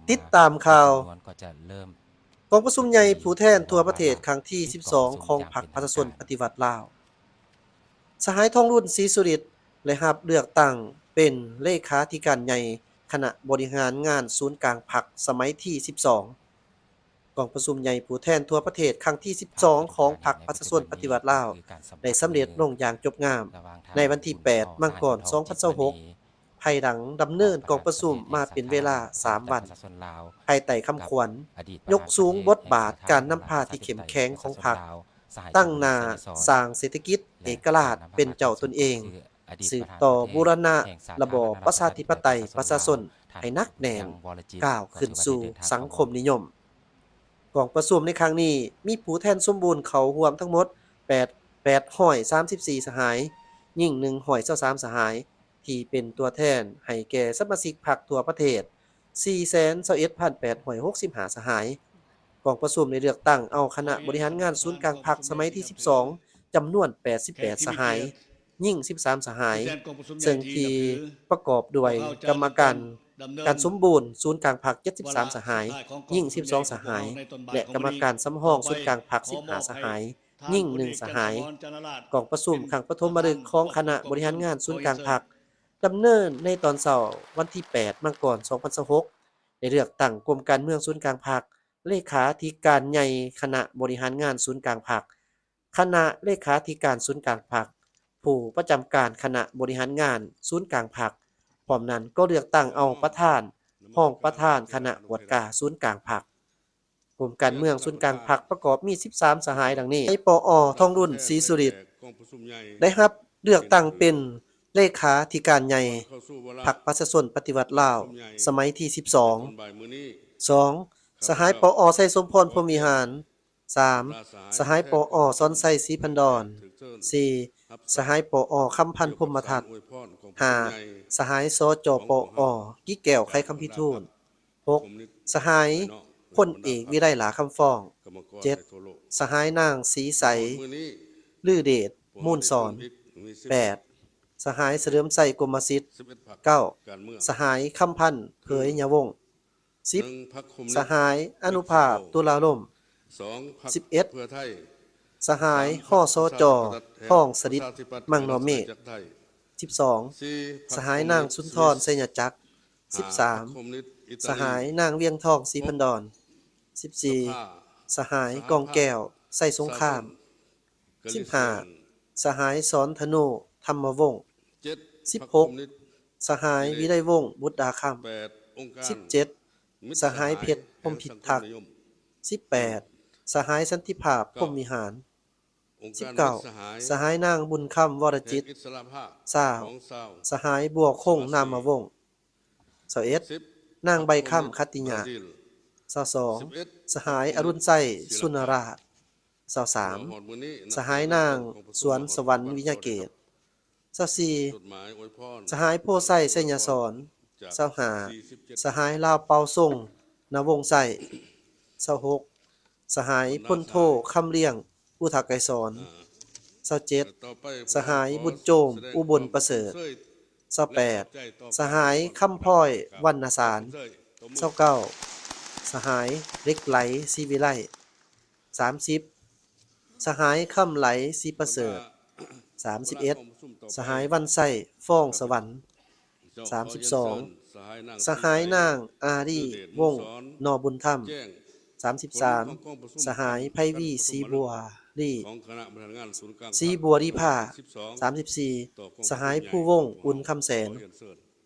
ຕິດຕາມຂ່າວ ຈຳນວນກໍຈະເລີ່ມ ກອງປະຊຸມໃຫຍ່ຜູ້ແທນທົ່ວປະເທດຄັ້ງທີສິບສອງຂອງພັກປະຊາຊົນປະຕິວັດລາວ. ສະຫາຍ ທອງລຸນ ສີສຸລິດ ໄດ້ຮັບເລືອກຕັ້ງເປັນເລຂາທິການໃຫຍ່ຄະນະບໍລິຫານງານສູນກາງພັກສະໄໝທີສິບສອງ. ກອງປະຊຸມໃຫຍ່ຜູ້ແທນທົ່ວປະເທດຄັ້ງທີສິບສອງຂອງພັກປະຊາຊົນປະຕິວັດລາວ ໄດ້ສຳເລັດລົງຢ່າງຈົບງາມໃນວັນທີແປດ ມັງກອນ ສອງພັນຊາວຫົກ ພາຍຫຼັງດຳເນີນກອງປະຊຸມມາເປັນເວລາສາມວັນ ພາຍໃຕ້ຄຳຂວັນ ຍົກສູງບົດບາດການນຳພາທີ່ເຂັ້ມແຂງຂອງພັກ, ຕັ້ງໜ້າສ້າງເສດຖະກິດເອກະລາດເປັນເຈົ້າຕົນເອງ, ສືບຕໍ່ບູລະນະລະບອບປະຊາທິປະໄຕປະຊາຊົນໃຫ້ໜັກແໜ້ນ, ກ້າວຂຶ້ນສູ່ສັງຄົມນິຍົມ. ກອງປະຊຸມໃນຄັ້ງນີ້ມີຜູ້ແທນສົມບູນເຂົ້າຮ່ວມທັງໝົດແປດ ແປດຮ້ອຍສາມສິບສີ່ສະຫາຍ, ຍິງໜຶ່ງຮ້ອຍຊາວສາມສະຫາຍ, ທີ່ເປັນຕົວແທນໃຫ້ແກ່ສະມາຊິກພັກທົ່ວປະເທດ ສີ່ແສນຊາວເອັດພັນແປດຮ້ອຍຫົກສິບຫ້າສະຫາຍ. ກອງປະຊຸມໄດ້ເລືອກຕັ້ງເອົາຄະນະບໍລິຫານງານສູນກາງພັກສະໄໝທີສິບສອງ ຈຳນວນແປດສິບແປດສະຫາຍ, ຍິງສິບສາມສະຫາຍ, ເຊິ່ງທີ່ປະກອບດ້ວຍກຳມະການ ການສົມບູນສູນກາງພັກເຈັດສິບສາມສະຫາຍ, ຍິງສິບສອງສະຫາຍ ແລະ ກຳມະການສຳຮອງສູນກາງພັກສິບຫ້າສະຫາຍ, ຍິງໜຶ່ງສະຫາຍ. ກອງປະຊຸມຄັ້ງປະຖົມມະລຶກຂອງຄະນະບໍລິຫານງານສູນກາງພັກ ດຳເນີນໃນຕອນເຊົ້າວັນທີແປດ ມັງກອນ ສອງພັນຊາວຫົກ ໄດ້ເລືອກຕັ້ງກົມການເມືອງສູນກາງພັກ, ເລຂາທິການໃຫຍ່ຄະນະບໍລິຫານງານສູນກາງພັກ, ຄະນະເລຂາທິການສູນກາງພັກ, ຜູ້ປະຈຳການຄະນະບໍລິຫານງານສູນກາງພັກ, ພ້ອມນັ້ນກໍເລືອກຕັ້ງເອົາປະທານ, ຮອງປະທານຄະນະກວດກາສູນກາງພັກ. ກົມການເມືອງສູນກາງພັກປະກອບມີສິບສາມສະຫາຍດັ່ງນີ້: ສະຫາຍ ປອ ທອງລຸນ ສີສຸລິດ ໄດ້ຮັບເລືອກຕັ້ງເປັນເລຂາທິການໃຫຍ່ພັກປະຊາຊົນປະຕິວັດລາວ ສະໄໝທີສິບສອງ. ສອງ ສະຫາຍ ປອ ໄຊສົມພອນ ພົມວິຫານ. ສາມ ສະຫາຍ ປອ ສອນໄຊ ສີພັນດອນ. ສີ່ ສະຫາຍ ປອ ຄຳພັນ ພົມມະທັດ. ຫ້າ ສະຫາຍ ສຈ ປອ ກິແກ້ວ ໄຂຄຳພິທູນ. ຫົກ ສະຫາຍ ພົນເອກ ວິໄລ ຫຼ້າຄຳຟອງ. ເຈັດ ສະຫາຍ ນາງ ສີໃສ ລືເດດ ມູນສອນ. ແປດ ສະຫາຍ ສະເຫຼີມໄຊ ກົມມະສິດ. ເກົ້າ ສະຫາຍ ຄຳພັນ ເຜີຍຍະວົງ. ສິບ ສະຫາຍ ອະນຸພາບ ຕຸລາລົມ. ສິບເອັດ ສະຫາຍ ຮສຈ ທອງສະດິດ ມັງນໍເມດ. ສິບສອງ ສະຫາຍ ນາງ ສຸນທອນ ໄຊຍະຈັກ. ສິບສາມ ສະຫາຍ ນາງ ວຽງທອງ ສີພັນດອນ. ສິບສີ່ ສະຫາຍ ກອງແກ້ວ ໄຊສົງຄາມ. ສິບຫ້າ ສະຫາຍ ສອນທະໂນ ທຳມະວົງ. ສິບຫົກ ສະຫາຍ ວິໄລວົງ ບຸດດາຄຳ. ສິບເຈັດ ສະຫາຍ ເພັດ ພົມພິທັກ. ສິບແປດ ສະຫາຍ ສັນຕິພາບ ພົມວິຫານ. ສິບເກົ້າ ສະຫາຍ ນາງ ບຸນຄຳ ວໍລະຈິດ. ຊາວ ສະຫາຍ ບົວຄົງ ນາມະວົງ. ຊາວເອັດ ນາງ ໃບຄຳ ຂັດຕິຍະ. ຊາວສອງ ສະຫາຍ ອະລຸນໄຊ ສຸນນະລາດ. ຊາວສາມ ສະຫາຍ ນາງ ສວນສະຫວັນ ວິຍະເກດ. ຊາວສີ່ ສະຫາຍ ໂພໄຊ ໄຊຍະສອນ. ຊາວຫ້າ ສະຫາຍ ລາວເປົາຊົງ ນະວົງໄຊ. ຊາວຫົກ ສະຫາຍ ພົນໂທ ຄຳລຽງ ອຸທະໄກສອນ. ຊາວເຈັດ ສະຫາຍ ບຸນໂຈມ ອຸບົນປະເສີດ. ຊາວແປດ ສະຫາຍ ຄຳພອຍ ວັນນະສານ. ຊາວເກົ້າ ສະຫາຍ ເຫຼັກໄຫຼ ສີວິໄລ. ສາມສິບ ສະຫາຍ ຄຳໄຫຼ ສີປະເສີດ. ສາມສິບເອັດ ສະຫາຍ ວັນໄຊ ຟອງສະຫວັນ. ສາມສິບສອງ ສະຫາຍ ນາງ ອາລີ ວົງ ນໍບຸນທຳ. ສາມສິບສາມ ສະຫາຍ ໄພວີ ສີບົວລີ ສີບົວລີພາ. ສາມສິບສີ່ ສະຫາຍ ພູວົງ ອຸ່ນຄຳແສນ.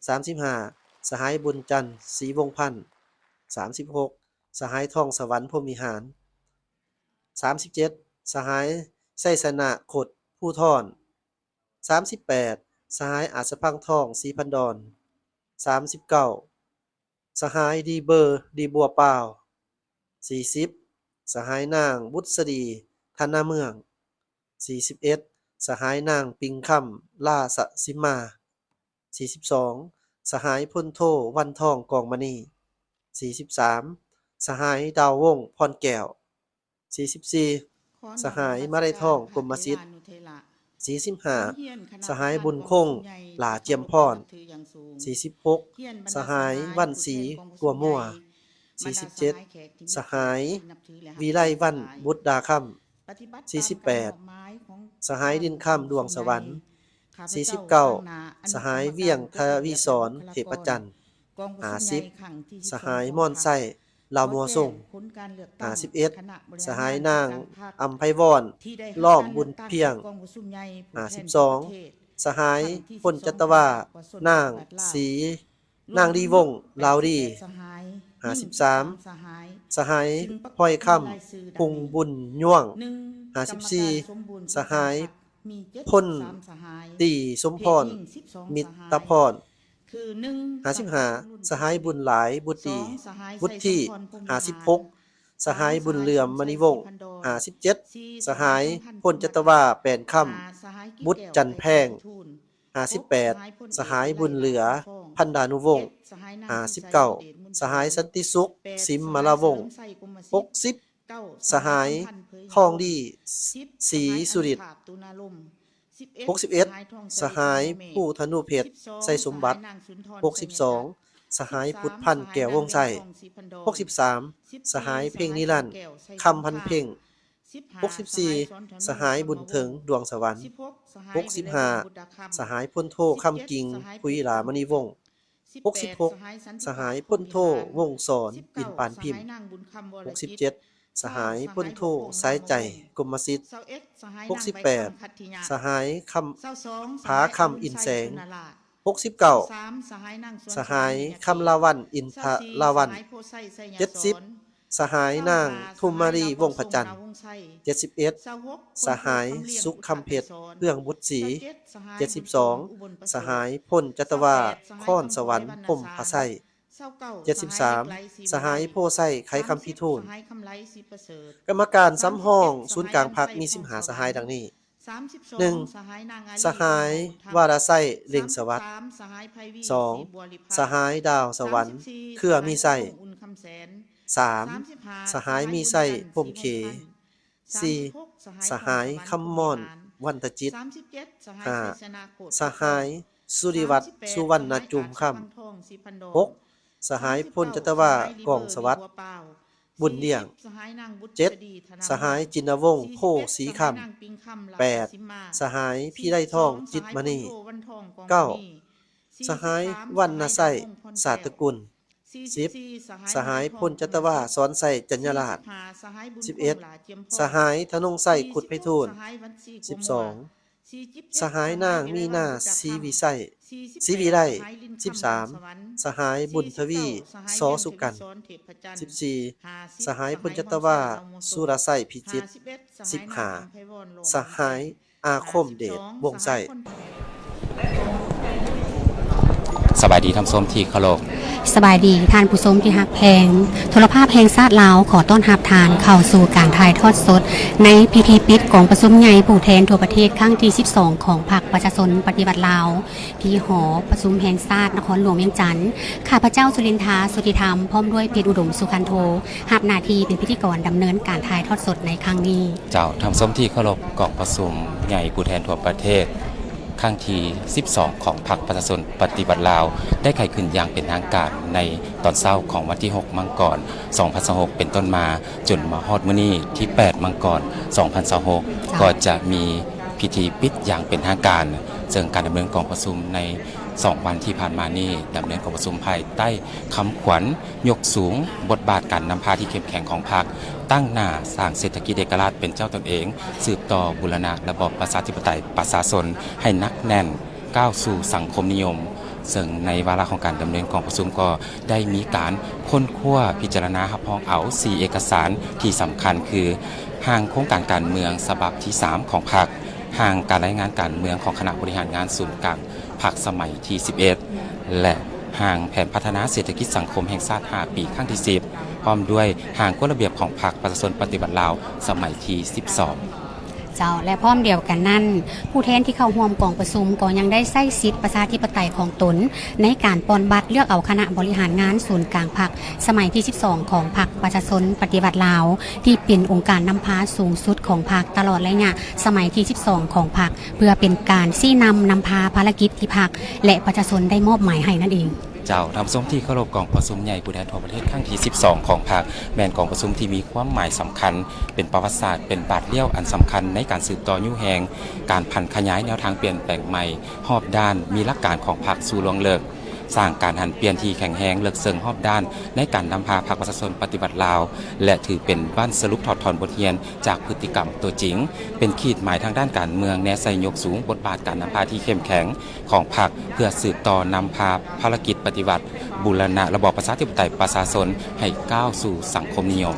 ສາມສິບຫ້າ ສະຫາຍ ບຸນຈັນ ສີວົງພັນ. ສາມສິບຫົກ ສະຫາຍ ທອງສະຫວັນ ພົມວິຫານ. ສາມສິບເຈັດ ສະຫາຍ ໄຊຊະນະ ຄົດພູທອນ. ສາມສິບແປດ ສະຫາຍ ອາດສະພັງທອງ ສີພັນດອນ. ສາມສິບເກົ້າ ສະຫາຍ ດີເບີ ດີບົວປາວ. ສີ່ສິບ ສະຫາຍ ນາງ ບຸດສະດີ ທະນາເມືອງ. ສີ່ສິບເອັດ ສະຫາຍ ນາງ ປິງຄຳ ລາສະສິມມາ. ສີ່ສິບສອງ ສະຫາຍ ພົນໂທ ວັນທອງ ກອງມະນີ. ສີ່ສິບສາມ ສະຫາຍ ດາວວົງ ພອນແກ້ວ. ສີ່ສິບສີ່ ສະຫາຍ ມາໄລທອງ ກົມມະສິດ. ສີ່ສິບຫ້າ ສະຫາຍ ບຸນຄົງ ຫຼ້າຈຽມພອນ. ສີ່ສິບຫົກ ສະຫາຍ ວັນສີ ກົວມົວ. ສີ່ສິບເຈັດ ສະຫາຍ ວິໄລວັນ ບຸດດາຄຳ, ສີ່ສິບແປດ ສະຫາຍ ດິນຄຳ ດວງສະຫວັນ, ສີ່ສິບເກົ້າ ສະຫາຍ ວຽງທະວີສອນ ເທບປະຈັນ, ຫ້າສິບ ສະຫາຍ ມອນໄຊ ລາວມົວຊົງ, ຫ້າສິບເອັດ ສະຫາຍ ນາງ ອຳໄພວອນ ລ້ອມບຸນພຽງ, ຫ້າສິບສອງ ສະຫາຍ ພົນຈັດຕະວາ ນາງ ສີ ນາງ ລີວົງ ລາວດີ, ຫ້າສິບສາມ ສະຫາຍ ພອຍຄຳ ພົງບຸນຍວງ, ຫ້າສິບສີ່ ສະຫາຍ ພົນຕີ ສົມພອນ ມິດຕະພອນ, ຫ້າສິບຫ້າ ສະຫາຍ ບຸນຫຼາຍ ບຸດດີ ບຸດທີ, ຫ້າສິບຫົກ ສະຫາຍ ບຸນເຫຼືອມ ມະນີວົງ, ຫ້າສິບເຈັດ ສະຫາຍ ພົນຈັດຕະວາ ແປນຄຳ ບຸດຈັນແພງ, ຫ້າສິບແປດ ສະຫາຍ ບຸນເຫຼືອ ພັນດານຸວົງ, ຫ້າສິບເກົ້າ ສະຫາຍ ສັນຕິສຸກ ສິມມະລາວົງ, ຫົກສິບ ສະຫາຍ ທອງດີ ສີສຸລິດ, ຫົກສິບເອັດ ສະຫາຍ ພູທະນູເພັດ ໄຊສົມບັດ, ຫົກສິບສອງ ສະຫາຍ ພຸດພັນ ແກ້ວວົງໄຊ, ຫົກສິບສາມ ສະຫາຍ ເພັງນິລັນ ຄຳພັນເພັງ, ຫົກສິບສີ່ ສະຫາຍ ບຸນເຖິງ ດວງສະຫວັນ, ຫົກສິບຫ້າ ສະຫາຍ ພົນໂທ ຄຳກິ່ງ ຜຸຍຫຼາມະນີວົງ, ຫົກສິບຫົກ ສະຫາຍ ພົນໂທ ວົງສອນ ອິນປານພິມ, ຫົກສິບເຈັດ ສະຫາຍ ພົນໂທ ສາຍໃຈ ກົມມະສິດ, ຫົກສິບແປດ ສະຫາຍ ຄຳ ຜາຄຳ ອິນແສງ, ຫົກສິບເກົ້າ ສະຫາຍ ຄຳລາວັນ ອິນທະລາວັນ, ເຈັດສິບ ສະຫາຍ ນາງ ທຸມມາລີ ວົງພະຈັນ, ເຈັດສິບເອັດ ສະຫາຍ ສຸກຄຳເພັດ ເຮືອງບຸດສີ, ເຈັດສິບສອງ ສະຫາຍ ພົນຈັດຕະວາ ຄອນສະຫວັນ ພົມພະໄຊ, ເຈັດສິບສາມ ສະຫາຍ ໂພໄຊ ໄຂຄຳພິທູນ. ກຳມະການສຳຮອງສູນກາງພັກມີສິບຫ້າສະຫາຍດັ່ງນີ້: ໜຶ່ງ ສະຫາຍ ວາລະໄຊ ເລັ່ງສະຫວັດ, ສອງ ສະຫາຍ ດາວສະຫວັນ ເຄືອມີໄຊ, ສາມ ສະຫາຍ ມີໄຊ ພົມເຂ, ສີ່ ສະຫາຍ ຄຳມອນ ວັນທະຈິດ, ຫ້າ ສະຫາຍ ສຸລິວັດ ສຸວັນນະຈຸມຄຳ, ຫົກ ສະຫາຍ ພົນຈັດຕະວາ ກອງສະຫວັດ ບຸນລ້ຽງ, ເຈັດ ສະຫາຍ ຈິນນະວົງ ໂພສີຄຳ, ແປດ ສະຫາຍ ພິໄລທອງ ຈິດມະນີ, ເກົ້າ ສະຫາຍ ວັນນະໄຊ ສາດຕະກຸນ, ສິບ ສະຫາຍ ພົນຈັດຕະວາ ສອນໄຊ ຈັນຍາລາດ, ສິບເອັດ ສະຫາຍ ທະນົງໄຊ ຄຸດໄພທູນ, ສິບສອງ ສະຫາຍ ນາງ ມີນາ ສີວິໄຊ ສີວິໄລ, ສິບສາມ ສະຫາຍ ບຸນທະວີ ຊໍສຸກັນ, ສິບສີ່ ສະຫາຍ ພົນຈັດຕະວາ ສຸລະໄຊ ພິຈິດ, ສິບຫ້າ ສະຫາຍ ອາຄົມເດດ ວົງໄຊ. ສະບາຍດີທ່ານຜູ້ຊົມທີ່ເຄົາລົບ. ສະບາຍດີທ່ານຜູ້ຊົມທີ່ຮັກແພງ. ໂທລະພາບແຫ່ງຊາດລາວ ຂໍຕ້ອນຮັບທ່ານເຂົ້າສູ່ການຖ່າຍທອດສົດ ໃນພິທີປິດກອງປະຊຸມໃຫຍ່ຜູ້ແທນທົ່ວປະເທດຄັ້ງທີສິບສອງ ຂອງພັກປະຊາຊົນປະຕິວັດລາວ ທີ່ຫໍປະຊຸມແຫ່ງຊາດນະຄອນຫຼວງວຽງຈັນ. ຂ້າພະເຈົ້າ ສຸລິນທາ ສຸທິທຳ ພ້ອມດ້ວຍ ເພັດອຸດົມ ສຸຄັນໂທ ຮັບໜ້າທີ່ເປັນພິທີກອນດຳເນີນການຖ່າຍທອດສົດໃນຄັ້ງນີ້. ເຈົ້າ, ທ່ານຜູ້ຊົມທີ່ເຄົາລົບ, ກອງປະຊຸມໃຫຍ່ຜູ້ແທນທົ່ວປະເທດ ຄັ້ງທີສິບສອງ ຂອງພັກປະຊາຊົນປະຕິວັດລາວ ໄດ້ໄຂຂຶ້ນຢ່າງເປັນທາງການໃນຕອນເຊົ້າຂອງວັນທີຫົກ ມັງກອນ ສອງພັນຊາວຫົກ ເປັນຕົ້ນມາ, ຈົນມາຮອດມື້ນີ້ທີແປດ ມັງກອນ ສອງພັນຊາວຫົກ ເຈົ້າ ກໍຈະມີພິທີປິດຢ່າງເປັນທາງການ. ເຊິ່ງການດຳເນີນກອງປະຊຸມໃນສອງວັນທີ່ຜ່ານມານີ້ ດຳເນີນກອງປະຊຸມພາຍໃຕ້ຄຳຂວັນ ຍົກສູງບົດບາດການນຳພາທີ່ເຂັ້ມແຂງຂອງພັກ, ຕັ້ງໜ້າສ້າງເສດຖະກິດເອກະລາດເປັນເຈົ້າຕົນເອງ, ສືບຕໍ່ບູລະນະລະບອບປະຊາທິປະໄຕປະຊາຊົນໃຫ້ໜັກແໜ້ນ, ກ້າວສູ່ສັງຄົມນິຍົມ. ເຊິ່ງໃນວາລະຂອງການດຳເນີນກອງປະຊຸມກໍໄດ້ມີການຄົ້ນຄວ້າພິຈາລະນາຮັບຮອງເອົາສີ່ເອກະສານທີ່ສຳຄັນ ຄື ຮ່າງໂຄງການການເມືອງສະບັບທີສາມຂອງພັກ, ຮ່າງການລາຍງານການເມືອງຂອງຄະນະບໍລິຫານງານສູນກາງ ພັກສະໄໝທີສິບເອັດ ແລະ ຮ່າງແຜນພັດທະນາເສດຖະກິດສັງຄົມແຫ່ງຊາດຫ້າປີ ຄັ້ງທີສິບ ພ້ອມດ້ວຍຮ່າງກົດລະບຽບຂອງພັກປະຊາຊົນປະຕິວັດລາວ ສະໄໝທີສິບສອງ. ເຈົ້າ, ແລະ ພ້ອມດຽວກັນນັ້ນ, ຜູ້ແທນທີ່ເຂົ້າຮ່ວມກອງປະຊຸມກໍຍັງໄດ້ໃຊ້ສິດປະຊາທິປະໄຕຂອງຕົນ ໃນການປ່ອນບັດເລືອກເອົາຄະນະບໍລິຫານງານສູນກາງພັກ ສະໄໝທີສິບສອງ ຂອງພັກປະຊາຊົນປະຕິວັດລາວ ທີ່ເປັນອົງການນຳພາສູງສຸດຂອງພັກຕະຫຼອດໄລຍະສະໄໝທີສິບສອງ ຂອງພັກ ເພື່ອເປັນການຊີ້ນຳນຳພາພາລະກິດທີ່ພັກ ແລະ ປະຊາຊົນໄດ້ມອບໝາຍໃຫ້ນັ້ນເອງ. ເຈົ້າ, ທ່ານຜູ້ຊົມທີ່ເຄົາລົບ, ກອງປະຊຸມໃຫຍ່ຜູ້ແທນທົ່ວປະເທດຄັ້ງທີສິບສອງຂອງພັກ ແມ່ນກອງປະຊຸມທີ່ມີຄວາມໝາຍສຳຄັນ, ເປັນປະຫວັດສາດ, ເປັນບາດລ້ຽວອັນສຳຄັນໃນການສືບຕໍ່ຍູ້ແຮງການຜັນຂະຫຍາຍແນວທາງປ່ຽນແປງໃໝ່ຮອບດ້ານ, ມີຫຼັກການຂອງພັກສູ່ລວງເລິກ, ສ້າງການຫັນປ່ຽນທີ່ແຂງແຮງເລິກເຊິ່ງຮອບດ້ານໃນການນຳພາພັກປະຊາຊົນປະຕິວັດລາວ ແລະ ຖືເປັນບັ້ນສະຫຼຸບຖອດຖອນບົດຮຽນຈາກພຶດຕິກຳຕົວຈິງ, ເປັນຂີດໝາຍທາງດ້ານການເມືອງ, ແນໃສ່ຍົກສູງບົດບາດການນຳພາທີ່ເຂັ້ມແຂງ ຂອງພັກ ເພື່ອສືບຕໍ່ນຳພາພາລະກິດປະຕິວັດບູລະນະລະບອບປະຊາທິປະໄຕປະຊາຊົນໃຫ້ກ້າວສູ່ສັງຄົມນິຍົມ.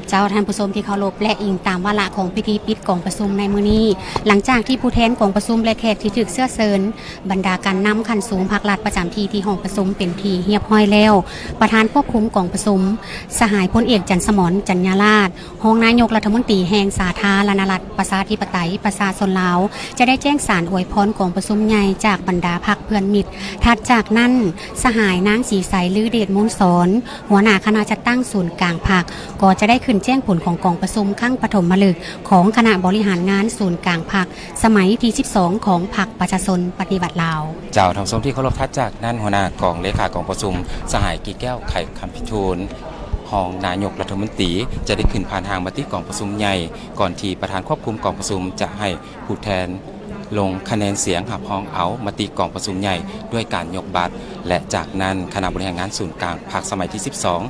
ເຈົ້າ, ທ່ານຜູ້ຊົມທີ່ເຄົາລົບ, ແລະ ອີງຕາມວາລະຂອງພິທີປິດກອງປະຊຸມໃນມື້ນີ້, ຫຼັງຈາກທີ່ຜູ້ແທນກອງປະຊຸມ ແລະ ແຂກທີ່ຖືກເຊື້ອເຊີນ, ບັນດາການນຳຂັ້ນສູງພັກລັດປະຈຳທີ່ທີ່ຫ້ອງປະຊຸມເປັນທີ່ຮຽບຮ້ອຍແລ້ວ, ປະທານຄວບຄຸມກອງປະຊຸມ ສະຫາຍພົນເອກ ຈັນສະໝອນ ຈັນຍາລາດ ຮອງນາຍົກລັດຖະມົນຕີແຫ່ງສາທາລະນະລັດ ປະຊາທິປະໄຕ ປະຊາຊົນລາວ ຈະໄດ້ແຈ້ງສານອວຍພອນກອງປະຊຸມໃຫຍ່ຈາກບັນດາພັກເພື່ອນມິດ. ຖັດຈາກນັ້ນ, ສະຫາຍນາງ ສີໄສ ລືເດດມູນສອນ ຫົວໜ້າຄະນະຈັດຕັ້ງສູນກາງພັກ ກໍຈະໄດ້ຂຶ້ນແຈ້ງຜົນຂອງກອງປະຊຸມຄັ້ງປະຖົມມະລຶກຂອງຄະນະບໍລິຫານງານສູນກາງພັກ ສະໄໝທີສິບສອງຂອງພັກປະຊາຊົນປະຕິວັດລາວ. ເຈົ້າ, ທ່ານຜູ້ຊົມທີ່ເຄົາລົບ, ຖັດຈາກນັ້ນ, ຫົວໜ້າກອງເລຂາກອງປະຊຸມ ສະຫາຍ ກິແກ້ວ ໄຂຄຳພິທູນ ຮອງນາຍົກລັດຖະມົນຕີ ຈະໄດ້ຂຶ້ນຜ່ານຮ່າງມະຕິກອງປະຊຸມໃຫຍ່ ກ່ອນທີ່ປະທານຄວບຄຸມກອງປະຊຸມຈະໃຫ້ຜູ້ແທນລົງຄະແນນສຽງຮັບຮອງເອົາມະຕິກອງປະຊຸມໃຫຍ່ດ້ວຍການຍົກບັດ ແລະ ຈາກນັ້ນຄະນະບໍລິຫານງານສູນກາງພັກສະໄໝທີສິບສອງ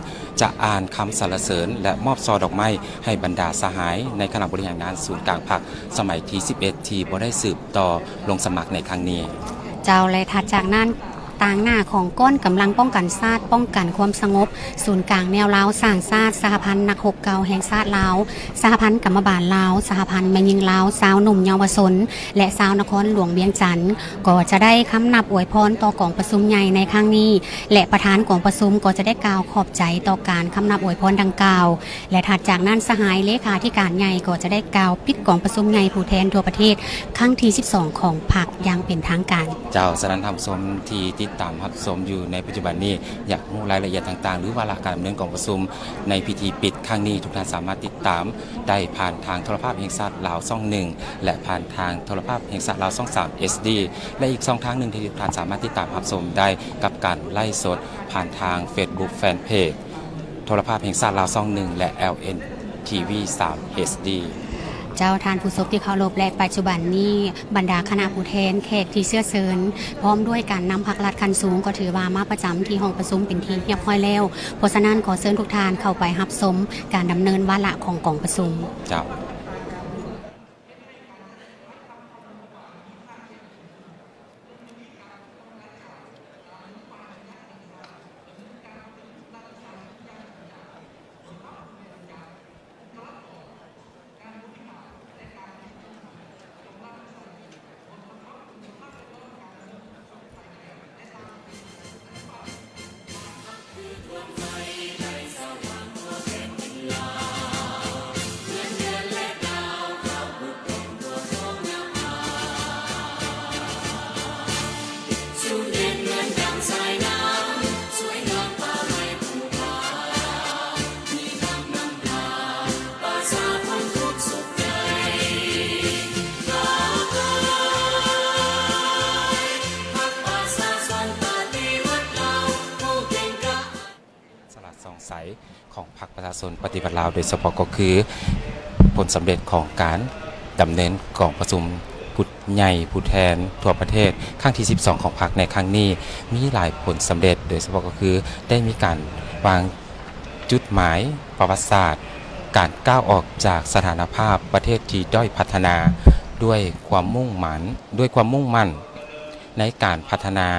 ຈະອ່ານຄຳສັນລະເສີນ ແລະ ມອບຊ່ອດອກໄມ້ໃຫ້ບັນດາສະຫາຍໃນຄະນະບໍລິຫານງານສູນກາງພັກສະໄໝທີສິບເອັດ ທີ່ບໍ່ໄດ້ສືບຕໍ່ລົງສະໝັກໃນຄັ້ງນີ້. ເຈົ້າ, ແລະ ຖັດຈາກນັ້ນ, ຕາງໜ້າຂອງກ້ອນກຳລັງປ້ອງກັນຊາດ, ປ້ອງກັນຄວາມສະຫງົບ, ສູນກາງແນວລາວສ້າງຊາດ, ສະຫະພັນນັກຮົບເກົ່າແຫ່ງຊາດລາວ, ສະຫະພັນກຳມະບານລາວ, ສະຫະພັນແມ່ຍິງລາວ, ຊາວໜຸ່ມເຍົາວະຊົນ ແລະ ຊາວນະຄອນຫຼວງວຽງຈັນ ກໍຈະໄດ້ຄຳນັບອວຍພອນຕໍ່ກອງປະຊຸມໃຫຍ່ໃນຄັ້ງນີ້ ແລະ ປະທານກອງປະຊຸມກໍຈະໄດ້ກ່າວຂອບໃຈຕໍ່ການຄຳນັບອວຍພອນດັ່ງກ່າວ. ແລະ ຖັດຈາກນັ້ນ, ສະຫາຍເລຂາທິການໃຫຍ່ກໍຈະໄດ້ກ່າວປິດກອງປະຊຸມໃຫຍ່ຜູ້ແທນທົ່ວປະເທດຄັ້ງທີສິບສອງຂອງພັກຢ່າງເປັນທາງການ. ເຈົ້າ, ສະນັ້ນທ່ານຜູ້ຊົມທີ່ຕິດຕາມຮັບຊົມຢູ່ໃນປັດຈຸບັນນີ້ ຢາກຮູ້ລາຍລະອຽດຕ່າງໆ ຫຼື ວາລະການດຳເນີນກອງປະຊຸມໃນພິທີປິດຄັ້ງນີ້, ທຸກທ່ານສາມາດຕິດຕາມໄດ້ຜ່ານທາງໂທລະພາບແຫ່ງຊາດລາວຊ່ອງໜຶ່ງ ແລະ ຜ່ານທາງໂທລະພາບແຫ່ງຊາດລາວຊ່ອງສາມ ເອັດດີ ແລະ ອີກຊ່ອງທາງໜຶ່ງທີ່ທ່ານສາມາດຕິດຕາມຮັບຊົມໄດ້ກັບການໄລຟ໌ສົດຜ່ານທາງເຟສບຸກແຟນເພຈ ໂທລະພາບແຫ່ງຊາດລາວຊ່ອງໜຶ່ງ ແລະ ແອລເອັນທີວີສາມ ເອັດດີ. ເຈົ້າ, ທ່ານຜູ້ຊົມທີ່ເຄົາລົບ, ແລະ ປັດຈຸບັນນີ້ ບັນດາຄະນະຜູ້ແທນ, ແຂກທີ່ເຊື້ອເຊີນ ພ້ອມດ້ວຍການນຳພັກລັດຂັ້ນສູງ ກໍຖືວ່າມາປະຈຳທີ່ຫ້ອງປະຊຸມເປັນທີ່ຮຽບຮ້ອຍແລ້ວ. ເພາະສະນັ້ນ, ຂໍເຊີນທຸກທ່ານເຂົ້າໄປຮັບຊົມການດຳເນີນວາລະຂອງກອງປະຊຸມ. ເຈົ້າ. ສະຫຼາດສ່ອງໃສຂອງພັກປະຊາຊົນປະຕິວັດລາວ ໂດຍສະເພາະກໍຄືຜົນສຳເລັດຂອງການດຳເນີນກອງປະຊຸມຜູ້ໃຫຍ່ຜູ້ແທນທົ່ວປະເທດຄັ້ງທີສິບສອງຂອງພັກໃນຄັ້ງນີ້ ມີຫຼາຍຜົນສຳເລັດ, ໂດຍສະເພາະກໍຄືໄດ້ມີການວາງຈຸດໝາຍປະຫວັດສາດ ການກ້າວອອກຈາກສະຖານະພາບປະເທດທີ່ດ້ອຍພັດທະນາ ດ້ວຍຄວາມມຸ່ງໝັ້ນ, ດ້ວຍຄວາມມຸ່ງໝັ້ນ ໃນການພັດທະນາ.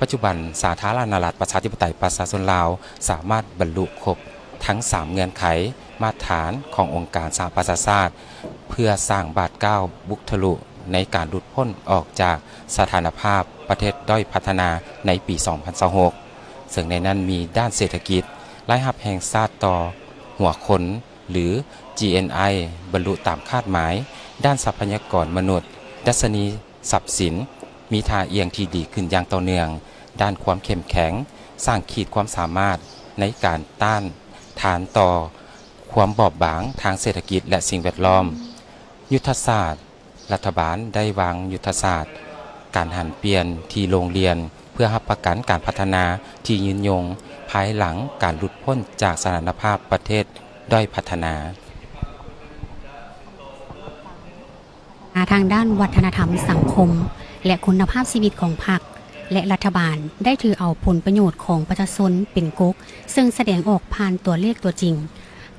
ປັດຈຸບັນ, ສາທາລະນະລັດ ປະຊາທິປະໄຕ ປະຊາຊົນລາວ ສາມາດບັນລຸຄົບທັງສາມເງື່ອນໄຂມາດຖານຂອງອົງການສະຫະປະຊາຊາດ ເພື່ອສ້າງບາດກ້າວບຸກທະລຸໃນການຫຼຸດພົ້ນອອກຈາກສະຖານະພາບປະເທດດ້ອຍພັດທະນາໃນປີສອງພັນຊາວຫົກ ເຊິ່ງໃນນັ້ນມີດ້ານເສດຖະກິດ, ລາຍຮັບແຫ່ງຊາດຕໍ່ຫົວຄົນ ຫຼື ຈີເອັນໄອ ບັນລຸຕາມຄາດໝາຍ, ດ້ານຊັບພະຍາກອນມະນຸດ, ດັດຊະນີ ຊັບສິນ ມີທ່າອ່ຽງທີ່ດີຂຶ້ນຢ່າງຕໍ່ເນື່ອງ, ດ້ານຄວາມເຂັ້ມແຂງ ສ້າງຂີດຄວາມສາມາດໃນການຕ້ານທານຕໍ່ຄວາມບອບບາງທາງເສດຖະກິດ ແລະ ສິ່ງແວດລ້ອມ. ຍຸດທະສາດ, ລັດຖະບານໄດ້ວາງຍຸດທະສາດການຫັນປ່ຽນທີ່ໂລ່ງລ່ຽນ ເ ພື່ອຮັບປະກັນການພັດທະນາທີ່ຍືນຍົງ ພາຍຫຼັງການຫຼຸດພົ້ນຈາກສະຖານະພາບປະເທດດ້ອຍພັດທະນາ. ທາງດ້ານວັດທະນະທຳ, ສັງຄົມ ແລະ ຄຸນນະພາບຊີວິດຂອງພັກ ແລະ ລັດຖະບານ ໄດ້ຖືເອົາຜົນປະໂຫຍດຂອງປະຊາຊົນເປັນກົກ, ເຊິ່ງສະແດງອອກຜ່ານຕົວເລກຕົວຈິງ.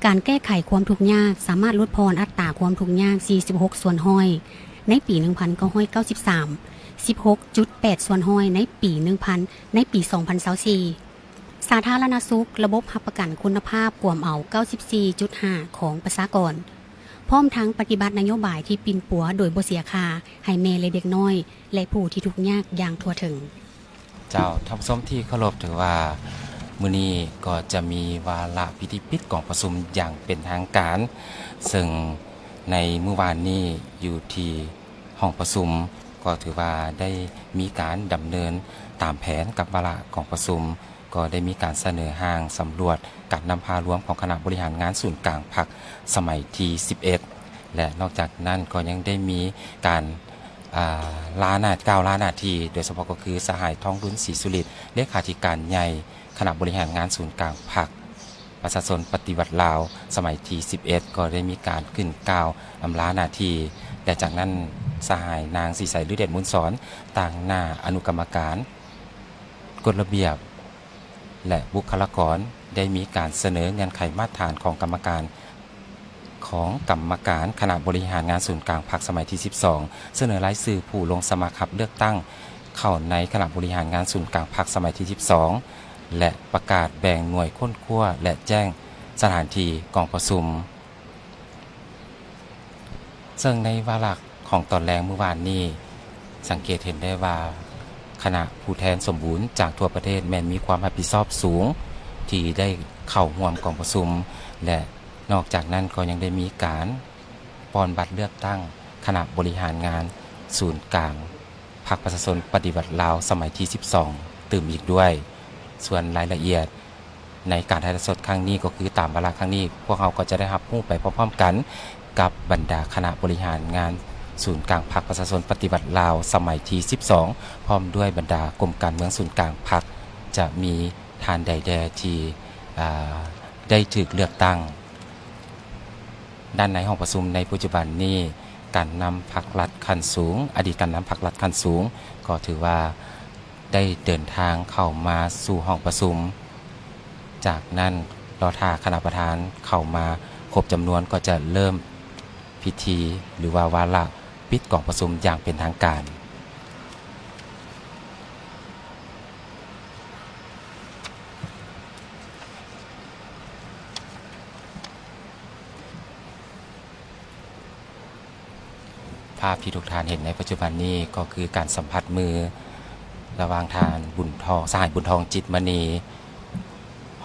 ການແກ້ໄຂຄວາມທຸກຍາກສາມາດຫຼຸດຜ່ອນອັດຕາຄວາມທຸກຍາກສີ່ສິບຫົກສ່ວນຮ້ອຍໃນປີໜຶ່ງພັນເກົ້າຮ້ອຍເກົ້າສິບສາມ, ສິບຫົກຈຸດແປດສ່ວນຮ້ອຍໃນປີໜຶ່ງພັນ ໃນປີສອງພັນຊາວສີ່. ສາທາລະນະສຸກ, ລະບົບຮັບປະກັນຄຸນນະພາບກວມເອົາເກົ້າສິບສີ່ຈຸດຫ້າຂອງປະຊາກອນ, ພ້ອມທັງປະຕິບັດນະໂຍບາຍທີ່ປິ່ນປົວໂດຍບໍ່ເສຍຄ່າໃຫ້ແມ່ ແລະ ເດັກນ້ອຍ ແລະ ຜູ້ທີ່ທຸກຍາກຢ່າງທົ່ວເຖິງ. ເຈົ້າ, ທ່ານຜູ້ຊົມທີ່ເຄົາລົບ, ຖືວ່າມື້ນີ້ກໍຈະມີວາລະພິທີປິດກອງປະຊຸມຢ່າງເປັນທາງການ, ເຊິ່ງໃນມື້ວານນີ້ຢູ່ທີ່ຫ້ອງປະຊຸມ ກໍຖືວ່າໄດ້ມີການດຳເນີນຕາມແຜນກັບວາລະກອງປະຊຸມ, ກໍໄດ້ມີການສະເໜີຮ່າງສຳຫຼວດການນຳພາລວມຂອງຄະນະບໍລິຫານງານສູນກາງພັກສະໄໝທີສິບເອັດ ແລະ ນອກຈາກນັ້ນກໍຍັງໄດ້ມີການ ອ່າ ລາໜ້າ ກ່າວລາໜ້າທີ່, ໂດຍສະເພາະກໍຄືສະຫາຍ ທອງລຸນ ສີສຸລິດ ເລຂາທິການໃຫຍ່ຄະນະບໍລິຫານງານສູນກາງພັກປະຊາຊົນປະຕິວັດລາວສະໄໝທີສິບເອັດ ກໍໄດ້ມີການຂຶ້ນກ່າວອຳລາໜ້າທີ່ ແລະ ຈາກນັ້ນສະຫາຍ ນາງ ສີໄສ ລືເດດມູນສອນ ຕາງໜ້າອະນຸກຳມະການ ກົດລະບຽບ ແລະ ບຸກຄະລາກອນ ໄດ້ມີການສະເໜີເງື່ອນໄຂມາດຖານຂອງກຳມະການ ຂອງກຳມະການຄະນະບໍລິຫານງານສູນກາງພັກສະໄໝທີສິບສອງ, ສະເໜີລາຍຊື່ຜູ້ລົງສະໝັກຮັບເລືອກຕັ້ງເຂົ້າໃນຄະນະບໍລິຫານງານສູນກາງພັກສະໄໝທີສິບສອງ ແລະ ປະກາດແບ່ງໜ່ວຍຄົ້ນຄວ້າ ແລະ ແຈ້ງສະຖານທີ່ກອງປະຊຸມ. ເຊິ່ງໃນວາລະຂອງຕອນແລງມື້ວານນີ້ ສັງເກດເຫັນໄດ້ວ່າ ຄະນະຜູ້ແທນສົມບູນຈາກທົ່ວປະເທດແມ່ນມີຄວາມຮັບຜິດຊອບສູງ ທີ່ໄດ້ເຂົ້າຮ່ວມກອງປະຊຸມ ແລະ ນອກຈາກນັ້ນກໍຍັງໄດ້ມີການປ່ອນບັດເລືອກຕັ້ງຄະນະບໍລິຫານງານສູນກາງ ພັກປະຊາຊົນປະຕິວັດລາວສະໄໝທີສິບສອງຕື່ມອີກດ້ວຍ. ສ່ວນລາຍລະອຽດໃນການຖ່າຍທອດສົດຄັ້ງນີ້ ກໍຄືຕາມວາລະຄັ້ງນີ້ ພວກເຮົາກໍຈະໄດ້ຮັບຮູ້ໄປພ້ອມໆກັນກັບບັນດາຄະນະບໍລິຫານງານສູນກາງພັກປະຊາຊົນປະຕິວັດລາວສະໄໝທີສິບສອງ ພ້ອມດ້ວຍບັນດາກົມການເມືອງສູນກາງພັກ ຈະມີທ່ານໃດແດ່ທີ່ ອາ ໄດ້ຖືກເລືອກຕັ້ງ. ດ້ານໃນຫ້ອງປະຊຸມໃນປັດຈຸບັນນີ້ ການນຳພັກລັດຂັ້ນສູງ, ອະດີດການນຳພັກລັດຂັ້ນສູງ ກໍຖືວ່າໄດ້ເດີນທາງເຂົ້າມາສູ່ຫ້ອງປະຊຸມ. ຈາກນັ້ນ ລໍຖ້າຄະນະປະທານເຂົ້າມາຄົບຈຳນວນ ກໍຈະເລີ່ມພິທີ ຫຼືວ່າວາລະປິດກອງປະຊຸມຢ່າງເປັນທາງການ. ພາບທີ່ທຸກທ່ານເຫັນໃນປັດຈຸບັນນີ້ ກໍຄືການສຳຜັດມືລະຫວ່າງທ່ານ ບຸນທອງ ສະຫາຍ ບຸນທອງ ຈິດມະນີ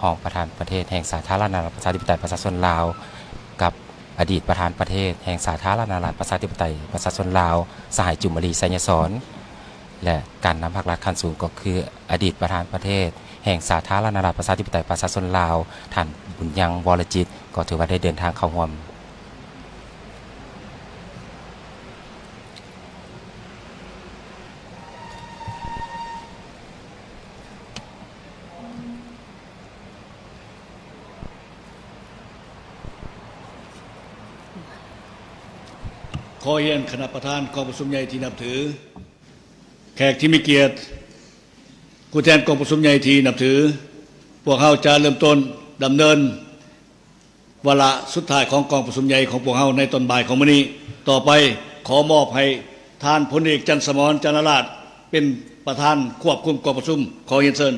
ຮອງປະທານປະເທດແຫ່ງສາທາລະນະລັດປະຊາທິປະໄຕປະຊາຊົນລາວ ກັບອະດີດປະທານປະເທດແຫ່ງສາທາລະນະລັດປະຊາທິປະໄຕປະຊາຊົນລາວ ສະຫາຍ ຈູມມະລີ ໄຊຍະສອນ ແລະ ການນຳພັກລັດຂັ້ນສູງ ກໍຄືອະດີດປະທານປະເທດແຫ່ງສາທາລະນະລັດປະຊາທິປະໄຕປະຊາຊົນລາວ ທ່ານ ບຸນຍັງ ວໍລະຈິດ ກໍຖືວ່າໄດ້ເດີນທາງເຂົ້າຮ່ວມ. ຂໍຮຽນຄະນະປະທານກອງປະຊຸມໃຫຍ່ທີ່ນັບຖື, ແຂກທີ່ມີກຽດ, ຜູ້ແທນກອງປະຊຸມໃຫຍ່ທີ່ນັບຖື, ພວກເຮົາຈະເລີ່ມຕົ້ນດຳເນີນ ວາລະສຸດທ້າຍຂອງກອງປະຊຸມໃຫຍ່ຂອງພວກເຮົາໃນຕອນບ່າຍຂອງມື້ນີ້. ຕໍ່ໄປ, ຂໍມອບໃຫ້ທ່ານພົນເອກ ຈັນສະໝອນ ຈັນນະລາດ ເປັນປະທານຄວບຄຸມກອງປະຊຸມ. ຂໍຮຽນເຊີນ.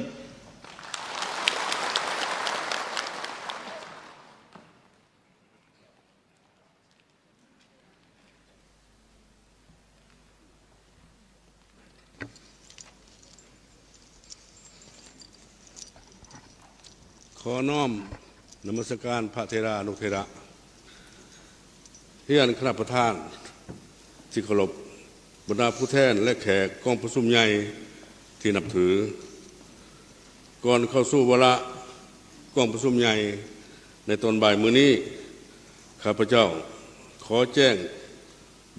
ຂໍນ້ອມນະມັດສະການພະເຖລານຸເຖລະ, ຮຽນຄະນະປະທານທີ່ເຄົາລົບ, ບັນດາຜູ້ແທນ ແລະ ແຂກກອງປະຊຸມໃຫຍ່ທີ່ນັບຖື. ກ່ອນເຂົ້າສູ່ວາລະກອງປະຊຸມໃຫຍ່ໃນຕອນບ່າຍມື້ນີ້, ຂ້າພະເຈົ້າຂໍແຈ້ງ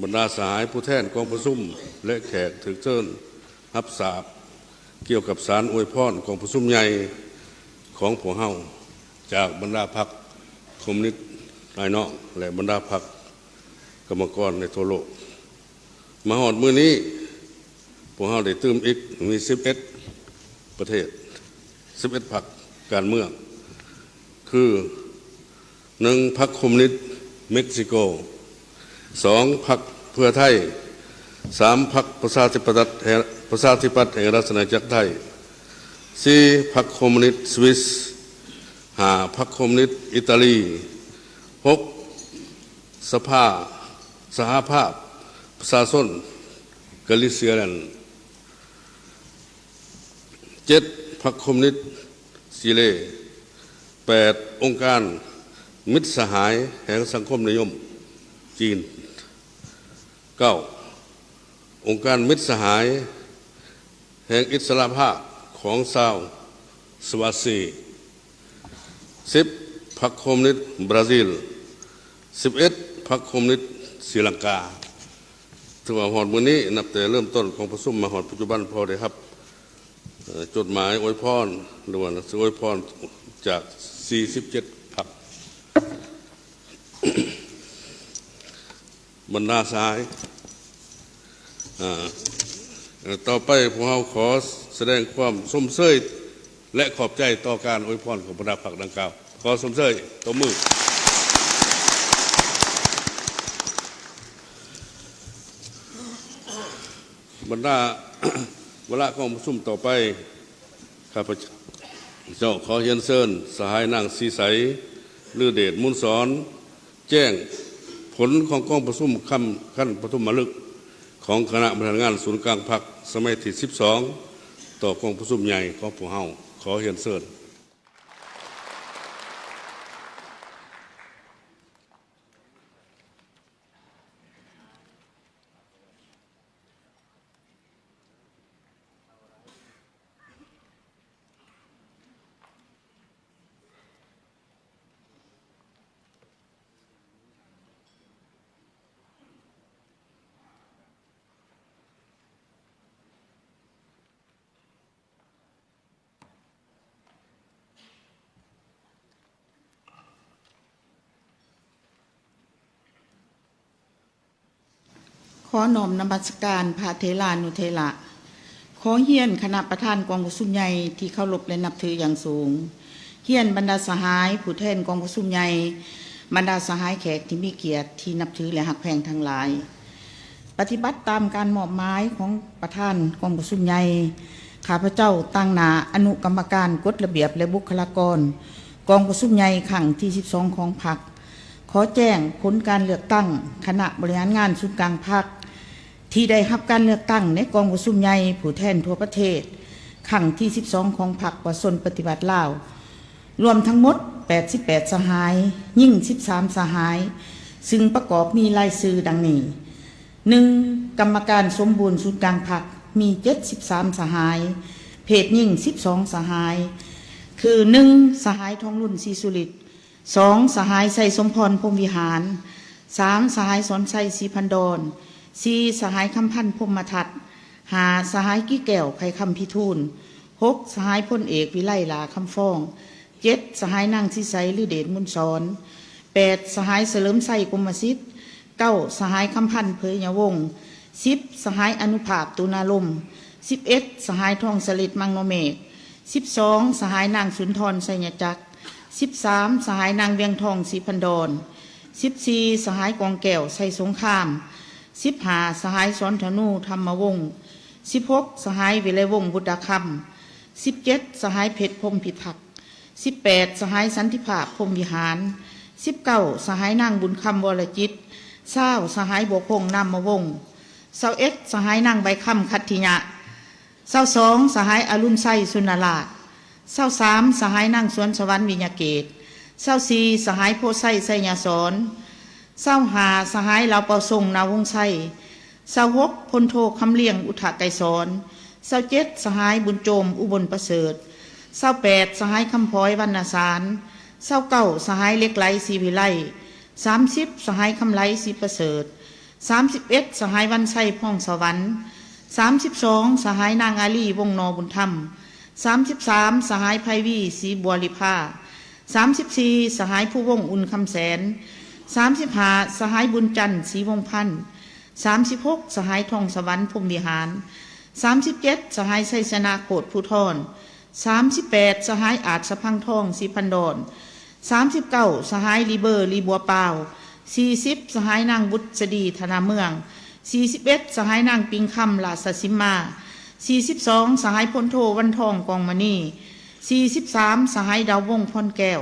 ບັນດາສະຫາຍຜູ້ແທນກອງປະຊຸມ ແລະ ແຂກຖືກເຊີນຮັບຊາບ ກ່ຽວກັບສານອວຍພອນກອງປະຊຸມໃຫຍ່ຂອງພວກເຮົາ ຈາກບັນດາພັກຄອມມູນິດພາຍນອກ ແລະ ບັນດາພັກກຳມະກອນໃນທົ່ວໂລກ. ມາຮອດມື້ນີ້ ພວກເຮົາໄດ້ຕື່ມອີກ ມີສິບເອັດປະເທດ ສິບເອັດພັກການເມືອງ ຄື ໜຶ່ງ ພັກຄອມມູນິດເມັກຊິໂກ, ສອງ ພັກເພື່ອໄທ, ສາມ ພັກປະຊາທິປະຕັດແຫ່ງ ປະຊາທິປັດແຫ່ງລາຊະອານາຈັກໄທ, ສີ່ ພັກຄອມມູນິດສະວິສ, ຫ້າ ພັກຄອມມູນິດອີຕາລີ, ຫົກ ສະພາ ສະຫະພາບປະຊາຊົນກາລີເຊຍແລນ, ເຈັດ ພັກຄອມມູນິດຊີເລ, ແປດ ອົງການມິດສະຫາຍແຫ່ງສັງຄົມນິຍົມຈີນ, ເກົ້າ ອົງການມິດສະຫາຍແຫ່ງອິດສະຫຼະພາບຂອງຊາວສະວາຊີ, ສິບ ພັກຄອມມູນິດບຣາຊິລ, ສິບເອັດ ພັກຄອມມູນິດສີລັງກາ. ຖືວ່າຮອດມື້ນີ້ ນັບແຕ່ເລີ່ມຕົ້ນກອງປະຊຸມມາຮອດປັດຈຸບັນ ພວກເຮົາໄດ້ຮັບ ເອີ ຈົດໝາຍອວຍພອນ ຫຼືວ່າໜັງສືອວຍພອນຈາກສີ່ສິບເຈັດພັກ. ບັນດາສະຫາຍ ເອີ ຕໍ່ໄປພວກເຮົາຂໍສະແດງຄວາມຊົມເຊີຍ ແລະ ຂອບໃຈຕໍ່ການອວຍພອນຂອງບັນດາພັກດັ່ງກ່າວ. ຂໍຊົມເຊີຍ ຕົບມື. ບັນດາວາລະກອງປະຊຸມຕໍ່ໄປ ຂ້າພະເຈົ້າຂໍຮຽນເຊີນສະຫາຍນາງສີໃສ ລືເດດມູນສອນ ແຈ້ງຜົນຂອງກອງປະຊຸມຂັ້ນປະຖົມມະລຶກຂອງຄະນະບໍລິຫານງານສູນກາງພັກສະໄໝທີສິບສອງ ຕໍ່ກອງປະຊຸມໃຫຍ່ຂອງພວກເຮົາ. ຂໍຮຽນເຊີນ. ຂໍນ້ອມນະມັດສະການພະເຖລານຸເຖລະ. ຂໍຮຽນຄະນະປະທານກອງປະຊຸມໃຫຍ່ທີ່ເຄົາລົບ ແລະ ນັບຖືຢ່າງສູງ. ຮຽນບັນດາສະຫາຍຜູ້ແທນກອງປະຊຸມໃຫຍ່, ບັນດາສະຫາຍແຂກທີ່ມີກຽດທີ່ນັບຖື ແລະ ຮັກແພງທັງຫຼາຍ. ປະຕິບັດຕາມການມອບໝາຍຂອງປະທານກອງປະຊຸມໃຫຍ່, ຂ້າພະເຈົ້າຕາງໜ້າອະນຸກຳມະການກົດລະບຽບ ແລະ ບຸກຄະລາກອນ ກອງປະຊຸມໃຫຍ່ຄັ້ງທີສິບສອງຂອງພັກ ຂໍແຈ້ງຜົນການເລືອກຕັ້ງຄະນະບໍລິຫານງານສູນກາງພັກ ທີ່ໄດ້ຮັບການເລືອກຕັ້ງໃນກອງປະຊຸມໃຫຍ່ຜູ້ແທນທົ່ວປະເທດ ຄັ້ງທີສິບສອງຂອງພັກປະຊາຊົນປະຕິວັດລາວ ລວມທັງໝົດແປດສິບແປດສະຫາຍ, ຍິງສິບສາມສະຫາຍ, ຊຶ່ງປະກອບມີລາຍຊື່ດັ່ງນີ້. ໜຶ່ງ ກຳມະການສົມບູນສູນກາງພັກ ມີເຈັດສິບສາມສະຫາຍ, ເພດຍິງສິບສອງສະຫາຍ ຄື ໜຶ່ງ ສະຫາຍ ທອງລຸນ ສີສຸລິດ, ສອງ ສະຫາຍ ໄຊສົມພອນ ພົມວິຫານ, ສາມ ສະຫາຍ ສອນໄຊ ສີພັນດອນ, ສີ່ ສະຫາຍ ຄຳພັນ ພົມມະທັດ, ຫ້າ ສະຫາຍ ກີແກ້ວ ໄພຄຳພິທູນ, ຫົກ ສະຫາຍ ພົນເອກ ວິໄລ ຫຼ້າຄຳຟອງ, ເຈັດ ສະຫາຍ ນາງສີໃສ ລືເດດມູນສອນ, ແປດ ສະຫາຍ ສະເຫຼີມໄຊ ກົມມະສິດ, ເກົ້າ ສະຫາຍ ຄຳພັນ ເຜີຍຍະວົງ, ສິບ ສະຫາຍ ອະນຸພາບ ຕຸນາລົມ, ສິບເອັດ ສະຫາຍ ທອງສະລິດ ມັງໂນເມກ, ສິບສອງ ສະຫາຍ ນາງສຸນທອນ ໄຊຍະຈັກ, ສິບສາມ ສະຫາຍ ນາງ ວຽງທອງ ສີພັນດອນ, ສິບສີ່ ສະຫາຍ ກອງແກ້ວ ໄຊສົງຄາມ, ສິບຫ້າ ສະຫາຍ ສອນທະນູ ທຳມະວົງ, ສິບຫົກ ສະຫາຍ ວິໄລວົງ ບຸດດາຄຳ, ສິບເຈັດ ສະຫາຍ ເພັດ ພົມພິທັກ, ສິບແປດ ສະຫາຍ ສັນຕິພາບ ພົມວິຫານ, ສິບເກົ້າ ສະຫາຍ ນາງ ບຸນຄຳ ວໍລະຈິດ, ຊາວ ສະຫາຍ ບົວພົງ ນາມມະວົງ, ຊາວເອັດ ສະຫາຍ ນາງ ໃບຄຳ ຂັດທິຍະ, ຊາວສອງ ສະຫາຍ ອະລຸນໄຊ ສຸນນະລາດ, ຊາວສາມ ສະຫາຍ ນາງ ສວນສະຫວັນ ວິຍະເກດ, ຊາວສີ່ ສະຫາຍ ໂພໄຊ ໄຊຍະສອນ, ຊາວຫ້າ ສະຫາຍ ລາວເປົ່າຊົງ ນາວົງໄຊ, ຊາວຫົກ ພົນໂທ ຄຳລຽງ ອຸດທະໄກສອນ, ຊາວເຈັດ ສະຫາຍ ບຸນໂຈມ ອຸບົນປະເສີດ, ຊາວແປດ ສະຫາຍ ຄຳພອຍ ວັນນະສານ, ຊາວເກົ້າ ສະຫາຍ ເຫຼັກໄຫຼ ສີວິໄລ, ສາມສິບ ສະຫາຍ ຄຳໄຫຼ ສີປະເສີດ, ສາມສິບເອັດ ສະຫາຍ ວັນໄຊ ພອງສະຫວັນ, ສາມສິບສອງ ສະຫາຍນາງອາລີ ວົງໜໍບຸນທຳ, ສາມສິບສາມ ສະຫາຍໄພວີ ສີບົວລິພາ, ສາມສິບສີ່ ສະຫາຍພູວົງ ອຸ່ນຄຳແສນ, ສາມສິບຫ້າ ສະຫາຍບຸນຈັນ ສີວົງພັນ, ສາມສິບຫົກ ສະຫາຍທອງສະຫວັນ ພົມວິຫານ, ສາມສິບເຈັດ ສະຫາຍໄຊຊະນະ ໂຄດພູທອນ, ສາມສິບແປດ ສະຫາຍອາດສະພັງທອງ ສີພັນດອນ, ສາມສິບເກົ້າ ສະຫາຍລີເບີ ລີບົວປາວ, ສີ່ສິບ ສະຫາຍນາງບຸດສະດີ ທະນາເມືອງ, ສີ່ສິບເອັດ ສະຫາຍນາງປິງຄຳ ລາຊະສິມມາ, ສີ່ສິບສອງ ສະຫາຍພົນໂທ ວັນທອງ ກອງມະນີ, ສີ່ສິບສາມ ສະຫາຍດາວວົງ ພອນແກ້ວ,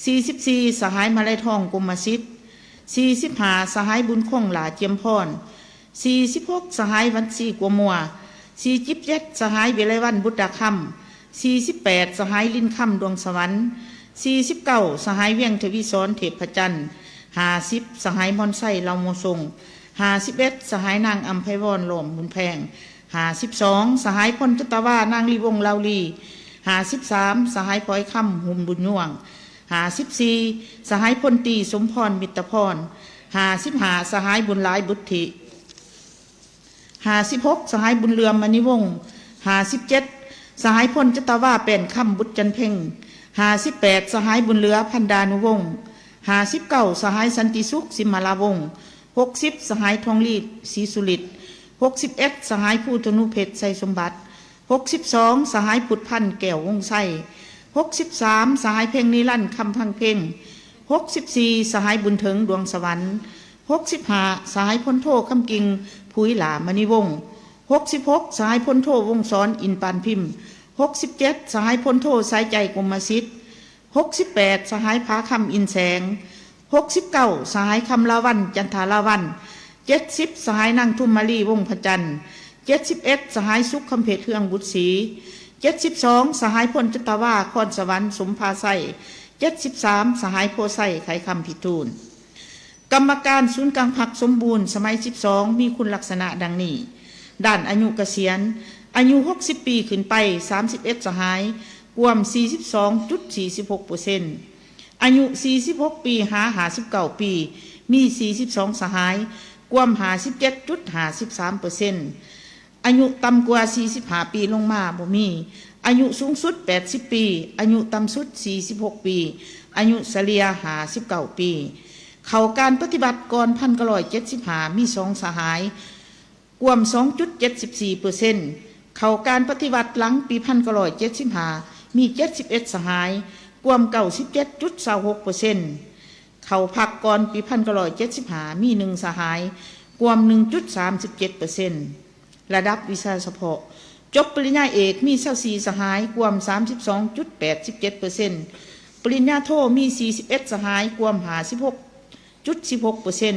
ສີ່ສິບສີ່ ສະຫາຍມາໄລທອງ ກົມມະສິດ, ສີ່ສິບຫ້າ ສະຫາຍບຸນຄົງ ຫຼ້າຈຽມພອນ, ສີ່ສິບຫົກ ສະຫາຍວັນຊີ ກົວມົວ, ສີ່ສິບເຈັດ ສະຫາຍວິໄລວັນ ບຸດດາຄຳ, ສີ່ສິບແປດ ສະຫາຍລິນຄຳ ດວງສະຫວັນ, ສີ່ສິບເກົ້າ ສະຫາຍວຽງ ທະວີສອນ ເທບພະຈັນ, ຫ້າສິບ ສະຫາຍມອນໄຊ ເຫຼົ່າໂມຊົງ, ຫ້າສິບເອັດ ສະຫາຍນາງອຳໄພວອນ ລ້ອມບຸນແພງ, ຫ້າສິບສອງ ສະຫາຍພົນຈັດຕະວາ ນາງລີວົງ ລາວລີ, ຫ້າສິບສາມ ສະຫາຍພອຍຄຳ ຫຸມບຸນຍວງ, ຫ້າສິບສີ່ ສະຫາຍພົນຕີ ສົມພອນ ມິດຕະພອນ, ຫ້າສິບຫ້າ ສະຫາຍບຸນຫຼາຍ ບຸດທິ, ຫ້າສິບຫົກ ສະຫາຍບຸນເຫຼືອມ ມະນີວົງ, ຫ້າສິບເຈັດ ສະຫາຍພົນຈັດຕະວາ ແປ້ນຄຳ ບຸດຈັນເພັງ, ຫ້າສິບແປດ ສະຫາຍບຸນເຫຼືອ ພັນດານຸວົງ, ຫ້າສິບເກົ້າ ສະຫາຍສັນຕິສຸກ ສິມມະລາວົງ, ຫົກສິບ ສະຫາຍທອງລີ ສີສຸລິດ, ຫົກສິບເອັດ ສະຫາຍພູທະນູເພັດ ໄຊສົມບັດ, ຫົກສິບສອງ ສະຫາຍພຸດພັນ ແກ້ວວົງໄຊ, ຫົກສິບສາມ ສະຫາຍເພັງນິລັນ ຄຳພັງເພັງ, ຫົກສິບສີ່ ສະຫາຍບຸນເຖິງ ດວງສະຫວັນ, ຫົກສິບຫ້າ ສະຫາຍພົນໂທ ຄຳກິ່ງ ຜຸຍຫຼ້າ ມະນີວົງ, ຫົກສິບຫົກ ສະຫາຍພົນໂທ ວົງສອນ ອິນປານພິມ, ຫົກສິບເຈັດ ສະຫາຍພົນໂທ ສາຍໃຈ ກົມມະສິດ, ຫົກສິບແປດ ສະຫາຍຜາຄຳ ອິນແສງ, ຫົກສິບເກົ້າ ສະຫາຍຄຳລາວັນ ຈັນທາລາວັນ, ເຈັດສິບ ສະຫາຍນາງທຸມມາລີ ວົງພະຈັນ, ເຈັດສິບເອັດ ສະຫາຍສຸກ ຄຳເພັດ ເຮືອງບຸດສີ, ເຈັດສິບສອງ ສະຫາຍພົນຈັດຕະວາ ຄອນສະຫວັນ ສົມພາໄຊ, ເຈັດສິບສາມ ສະຫາຍໂພໄຊ ໄຂຄຳພິທູນ. ກຳມະການສູນກາງພັກສົມບູນສະໄໝສິບສອງ ມີຄຸນລັກສະນະດັ່ງນີ້: ດ້ານອາຍຸກະສຽນ, ອາຍຸຫົກສິບປີຂຶ້ນໄປ ສາມສິບເອັດ ສະຫາຍ, ກວມ ສີ່ສິບສອງຈຸດສີ່ສິບຫົກເປີເຊັນ, ອາຍຸ ສີ່ສິບຫົກ ປີ ຫາ ຫ້າສິບເກົ້າ ປີ ມີ ສີ່ສິບສອງ ສະຫາຍ, ກວມ ຫ້າສິບເຈັດຈຸດຫ້າສິບສາມເປີເຊັນ, ອາຍຸຕ່ຳກວ່າ ສີ່ສິບຫ້າ ປີລົງມາ ບໍ່ມີ, ອາຍຸສູງສຸດ ແປດສິບ ປີ, ອາຍຸຕ່ຳສຸດ ສີ່ສິບຫົກ ປີ, ອາຍຸສະເລ່ຍ ຫ້າສິບເກົ້າ ປີ. ເຂົ້າການປະຕິບັດກ່ອນ ໜຶ່ງພັນເກົ້າຮ້ອຍເຈັດສິບຫ້າ ມີ ສອງ ສະຫາຍ, ກວມ ສອງຈຸດເຈັດສິບສີ່ເປີເຊັນ, ເຂົ້າການປະຕິບັດຫຼັງປີ ໜຶ່ງພັນເກົ້າຮ້ອຍເຈັດສິບຫ້າ ມີ ເຈັດສິບເອັດ ສະຫາຍ, ກວມ ເກົ້າສິບເຈັດຈຸດຊາວຫົກເປີເຊັນ, ເຂົ້າພັກກ່ອນປີ ໜຶ່ງພັນເກົ້າຮ້ອຍເຈັດສິບຫ້າ ມີ ໜຶ່ງ ສະຫາຍ, ກວມ ໜຶ່ງຈຸດສາມສິບເຈັດເປີເຊັນ. ລະດັບວິຊາສະເພາະ, ຈົບປະລິນຍາເອກ ມີ ຊາວສີ່ ສະຫາຍ, ກວມ ສາມສິບສອງຈຸດແປດສິບເຈັດເປີເຊັນ, ປະລິນຍາໂທ ມີ ສີ່ສິບເອັດ ສະຫາຍ, ກວມ ຫ້າສິບຫົກຈຸດສິບຫົກເປີເຊັນ,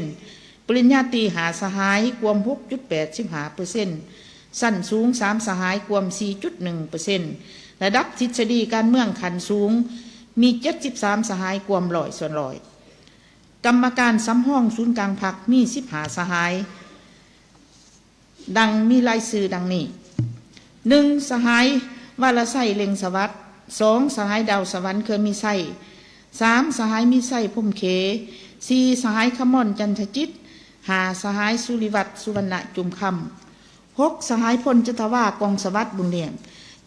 ປະລິນຍາຕີ ຫ້າ ສະຫາຍ, ກວມ ຫົກຈຸດແປດສິບຫ້າເປີເຊັນ, ຊັ້ນສູງ ສາມ ສະຫາຍ, ກວມ ສີ່ຈຸດໜຶ່ງເປີເຊັນ. ລະດັບທິດສະດີການເມືອງຂັ້ນສູງ ມີ ເຈັດສິບສາມ ສະຫາຍ, ກວມ ຮ້ອຍສ່ວນຮ້ອຍ. ກຳມະການສຳຮອງສູນກາງພັກ ມີ ສິບຫ້າ ສະຫາຍ. ດັ່ງມີລາຍຊື່ດັ່ງນີ້: ໜຶ່ງ ສະຫາຍ ວາລະໄຊ ເລັ່ງສະຫວັດ, ສອງ ສະຫາຍ ດາວສະຫວັນ ເຄືອມີໄຊ, ສາມ ສະຫາຍ ມີໄຊ ພົມເຂ, ສີ່ ສະຫາຍ ຄຳມອນ ຈັນທະຈິດ, ຫ້າ ສະຫາຍ ສຸລິວັດ ສຸວັນນະ ຈຸມຄຳ, ຫົກ ສະຫາຍ ພົນຈັດຕະວາ ກອງສະຫວັດ ບຸນລ້ຽງ,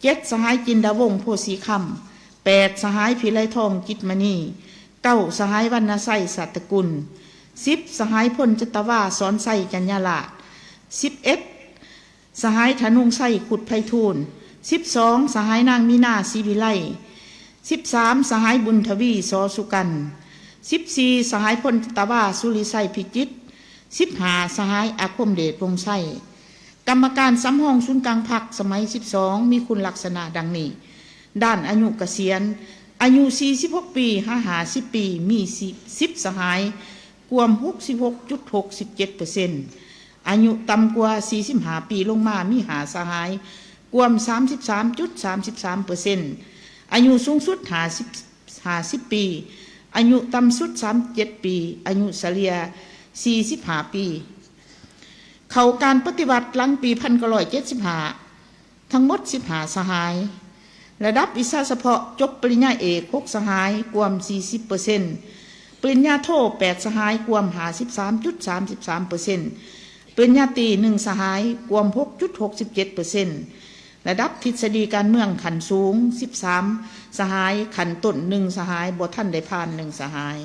ເຈັດ ສະຫາຍ ຈິນດາວົງ ໂພສີຄຳ, ແປດ ສະຫາຍ ພິໄລທອງ ຈິດມະນີ, ເກົ້າ ສະຫາຍ ວັນນະໄຊ ສາດຕະກຸນ, ສິບ ສະຫາຍ ພົນຈັດຕະວາ ສອນໄຊ ຈັນຍາລາດ, ສິບເອັດ ສະຫາຍ ທະນົງໄຊ ຄຸດໄພທູນ, ສິບສອງ ສະຫາຍ ນາງ ມີນາ ສີວິໄລ, ສິບສາມ ສະຫາຍ ບຸນທະວີ ສໍສຸກັນ, ສິບສີ່ ສະຫາຍ ພົນຈັດຕະວາ ສຸລິໄຊ ພິຈິດ, ສິບຫ້າ ສະຫາຍ ອາຄົມເດດ ວົງໄຊ. ກຳມະການສຳຮອງສູນກາງພັກສະໄໝສິບສອງ ມີຄຸນລັກສະນະດັ່ງນີ້: ດ້ານອາຍຸກະສຽນ, ອາຍຸ ສີ່ສິບຫົກ ປີ ຫາ ຫ້າສິບ ປີ ມີ ສິບ ສະຫາຍ, ກວມ ຫົກສິບຫົກຈຸດຫົກສິບເຈັດເປີເຊັນ, ອາຍຸຕ່ຳກວ່າ ສີ່ສິບຫ້າ ປີລົງມາ ມີ ຫ້າ ສະຫາຍ, ກວມ ສາມສິບສາມຈຸດສາມສິບສາມເປີເຊັນ, ອາຍຸສູງສຸດ ຫ້າສິບ ຫ້າສິບ ປີ, ອາຍຸຕ່ຳສຸດ ສາມສິບເຈັດ ປີ, ອາຍຸສະເລ່ຍ ສີ່ສິບຫ້າ ປີ. ເຂົ້າການປະຕິວັດຫຼັງປີ ໜຶ່ງພັນເກົ້າຮ້ອຍເຈັດສິບຫ້າ ທັງໝົດ ສິບຫ້າ ສະຫາຍ. ລະດັບວິຊາສະເພາະ, ຈົບປະລິນຍາເອກ ຫົກ ສະຫາຍ, ກວມ ສີ່ສິບເປີເຊັນ, ປະລິນຍາໂທ ແປດ ສະຫາຍ, ກວມ ຫ້າສິບສາມຈຸດສາມສິບສາມເປີເຊັນ, ປະລິນຍາຕີ ໜຶ່ງ ສະຫາຍ, ກວມ ຫົກ ຈຸດຫົກສິບເຈັດເປີເຊັນ, ລະດັບທິດສະດີການເມືອງຂັ້ນສູງ ສິບສາມສະຫາຍ, ຂັ້ນຕົ້ນ ໜຶ່ງສະຫາຍ, ບໍ່ທັນໄດ້ຜ່ານ ໜຶ່ງສະຫາຍ.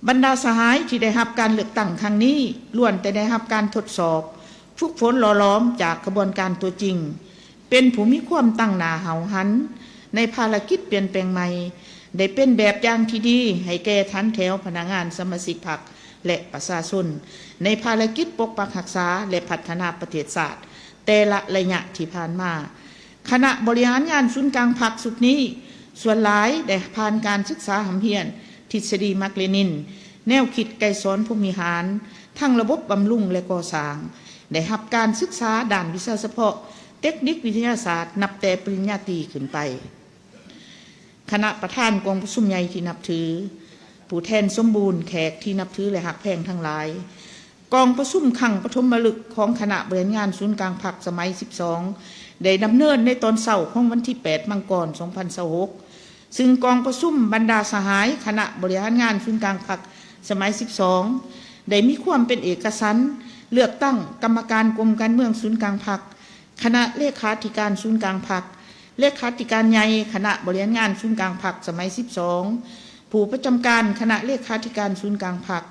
ບັນດາສະຫາຍທີ່ໄດ້ຮັບການເລືອກຕັ້ງຄັ້ງນີ້ ລ້ວນແຕ່ໄດ້ຮັບການທົດສອບ, ຝຶກຝົນຫຼໍ່ຫຼອມຈາກຂະບວນການຕົວຈິງ, ເປັນຜູ້ມີຄວາມຕັ້ງໜ້າຫ້າວຫັນໃນພາລະກິດປ່ຽນແປງໃໝ່, ໄດ້ເປັນແບບຢ່າງທີ່ດີໃຫ້ແກ່ຖັນແຖວພະນັກງານ, ສະມາຊິກພັກ ແລະ ປະຊາຊົນ ໃນພາລະກິດປົກປັກຮັກສາ ແລະ ພັດທະນາປະເທດຊາດແຕ່ລະໄລຍະທີ່ຜ່ານມາ. ຄະນະບໍລິຫານງານສູນກາງພັກຊຸດນີ້ ສ່ວນຫຼາຍໄດ້ຜ່ານການສຶກສາຮ່ຳຮຽນທິດສະດີມາກເລນິນ, ແນວຄິດໄກສອນພົມວິຫານ, ທັງລະບົບບຳລຸງ ແລະ ກໍ່ສ້າງ, ໄດ້ຮັບການສຶກສາດ້ານວິຊາສະເພາະເຕັກນິກວິທະຍາສາດ ນັບແຕ່ປະລິນຍາຕີຂຶ້ນໄປ. ຄະນະປະທານກອງປະຊຸມໃຫຍ່ທີ່ນັບຖື, ຜູ້ແທນສົມບູນ, ແຂກທີ່ນັບຖື ແລະ ຮັກແພງທັງຫຼາຍ, ກອງປະຊຸມຄັ້ງປະຖົມມະລຶກຂອງຄະນະບໍລິຫານງານສູນກາງພັກສະໄໝສິບສອງ ໄດ້ດຳເນີນໃນຕອນເຊົ້າຂອງວັນທີແປດ ມັງກອນ ສອງພັນຊາວຫົກ, ຊຶ່ງກອງປະຊຸມບັນດາສະຫາຍຄະນະບໍລິຫານງານສູນກາງພັກສະໄໝສິບສອງ ໄດ້ມີຄວາມເປັນເອກະສັນ ເລືອກຕັ້ງກຳມະການກົມການເມືອງສູນກາງພັກ, ຄະນະເລຂາທິການສູນກາງພັກ, ເລຂາທິການໃຫຍ່ຄະນະບໍລິຫານງານສູນກາງພັກສະໄໝສິບສອງ, ຜູ້ປະຈຳການຄະນະເລຂາທິການສູນກາງພັກ,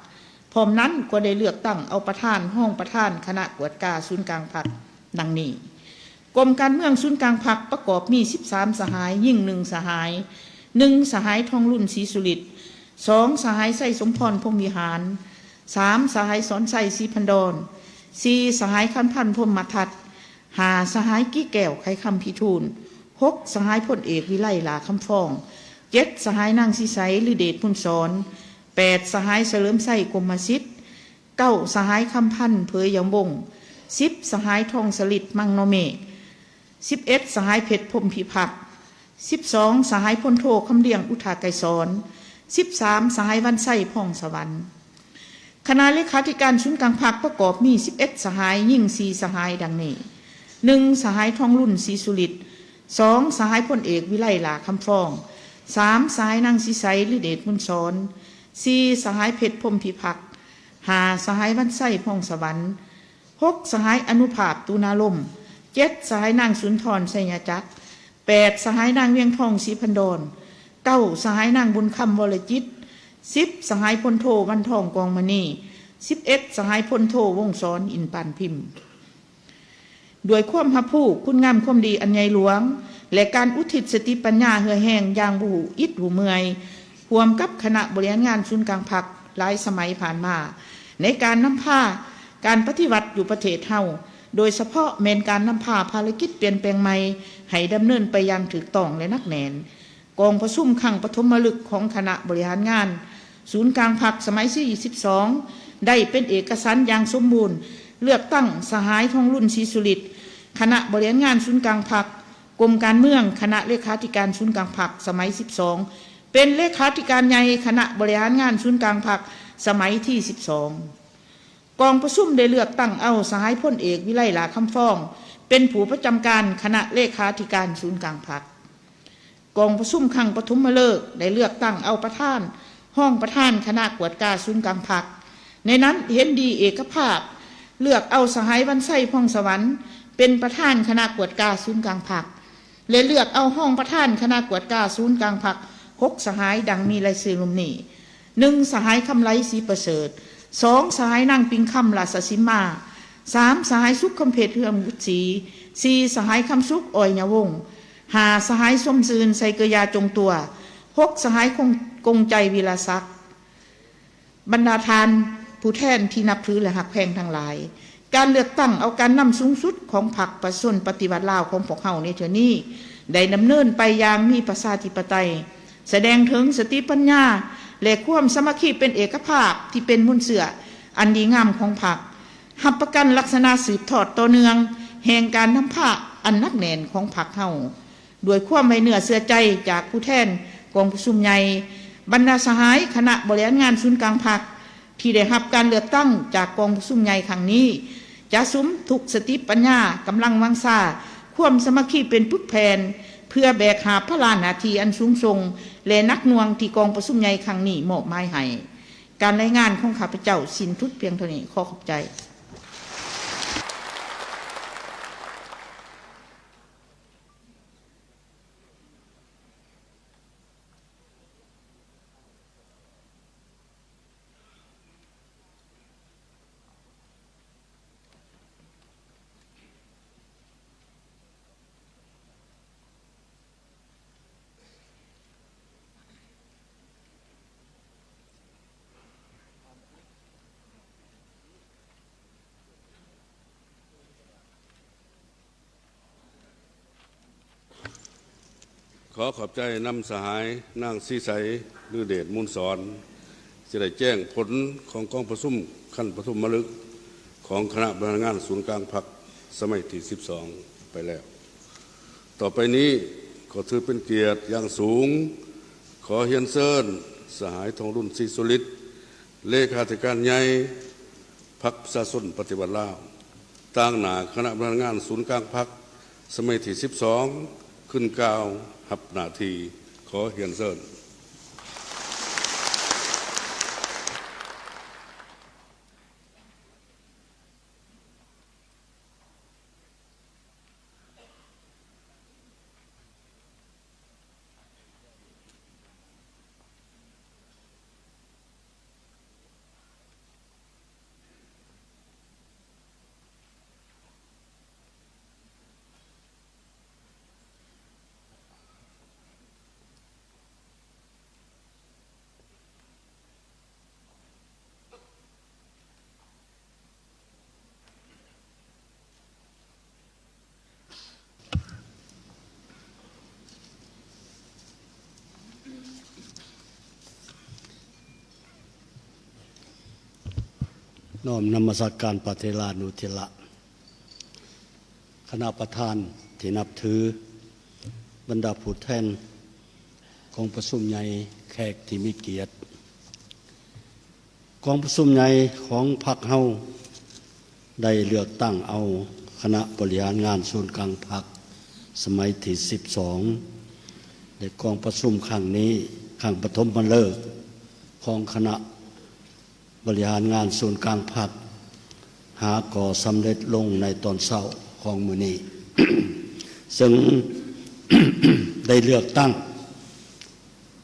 ພ້ອມນັ້ນກໍໄດ້ເລືອກຕັ້ງເອົາປະທານ, ຮອງປະທານຄະນະກວດກາສູນກາງພັກ ດັ່ງນີ້. ກົມການເມືອງສູນກາງພັກປະກອບມີສິບສາມສະຫາຍ, ຍິງໜຶ່ງສະຫາຍ, ໜຶ່ງສະຫາຍ ທອງລຸນ ສີສຸລິດ, ສອງສະຫາຍ ໄຊສົມພອນ ພົມວິຫານ, ສາມສະຫາຍ ສອນໄຊ ສີພັນດອນ, ສີ່ສະຫາຍ ຄຳພັນ ພົມມະທັດ, ຫ້າສະຫາຍ ກິແກ້ວ ໄຂຄຳພິທູນ, ຫົກສະຫາຍ ພົນເອກ ວິໄລ ຫຼ້າຄຳຟອງ, ເຈັດສະຫາຍ ນາງສີໃສ ລືເດດ ບຸນສອນ, ແປດສະຫາຍ ສະເຫຼີມໄຊ ກົມມະສິດ, ເກົ້າສະຫາຍ ຄຳພັນ ເຜີຍຢຳວົງ, ສິບສະຫາຍ ທອງສະລິດ ມັງນໍເມກ, ສິບເອັດສະຫາຍ ເພັດ ພົມພິພັກ, ສິບສອງສະຫາຍ ພົນໂທ ຄຳລຽງ ອຸທາໄກສອນ, ສິບສາມສະຫາຍ ວັນໄຊ ພອງສະຫວັນ. ຄະນະເລຂາທິການສູນກາງພັກປະກອບມີສິບເອັດສະຫາຍ, ຍິງສີ່ສະຫາຍ ດັ່ງນີ້: ໜຶ່ງສະຫາຍ ທອງລຸນ ສີສຸລິດ, ສອງສະຫາຍ ພົນເອກ ວິໄລ ຫຼ້າຄຳຟອງ, ສາມສະຫາຍ ນາງສີໃສ ລືເດດ ບຸນສອນ, ສີ່ສະຫາຍ ເພັດ ພົມພິພັກ, ຫ້າສະຫາຍ ວັນໄຊ ພອງສະຫວັນ, ຫົກສະຫາຍ ອະນຸພາບ ຕຸນາລົມ, ເຈັດສະຫາຍ ນາງສຸນທອນ ໄຊຍະຈັກ, ແປດສະຫາຍ ນາງວຽງທອງ ສີພັນດອນ, ເກົ້າສະຫາຍ ນາງບຸນຄຳ ວໍລະຈິດ, ສິບສະຫາຍ ພົນໂທ ວັນທອງ ກອງມະນີ, ສິບເອັດສະຫາຍ ພົນໂທ ວົງສອນ ອິນປານພິມ. ດ້ວຍຄວາມຮັບຮູ້ຄຸນງາມຄວາມດີອັນໃຫຍ່ຫຼວງ ແລະ ການອຸທິດສະຕິປັນຍາເຫື່ອແຮງຢ່າງບໍ່ຮູ້ອິດຮູ້ເມື່ອຍ ຮ່ວມກັບຄະນະບໍລິຫານງານສູນກາງພັກຫຼາຍສະໄໝຜ່ານມາ ໃນການນຳພາການປະຕິວັດຢູ່ປະເທດເຮົາ, ໂດຍສະເພາະແມ່ນການນຳພາພາລະກິດປ່ຽນແປງໃໝ່ໃຫ້ດຳເນີນໄປຢ່າງຖືກຕ້ອງ ແລະ ໜັກແໜ້ນ. ກອງປະຊຸມຄັ້ງປະຖົມມະລຶກຂອງຄະນະບໍລິຫານງານສູນກາງພັກສະໄໝທີສິບສອງ ໄດ້ເປັນເອກະສັນຢ່າງສົມບູນ, ເລືອກຕັ້ງສະຫາຍ ທອງລຸນ ສີສຸລິດ ຄະນະບໍລິຫານງານສູນກາງພັກ, ກົມການເມືອງ, ຄະນະເລຂາທິການສູນກາງພັກສະໄໝສິບສອງ ເປັນເລຂາທິການໃຫຍ່ຄະນະບໍລິຫານງານສູນກາງພັກສະໄໝທີສິບສອງ. ກອງປະຊຸມໄດ້ເລືອກຕັ້ງເອົາສະຫາຍ ພົນເອກ ວິໄລ ຫຼ້າຄຳຟອງ ເປັນຜູ້ປະຈຳການຄະນະເລຂາທິການສູນກາງພັກ. ກອງປະຊຸມຄັ້ງປະຖົມມະເລີກໄດ້ເລືອກຕັ້ງເອົາປະທານ, ຮອງປະທານຄະນະກວດກາສູນກາງພັກ, ໃນນັ້ນເຫັນດີເອກະພາບເລືອກເອົາສະຫາຍ ວັນໄຊ ພອງສະຫວັນ ເປັນປະທານຄະນະກວດກາສູນກາງພັກ ແລະ ເລືອກເອົາຮອງປະທານຄະນະກວດກາສູນກາງພັກ ຫົກສະຫາຍ ດັ່ງມີລາຍຊື່ລຸ່ມນີ້: ໜຶ່ງສະຫາຍ ຄຳໄລ ສີປະເສີດ, ສອງສະຫາຍ ນາງປິງຄຳ ລາຊະສິມມາ, ສາມສະຫາຍ ສຸກຄຳເພັດ ເຮືອງບຸດສີ, ສີ່ສະຫາຍ ຄຳສຸກ ອອຍຍະວົງ, ຫ້າສະຫາຍ ສົມຊື່ນ ໄຊເກີຢາ ຈົງຕົວ, ຫົກສະຫາຍ ຄົງ ກົງໃຈ ວິລະສັກ. ບັນດາທ່ານຜູ້ແທນທີ່ນັບຖື ແລະ ຮັກແພງທັງຫຼາຍ, ການເລືອກຕັ້ງເອົາການນຳສູງສຸດຂອງພັກປະຊາຊົນປະຕິວັດລາວຂອງພວກເຮົາໃນເທື່ອນີ້ ໄດ້ດຳເນີນໄປຢ່າງມີປະຊາທິປະໄຕ, ສະແດງເຖິງສະຕິປັນຍາ ແລະ ຄວາມສາມັກຄີເປັນເອກະພາບທີ່ເປັນມູນເຊື້ອອັນດີງາມຂອງພັກ, ຮັບປະກັນລັກສະນະສືບທອດຕໍ່ເນື່ອງແຫ່ງການນຳພາອັນໜັກແໜ້ນຂອງພັກເຮົາ. ດ້ວຍຄວາມໄວ້ເນື້ອເຊື່ອໃຈຈາກຜູ້ແທນກອງປະຊຸມໃຫຍ່, ບັນດາສະຫາຍຄະນະບໍລິຫານງານສູນກາງພັກ ທີ່ໄດ້ຮັບການເລືອກຕັ້ງຈາກກອງປະຊຸມໃຫຍ່ຄັ້ງນີ້ ຈະສຸມທຸກສະຕິປັນຍາ, ກຳລັງວັງຊາ, ຄວາມສາມັກຄີເປັນປຶກແຜ່ນ ເພື່ອແບກຫາບພາລະໜ້າທີ່ອັນສູງສົ່ງ ແລະ ໜັກໜ່ວງທີ່ກອງປະຊຸມໃຫຍ່ຄັ້ງນີ້ມອບໝາຍໃຫ້. ການລາຍງານຂອງຂ້າພະເຈົ້າສິ້ນສຸດພຽງເທົ່ານີ້. ຂໍຂອບໃຈ. ຂໍຂອບໃຈນຳສະຫາຍນາງສີໃສ ລືເດດມູນສອນ ທີ່ໄດ້ແຈ້ງຜົນຂອງກອງປະຊຸມຂັ້ນປະຖົມມະລຶກຂອງຄະນະບໍລິຫານງານສູນກາງພັກສະໄໝທີສິບສອງໄປແລ້ວ. ຕໍ່ໄປນີ້ກໍຖືເປັນກຽດຢ່າງສູງ ຂໍຮຽນເຊີນສະຫາຍ ທອງລຸນ ສີສຸລິດ ເລຂາທິການໃຫຍ່ ພັກປະຊາຊົນປະຕິວັດລາວ ຕາງໜ້າຄະນະບໍລິຫານງານສູນກາງພັກສະໄໝທີສິບສອງ ຂຶ້ນກ່າວຮັບໜ້າທີ່. ຂໍຮຽນເຊີນ. ນ້ອມນະມັດສະການພະເຖລານຸເຖລະ, ຄະນະປະທານທີ່ນັບຖື, ບັນດາຜູ້ແທນກອງປະຊຸມໃຫຍ່, ແຂກທີ່ມີກຽດ. ກອງປະຊຸມໃຫຍ່ຂອງພັກເຮົາໄດ້ເລືອກຕັ້ງເອົາຄະນະບໍລິຫານງານສູນກາງພັກສະໄໝທີສິບສອງ ແລະ ກອງປະຊຸມຄັ້ງນີ້ ຄັ້ງປະຖົມມະເລີກຂອງຄະນະບໍລິຫານງານສູນກາງພັກ ຫາກໍສຳເລັດລົງໃນຕອນເຊົ້າຂອງມື້ນີ້ ເຊິ່ງໄດ້ເລືອກຕັ້ງ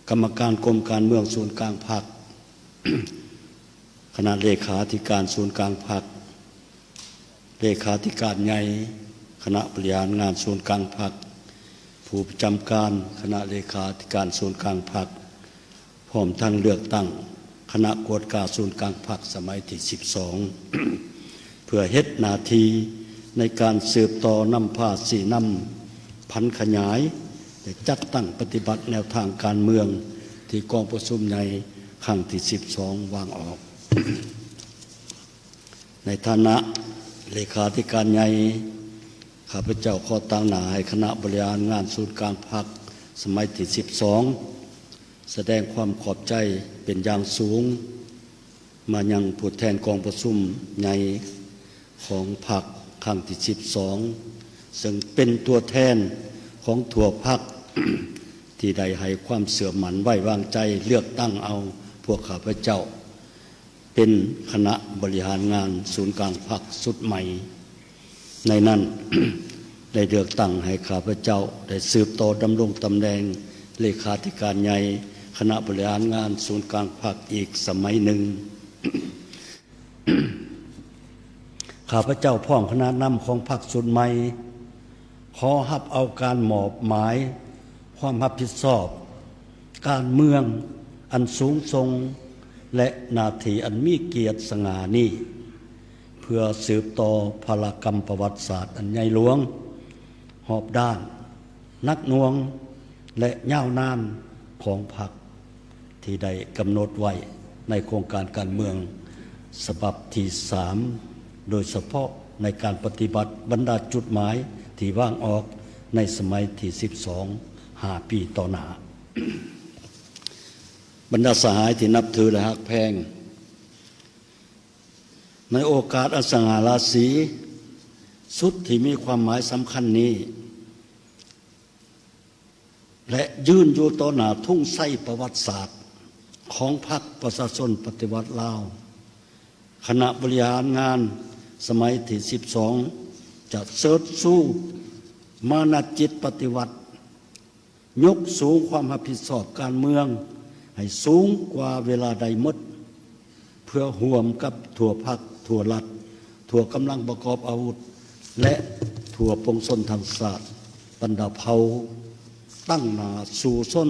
ກຳມະການກົມການເມືອງສູນກາງພັກ, ຄະນະເລຂາທິການສູນກາງພັກ, ເລຂາທິການໃຫຍ່ຄະນະບໍລິຫານງານສູນກາງພັກ, ຜູ້ປະຈຳການຄະນະເລຂາທິການສູນກາງພັກ, ພ້ອມທັງເລືອກຕັ້ງຄະນະກວດກາສູນກາງພັກສະໄໝທີສິບສອງ ເພື່ອເຮັດໜ້າທີ່ໃນການສືບຕໍ່ນຳພາຊີ້ນຳຜັນຂະຫຍາຍ ແລະ ຈັດຕັ້ງປະຕິບັດແນວທາງການເມືອງທີ່ກອງປະຊຸມໃຫຍ່ຄັ້ງທີສິບສອງວາງອອກ. ໃນຖານະເລຂາທິການໃຫຍ່, ຂ້າພະເຈົ້າຂໍຕາງໜ້າໃຫ້ຄະນະບໍລິຫານງານສູນກາງພັກສະໄໝທີສິບສອງ ສະແດງຄວາມຂອບໃຈເປັນຢ່າງສູງ ມາຍັງຜູ້ແທນກອງປະຊຸມໃຫຍ່ຂອງພັກຄັ້ງທີສິບສອງ ເຊິ່ງເປັນຕົວແທນຂອງທົ່ວພັກ ທີ່ໄດ້ໃຫ້ຄວາມເຊື່ອໝັ້ນໄວ້ວາງໃຈເລືອກຕັ້ງເອົາພວກຂ້າພະເຈົ້າ ເປັນຄະນະບໍລິຫານງານສູນກາງພັກຊຸດໃໝ່. ໃນນັ້ນ ໄດ້ເລືອກຕັ້ງໃຫ້ຂ້າພະເຈົ້າໄດ້ສືບຕໍ່ດຳລົງຕຳແໜ່ງເລຂາທິການໃຫຍ່ຄະນະບໍລິຫານງານສູນກາງພັກອີກສະໄໝໜຶ່ງ. ຂ້າພະເຈົ້າພ້ອມຄະນະນຳຂອງພັກຊຸດໃໝ່ ຂໍຮັບເອົາການມອບໝາຍຄວາມຮັບຜິດຊອບການເມືອງອັນສູງສົ່ງ ແລະ ໜ້າທີ່ອັນມີກຽດສະຫງ່ານີ້ ເພື່ອສືບຕໍ່ພາລະກຳປະຫວັດສາດອັນໃຫຍ່ຫຼວງ, ຮອບດ້ານ, ໜັກໜ່ວງ ແລະ ຍາວນານຂອງພັກ ທີ່ໄດ້ກຳນົດໄວ້ໃນໂຄງການການເມືອງສະບັບທີສາມ ໂດຍສະເພາະໃນການປະຕິບັດບັນດາຈຸດໝາຍທີ່ວາງອອກໃນສະໄໝທີສິບສອງ ຫ້າປີຕໍ່ໜ້າ. ບັນດາສະຫາຍທີ່ນັບຖື ແລະ ຮັກແພງ, ໃນໂອກາດອັນສະຫງ່າລາສີສຸດທີ່ມີຄວາມໝາຍສຳຄັນນີ້ ແລະ ຢືນຢູ່ຕໍ່ໜ້າທຸງໄຊປະຫວັດສາດຂອງພັກປະຊາຊົນປະຕິວັດລາວ, ຄະນະບໍລິຫານງານສະໄໝທີສິບສອງ ຈະເຊີດຊູມານະຈິດປະຕິວັດ, ຍົກສູງຄວາມຮັບຜິດຊອບການເມືອງໃຫ້ສູງກວ່າເວລາໃດໝົດ, ເພື່ອຮ່ວມກັບທົ່ວພັກ, ທົ່ວລັດ, ທົ່ວກຳລັງປະກອບອາວຸດ ແລະ ທົ່ວປວງຊົນທັງຊາດ, ບັນດາເຜົ່າ, ຕັ້ງໜ້າສູ້ຊົນ,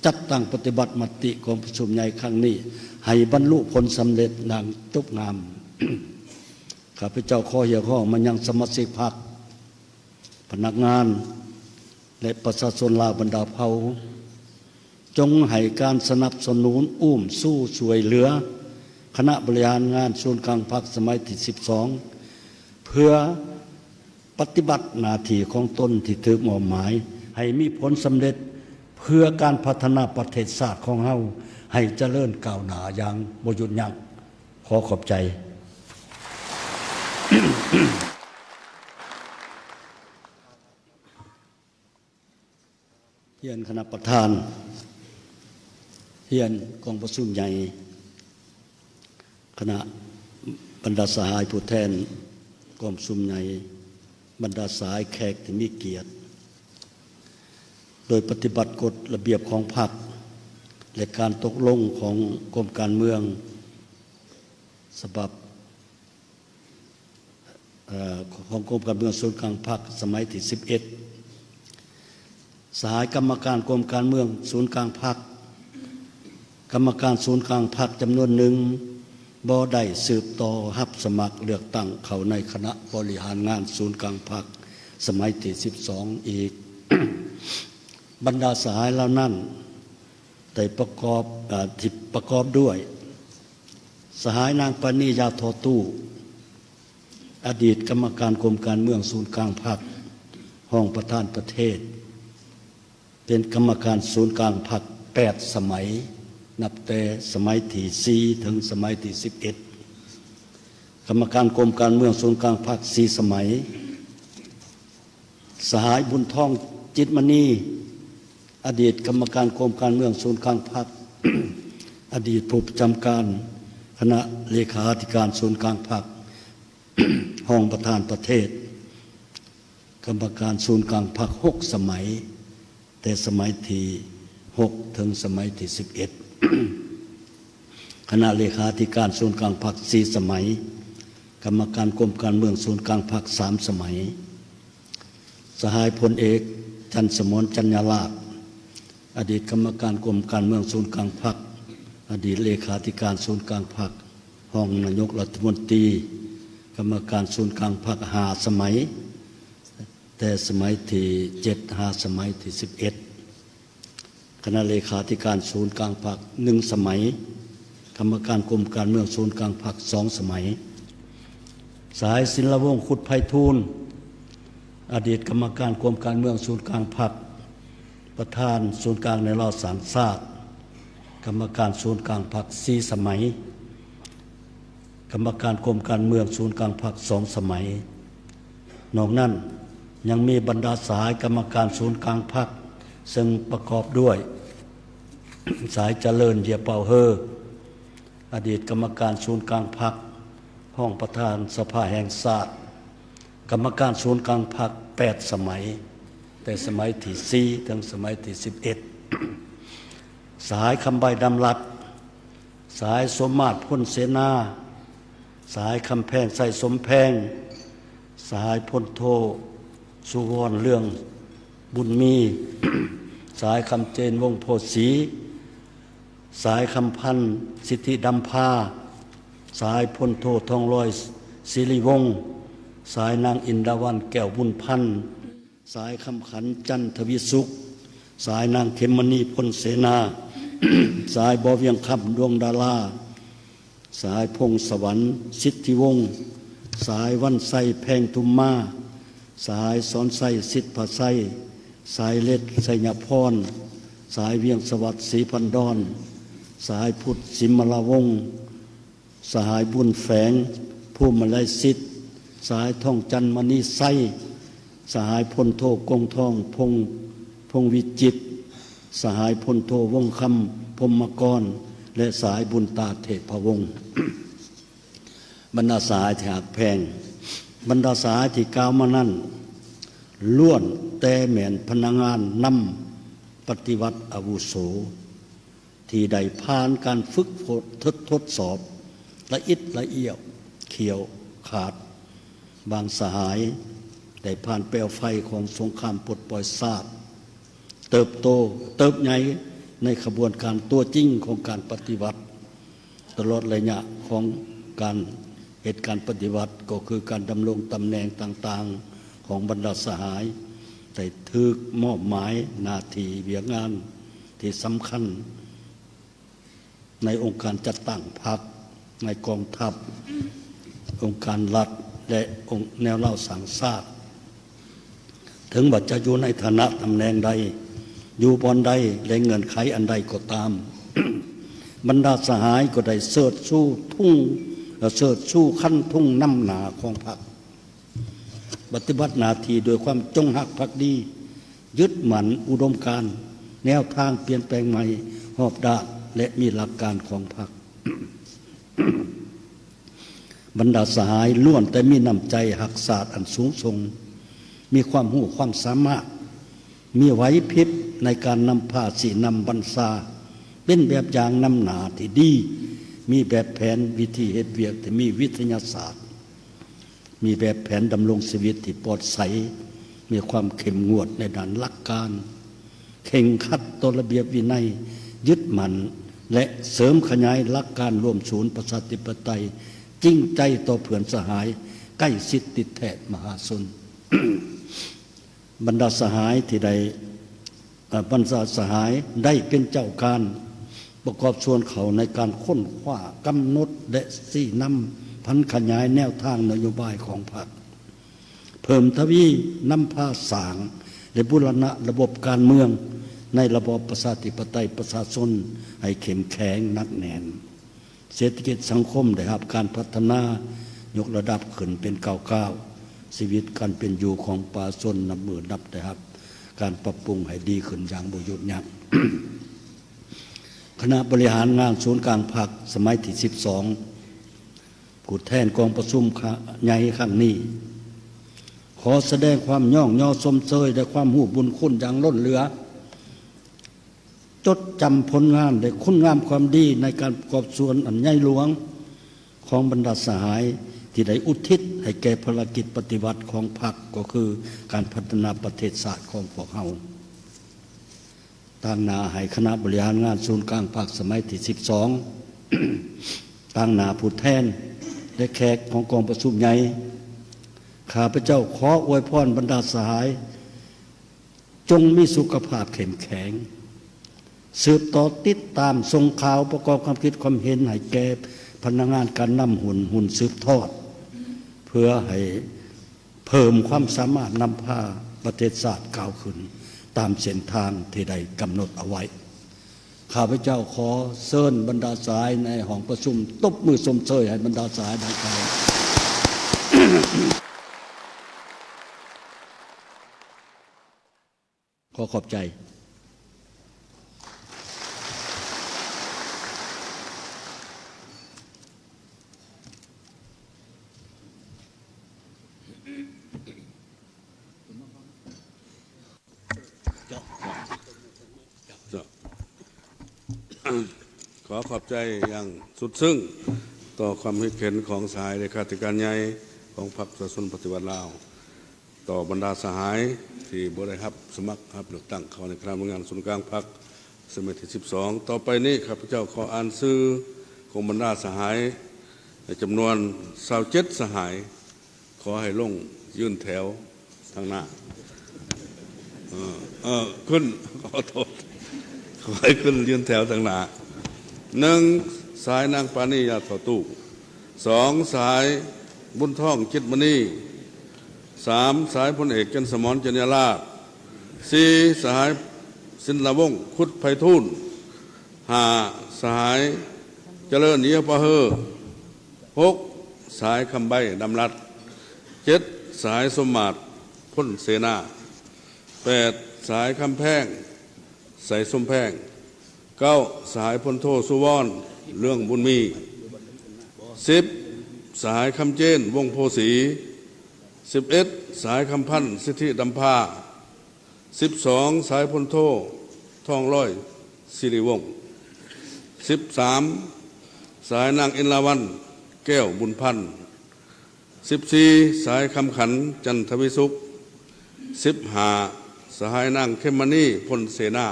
ຈັດຕັ້ງປະຕິບັດມະຕິກອງປະຊຸມໃຫຍ່ຄັ້ງນີ້ໃຫ້ບັນລຸຜົນສຳເລັດຢ່າງຈົບງາມ. ຂ້າພະເຈົ້າຂໍຮຽກຮ້ອງມາຍັງສະມາຊິກພັກ, ພະນັກງານ, ແລະ ປະຊາຊົນລາວບັນດາເຜົ່າ ຈົ່ງໃຫ້ການສະໜັບສະໜູນ ອຸ້ມຊູຊ່ວຍເຫຼືອຄະນະບໍລິຫານງານສູນກາງພັກສະໄໝທີສິບສອງ ເພື່ອປະຕິບັດໜ້າທີ່ຂອງຕົນທີ່ຖືກມອບໝາຍໃຫ້ມີຜົນສຳເລັດ ເພື່ອການພັດທະນາປະເທດຊາດຂອງເຮົາໃຫ້ຈະເລີນກ້າວໜ້າຢ່າງບໍ່ຢຸດຢັ້ງ. ຂໍຂອບໃຈ. ຮຽນຄະນະປະທານ, ຮຽນກອງປະຊຸມໃຫຍ່, ຄະນະບັນດາສະຫາຍຜູ້ແທນກອງປະຊຸມໃຫຍ່, ບັນດາສະຫາຍແຂກທີ່ມີກຽດ, ໂດຍປະຕິບັດກົດລະບຽບຂອງພັກ ແລະ ການຕົກລົງຂອງກົມການເມືອງ ສະບັບ ເອີ ຂອງກົມການເມືອງສູນກາງພັກສະໄໝທີສິບເອັດ ສະຫາຍກຳມະການກົມການເມືອງສູນກາງພັກ, ກຳມະການສູນກາງພັກຈຳນວນໜຶ່ງບໍ່ໄດ້ສືບຕໍ່ຮັບສະໝັກເລືອກຕັ້ງເຂົ້າໃນຄະນະບໍລິຫານງານສູນກາງພັກສະໄໝທີສິບສອງອີກ. ບັນດາສະຫາຍເຫຼົ່ານັ້ນ ໄດ້ປະກອບ ເອີ ທີ່ປະກອບດ້ວຍ ສະຫາຍນາງປານີ ຢາທໍ່ຕູ້ ອະດີດກຳມະການກົມການເມືອງສູນກາງພັກ, ຮອງປະທານປະເທດ, ເປັນກຳມະການສູນກາງພັກແປດສະໄໝ, ນັບແຕ່ສະໄໝທີສີ່ເຖິງສະໄໝທີສິບເອັດ, ກຳມະການກົມການເມືອງສູນກາງພັກສີ່ສະໄໝ. ສະຫາຍ ບຸນທອງ ຈິດມະນີ ອະດີດກຳມະການກົມການເມືອງສູນກາງພັກ, ອະດີດຜູ້ປະຈຳການຄະນະເລຂາທິການສູນກາງພັກ, ຮອງປະທານປະເທດ, ກຳມະການສູນກາງພັກຫົກສະໄໝ, ແຕ່ສະໄໝທີຫົກເຖິງສະໄໝທີສິບເອັດ, ຄະນະເລຂາທິການສູນກາງພັກສີ່ສະໄໝ, ກຳມະການກົມການເມືອງສູນກາງພັກສາມສະໄໝ. ສະຫາຍ ພົນເອກ ຈັນສະໝອນ ຈັນຍາລາດ ອະດີດກຳມະການກົມການເມືອງສູນກາງພັກ, ອະດີດເລຂາທິການສູນກາງພັກ, ຮອງນາຍົກລັດຖະມົນຕີ, ກຳມະການສູນກາງພັກຫ້າສະໄໝ, ແຕ່ສະໄໝທີເຈັດຫາສະໄໝທີສິບເອັດ, ຄະນະເລຂາທິການສູນກາງພັກໜຶ່ງສະໄໝ, ກຳມະການກົມການເມືອງສູນກາງພັກສອງສະໄໝ. ສະຫາຍ ສິນລະວົງ ຄຸດໄພທູນ ອະດີດກຳມະການກົມການເມືອງສູນກາງພັກ, ປະທານສູນກາງແນວລາວສ້າງຊາດ, ກຳມະການສູນກາງພັກສີ່ສະໄໝ, ກຳມະການກົມການເມືອງສູນກາງພັກສອງສະໄໝ. ນອກນັ້ນຍັງມີບັນດາສະຫາຍກຳມະການສູນກາງພັກ ເຊິ່ງປະກອບດ້ວຍ ສະຫາຍ ຈະເລີນ ເຢຍເປົາເຮີ ອະດີດກຳມະການສູນກາງພັກ, ຮອງປະທານສະພາແຫ່ງຊາດ, ກຳມະການສູນກາງພັກແປດສະໄໝ, ແຕ່ສະໄໝທີສີ່ເຖິງສະໄໝທີສິບເອັດ. ສະຫາຍ ຄຳໃບ ດຳລັດ, ສະຫາຍ ສົມມາດ ພົນເສນາ, ສະຫາຍ ຄຳແພງ ໄຊສົມແພງ, ສະຫາຍ ພົນໂທ ສຸວອນ ເລື່ອງບຸນມີ, ສະຫາຍ ຄຳເຈນ ວົງໂພສີ, ສະຫາຍ ຄຳພັນ ສິດທິດຳພາ, ສະຫາຍ ພົນໂທ ທອງລອຍ ສິລິວົງ, ສະຫາຍ ນາງ ອິນດາວັນ ແກ້ວບຸນພັນ, ສະຫາຍ ຄຳຂັນ ຈັນທະວີສຸກ, ສະຫາຍ ນາງ ເຂັມມະນີ ພົນເສນາ, ສະຫາຍ ບໍ່ວຽງຄຳ ດວງດາລາ, ສະຫາຍ ພົງສະຫວັນ ສິດທິວົງ, ສະຫາຍ ວັນໄຊ ແພງທຸມມາ, ສະຫາຍ ສອນໄຊ ສິດພະໄຊ, ສະຫາຍ ເລັດ ໄຊຍະພອນ, ສະຫາຍ ວຽງສະຫວັດ ສີພັນດອນ, ສະຫາຍ ພຸດ ສິມມະລາວົງ, ສະຫາຍ ບຸນແຝງ ພູມມະໄລສິດ, ສະຫາຍ ທອງຈັນ ມະນີໄຊ, ສະຫາຍ ພົນໂທ ກົງທອງ ພົງ ພົງວິຈິດ, ສະຫາຍ ພົນໂທ ວົງຄຳ ພົມມະກອນ ແລະ ສະຫາຍ ບຸນຕາ ເທບພະວົງ. ບັນດາສະຫາຍທີ່ຮັກແພງ, ບັນດາສະຫາຍທີ່ກ່າວມານັ້ນ ລ້ວນແຕ່ແມ່ນພະນັກງານນຳປະຕິວັດອາວຸໂສ ທີ່ໄດ້ຜ່ານການຝຶກຝົນທົດ ທົດສອບລະອິດລະອຽວ ຂ້ຽວຂາດ. ບາງສະຫາຍໄດ້ຜ່ານແປວໄຟຂອງສົງຄາມປົດປ່ອຍຊາດ, ເຕີບໂຕ, ເຕີບໃຫຍ່ໃນຂະບວນການຕົວຈິງຂອງການປະຕິວັດ, ຕະຫຼອດໄລຍະຂອງການເຮັດການປະຕິວັດ ກໍຄືການດຳລົງຕຳແໜ່ງຕ່າງໆຂອງບັນດາສະຫາຍ, ໄດ້ຖືກມອບໝາຍໜ້າທີ່ວຽກງານທີ່ສຳຄັນ ໃນອົງການຈັດຕັ້ງພັກ, ໃນກອງທັບ, ອົງການລັດ ແລະ ອົງແນວລາວສ້າງຊາດ, ເຖິງວ່າຈະຢູ່ໃນຖານະຕຳແໜ່ງໃດ, ຢູ່ບ່ອນໃດ ແລະ ເງື່ອນໄຂອັນໃດກໍຕາມ, ບັນດາສະຫາຍກໍໄດ້ເຊີດຊູທຸງ, ເຊີດຊູຄັນທຸງນຳໜ້າຂອງພັກ. ປະຕິບັດໜ້າທີ່ດ້ວຍຄວາມຈົງຮັກພັກດີ, ຍຶດໝັ້ນອຸດົມການ, ແນວທາງປ່ຽນແປງໃໝ່, ຮອບດ້ານ ແລະ ມີຫຼັກການຂອງພັກ. ບັນດາສະຫາຍລ້ວນແຕ່ມີນ້ຳໃຈຮັກຊາດອັນສູງສົ່ງ, ມີຄວາມຮູ້ຄວາມສາມາດ, ມີໄຫວພິບໃນການນຳພາຊີ້ນຳບັນຊາ, ເປັນແບບຢ່າງນຳໜ້າທີ່ດີ, ມີແບບແຜນວິທີເຮັດວຽກທີ່ມີວິທະຍາສາດ. ມີແບບແຜນດຳລົງຊີວິດທີ່ປອດໃສ, ມີຄວາມເຂັ້ມງວດໃນດ້ານຫຼັກການ, ເຄັ່ງຄັດຕໍ່ລະບຽບວິໄນ, ຍຶດໝັ້ນ ແລະ ເສີມຂະຫຍາຍຫຼັກການລວມສູນປະຊາທິປະໄຕ, ຈິງໃຈຕໍ່ເພື່ອນສະຫາຍ, ໃກ້ຊິດຕິດແທດມະຫາຊົນ. ບັນດາສະຫາຍທີ່ໄດ້ ເອີ ບັນດາສະຫາຍໄດ້ເປັນເຈົ້າການປະກອບສ່ວນເຂົ້າໃນການຄົ້ນຄວ້າ, ກຳນົດ ແລະ ຊີ້ນຳຜັນຂະຫຍາຍແນວທາງນະໂຍບາຍຂອງພັກ, ເພີ່ມທະວີນຳພາສ້າງ ແລະ ບູລະນະລະບົບການເມືອງໃນລະບອບປະຊາທິປະໄຕປະຊາຊົນໃຫ້ເຂັ້ມແຂງໜັກແໜ້ນ. ເສດຖະກິດສັງຄົມໄດ້ຮັບການພັດທະນາ, ຍົກລະດັບຂຶ້ນເປັນກ້າວໆ, ຊີວິດການເປັນຢູ່ຂອງປະຊາຊົນນັບມື້ນັບໄດ້ຮັບການປັບປຸງໃຫ້ດີຂຶ້ນຢ່າງບໍ່ຢຸດຢັ້ງ. ຄະນະບໍລິຫານງານສູນກາງພັກສະໄໝທີສິບສອງ ຜູ້ແທນກອງປະຊຸມໃຫຍ່ຄັ້ງນີ້ ຂໍສະແດງຄວາມຍ້ອງຍໍຊົມເຊີຍ ແລະ ຄວາມຮູ້ບຸນຄຸນຢ່າງລົ້ນເຫຼືອ. ຈົດຈຳຜົນງານ ແລະ ຄຸນງາມຄວາມດີໃນການປະກອບສ່ວນອັນໃຫຍ່ຫຼວງຂອງບັນດາສະຫາຍ ທີ່ໄດ້ອຸທິດໃຫ້ແກ່ພາລະກິດປະຕິວັດຂອງພັກ ກໍຄືການພັດທະນາປະເທດຊາດຂອງພວກເຮົາ. ຕາງໜ້າໃຫ້ຄະນະບໍລິຫານງານສູນກາງພັກສະໄໝທີສິບສອງ, ຕາງໜ້າຜູ້ແທນ ແລະ ແຂກຂອງກອງປະຊຸມໃຫຍ່, ຂ້າພະເຈົ້າຂໍອວຍພອນບັນດາສະຫາຍ ຈົ່ງມີສຸຂະພາບເຂັ້ມແຂງ, ສືບຕໍ່ຕິດຕາມສົ່ງຂ່າວ, ປະກອບຄວາມຄິດຄວາມເຫັນໃຫ້ແກ່ພະນັກງານການນຳຮຸ່ນ, ຮຸ່ນສືບທອດ, ເພື່ອໃຫ້ເພີ່ມຄວາມສາມາດນຳພາປະເທດຊາດກ້າວຂຶ້ນຕາມເສັ້ນທາງທີ່ໄດ້ກຳນົດເອົາໄວ້. ຂ້າພະເຈົ້າຂໍເຊີນບັນດາສະຫາຍໃນຫ້ອງປະຊຸມ, ຕົບມືຊົມເຊີຍໃຫ້ບັນດາສະຫາຍດັ່ງກ່າວ. ຂໍຂອບໃຈ. ຂໍຂອບໃຈຢ່າງສຸດຊຶ້ງຕໍ່ຄວາມຄິດເຫັນຂອງສະຫາຍເລຂາທິການໃຫຍ່ຂອງພັກປະຊາຊົນປະຕິວັດລາວ. ຕໍ່ບັນດາສະຫາຍທີ່ບໍ່ໄດ້ຮັບສະໝັກຮັບເລືອກຕັ້ງເຂົ້າໃນຄະນະບໍລິຫານງານສູນກາງພັກສະໄໝທີສິບສອງ, ຕໍ່ໄປນີ້ຂ້າພະເຈົ້າຂໍອ່ານຊື່ຂອງບັນດາສະຫາຍໃນຈຳນວນຊາວເຈັດສະຫາຍ, ຂໍໃຫ້ລົງຢືນແຖວທາງໜ້າ. ເອີ ເອີ ຂຶ້ນ, ຂໍໂທດ, ຂໍໃຫ້ຂຶ້ນຢືນແຖວທາງໜ້າ. ໜຶ່ງ ສະຫາຍນາງປານີ ຍາທໍ່ຕູ້. ສອງ ສະຫາຍບຸນທອງ ຈິດມະນີ. ສາມ ສະຫາຍພົນເອກ ຈັນສະໝອນ ຈັນຍາລາດ. ສີ່ ສະຫາຍສິນລະວົງ ຄຸດໄພທູນ. ຫ້າ ສະຫາຍຈະເລີນ ເຍຍປະເຮີ. ຫົກ ສະຫາຍຄຳໃບ ດຳລັດ. ເຈັດ ສະຫາຍສົມມາດ ພົນເສນາ. ແປດ ສະຫາຍຄຳແພງ ໄສສົມແພງ. ເກົ້າ ສະຫາຍພົນໂທ ສຸວອນ ເລື່ອງບຸນມີ. ສິບ ສະຫາຍຄຳເຈນ ວົງໂພສີ. ສິບເອັດ ສະຫາຍຄຳພັນ ສິດທິດຳພາ. ສິບສອງ ສະຫາຍພົນໂທ ທອງລອຍ ສິລິວົງ. ສິບສາມ ສະຫາຍນາງ ອິນລາວັນ ແກ້ວບຸນພັນ. ສິບສີ່ ສະຫາຍຄຳຂັນ ຈັນທະວິສຸກ. ສິບຫ້າ ສະຫາຍນາງ ເຂັມມະນີ ພົນເສນາ.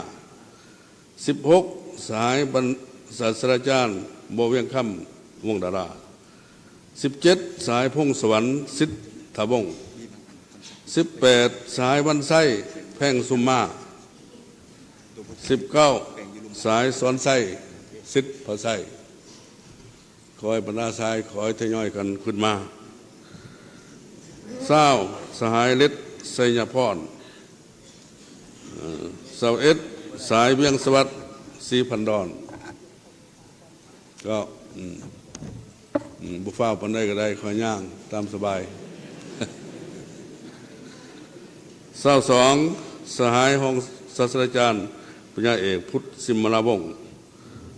ສິບຫົກ ສະຫາຍບັນ ສາດສະດາຈານ ບໍ່ວຽງຄຳ ວົງດາລາ. ສິບເຈັດ ສະຫາຍພົງສະຫວັນ ສິດທະວົງ. ສິບແປດ ສະຫາຍວັນໄຊ ແພງສຸມມາ. ສິບເກົ້າ ສະຫາຍສອນໄຊ ສິດພະໄຊ. ຂໍໃຫ້ບັນດາສະຫາຍ ຂໍໃຫ້ທະຍອຍກັນຂຶ້ນມາ. ຊາວ ສະຫາຍເລັດ ໄຊຍະພອນ. ເອີ ຊາວເອັດ ສະຫາຍວຽງສະຫວັດ ສີພັນດອນ. ກໍ ອືມ ອືມ ບໍ່ຟ້າວປານໃດກໍໄດ້ ຄ່ອຍຍ່າງຕາມສະບາຍ. ຊາວສອງ ສະຫາຍຮອງສາດສະດາຈານ ປັນຍາເອກ ພຸດ ສິມມະລາວົງ.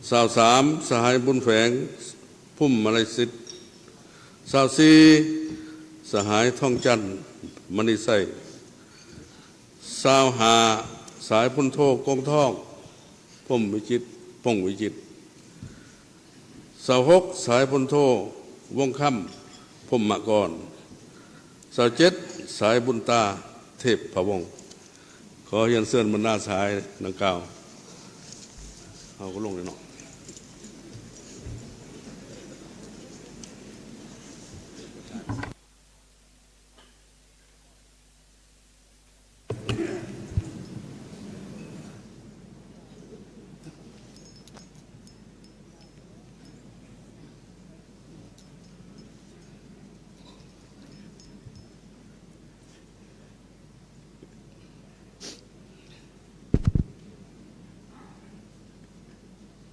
ຊາວສາມ ສະຫາຍບຸນແຝງ ພຸມມະໄລສິດ. ຊາວສີ່ ສະຫາຍທອງຈັນ ມະນີໄຊ. ຊາວຫ້າ ສະຫາຍພົນໂທ ກົງທອງ ພົມວິຈິດ ພົງວິຈິດ. ຊາວຫົກ ສະຫາຍພົນໂທ ວົງຄຳ ພົມມະກອນ. ຊາວເຈັດ ສະຫາຍບຸນຕາ ເທບພະວົງ. ຂໍຮຽນເຊີນບັນດາສະຫາຍດັ່ງກ່າວ ເຮົາກໍລົງເລີຍເນາະ.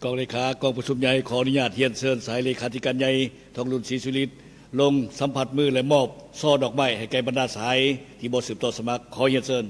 ກອງເລຂາກອງປະຊຸມໃຫຍ່ ຂໍອະນຸຍາດຮຽນເຊີນສະຫາຍເລຂາທິການໃຫຍ່ ທອງລຸນ ສີສຸລິດ ລົງສຳຜັດມື ແລະ ມອບຊໍດອກໄມ້ໃຫ້ແກ່ບັນດາສະຫາຍທີ່ບໍ່ສືບຕໍ່ສະໝັກ. ຂໍຮຽນເຊີນ.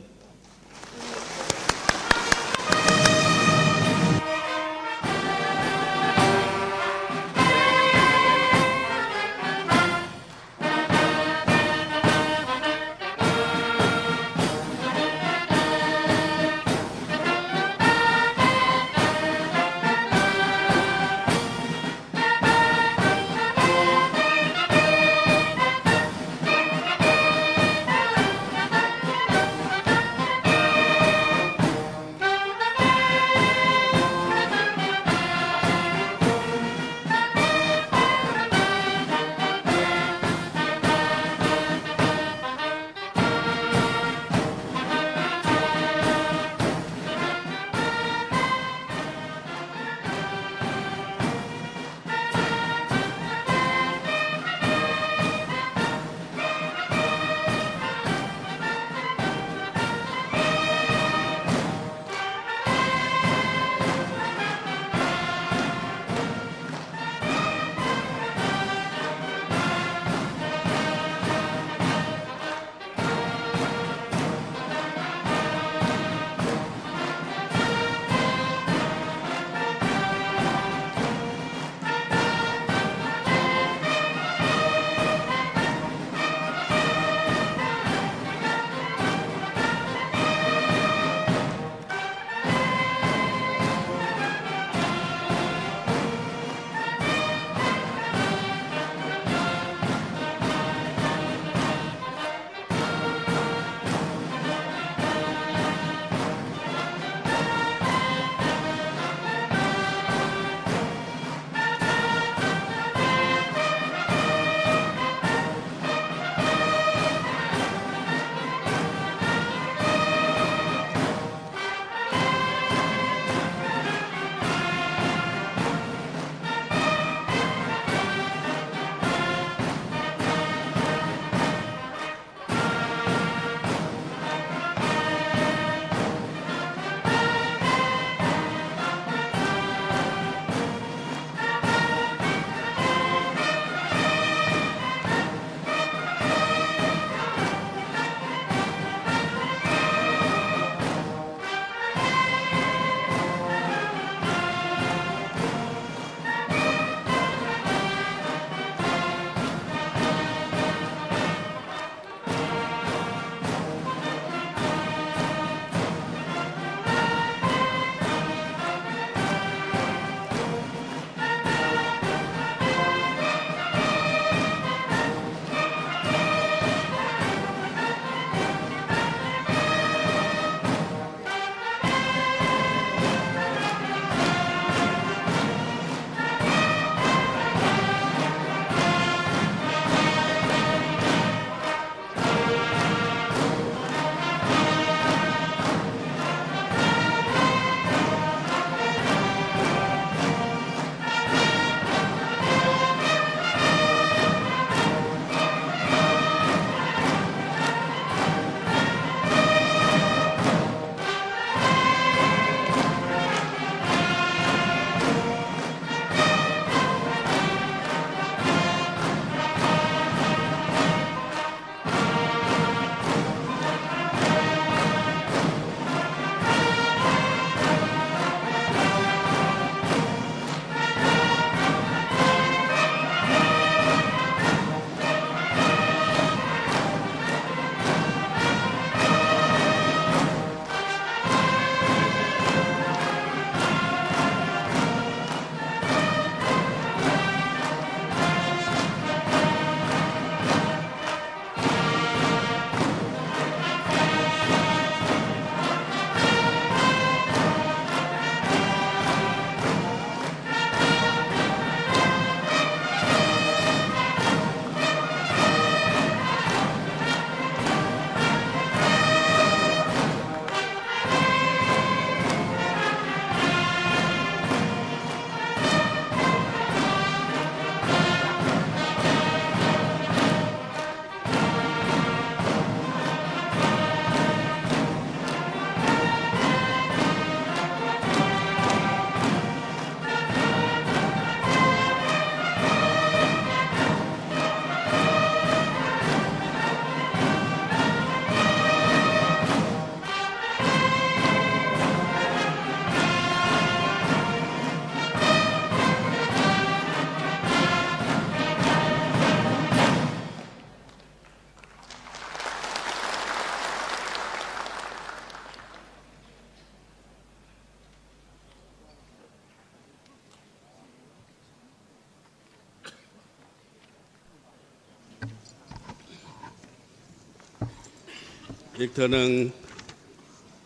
ອີກເທື່ອໜຶ່ງ,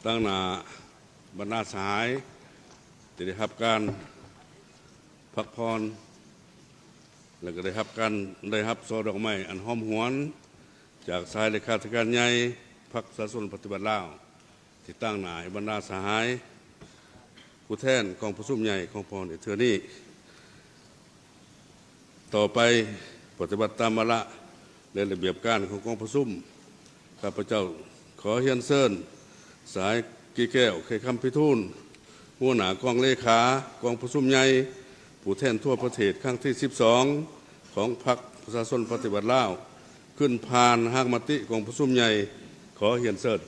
ຕາງໜ້າບັນດາສະຫາຍທີ່ໄດ້ຮັບການພັກຜ່ອນ ແລະ ກໍໄດ້ຮັບການ ໄດ້ຮັບຊ່ອດອກໄມ້ອັນຫອມຫວນ ຈາກສະຫາຍເລຂາທິການໃຫຍ່ພັກປະຊາຊົນປະຕິວັດລາວ ທີ່ຕາງໜ້າໃຫ້ບັນດາສະຫາຍ ຜູ້ແທນກອງປະຊຸມໃຫຍ່ຂອງພວກເຮົາໃນເທື່ອນີ້. ຕໍ່ໄປ, ປະຕິບັດຕາມວາລະ ແລະ ລະບຽບການຂອງກອງປະຊຸມ, ຂ້າພະເຈົ້າຂໍຮຽນເຊີນ ສະຫາຍ ກີແກ້ວ ໄຂຄຳພິທູນ ຫົວໜ້າກອງເລຂາກອງປະຊຸມໃຫຍ່ຜູ້ແທນທົ່ວປະເທດຄັ້ງທີສິບສອງ ຂອງພັກປະຊາຊົນປະຕິວັດລາວ ຂຶ້ນຜ່ານຮ່າງມະຕິກອງປະຊຸມໃຫຍ່. ຂໍຮຽນເຊີນ.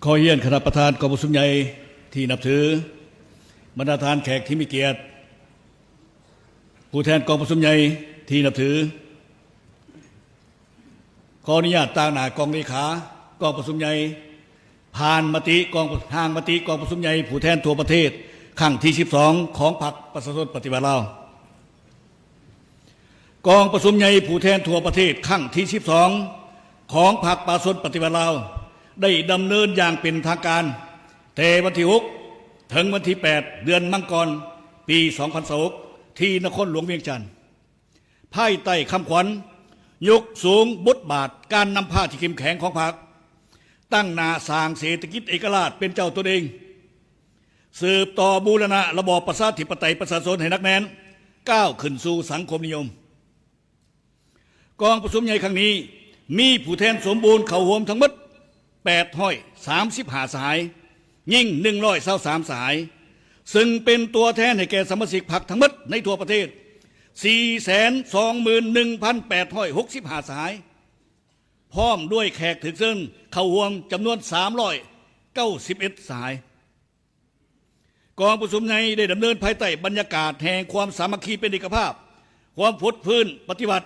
ຂໍຮຽນຄະນະປະທານກອງປະຊຸມໃຫຍ່ທີ່ນັບຖື, ບັນດາທ່ານແຂກທີ່ມີກຽດ, ຜູ້ແທນກອງປະຊຸມໃຫຍ່ທີ່ນັບຖື, ຂໍອະນຸຍາດຕາງໜ້າກອງເລຂາກອງປະຊຸມໃຫຍ່ ຜ່ານມະຕິກອງ ຮ່າງມະຕິກອງປະຊຸມໃຫຍ່ຜູ້ແທນທົ່ວປະເທດຄັ້ງທີສິບສອງ ຂອງພັກປະຊາຊົນປະຕິວັດລາວ. ກອງປະຊຸມໃຫຍ່ຜູ້ແທນທົ່ວປະເທດຄັ້ງທີສິບສອງ ຂອງພັກປະຊາຊົນປະຕິວັດລາວ ໄດ້ດຳເນີນຢ່າງເປັນທາງການ ແຕ່ວັນທີຫົກ ເຖິງວັນທີແປດ ເດືອນມັງກອນ ປີສອງພັນຊາວຫົກ ທີ່ນະຄອນຫຼວງວຽງຈັນ. ພາຍໃຕ້ຄຳຂວັນ ຍົກສູງບົດບາດການນຳພາທີ່ເຂັ້ມແຂງຂອງພັກ, ຕັ້ງໜ້າສ້າງເສດຖະກິດເອກະລາດເປັນເຈົ້າຕົນເອງ, ສືບຕໍ່ບູລະນະລະບອບປະຊາທິປະໄຕປະຊາຊົນໃຫ້ໜັກແໜ້ນ, ກ້າວຂຶ້ນສູ່ສັງຄົມນິຍົມ. ກອງປະຊຸມໃຫຍ່ຄັ້ງນີ້ ມີຜູ້ແທນສົມບູນເຂົ້າຮ່ວມທັງໝົດ ແປດຮ້ອຍສາມສິບຫ້າສະຫາຍ, ຍິງໜຶ່ງຮ້ອຍຊາວສາມສະຫາຍ, ເຊິ່ງເປັນຕົວແທນໃຫ້ແກ່ສະມາຊິກພັກທັງໝົດໃນທົ່ວປະເທດ ສີ່ແສນສອງໝື່ນໜຶ່ງພັນແປດຮ້ອຍຫົກສິບຫ້າສະຫາຍ, ພ້ອມດ້ວຍແຂກຖືກເຊີນເຂົ້າຮ່ວມຈຳນວນສາມຮ້ອຍເກົ້າສິບເອັດສະຫາຍ. ກອງປະຊຸມໃຫຍ່ໄດ້ດຳເນີນພາຍໃຕ້ບັນຍາກາດແຫ່ງຄວາມສາມັກຄີເປັນເອກະພາບ, ຄວາມຟົດຟື້ນປະຕິວັດ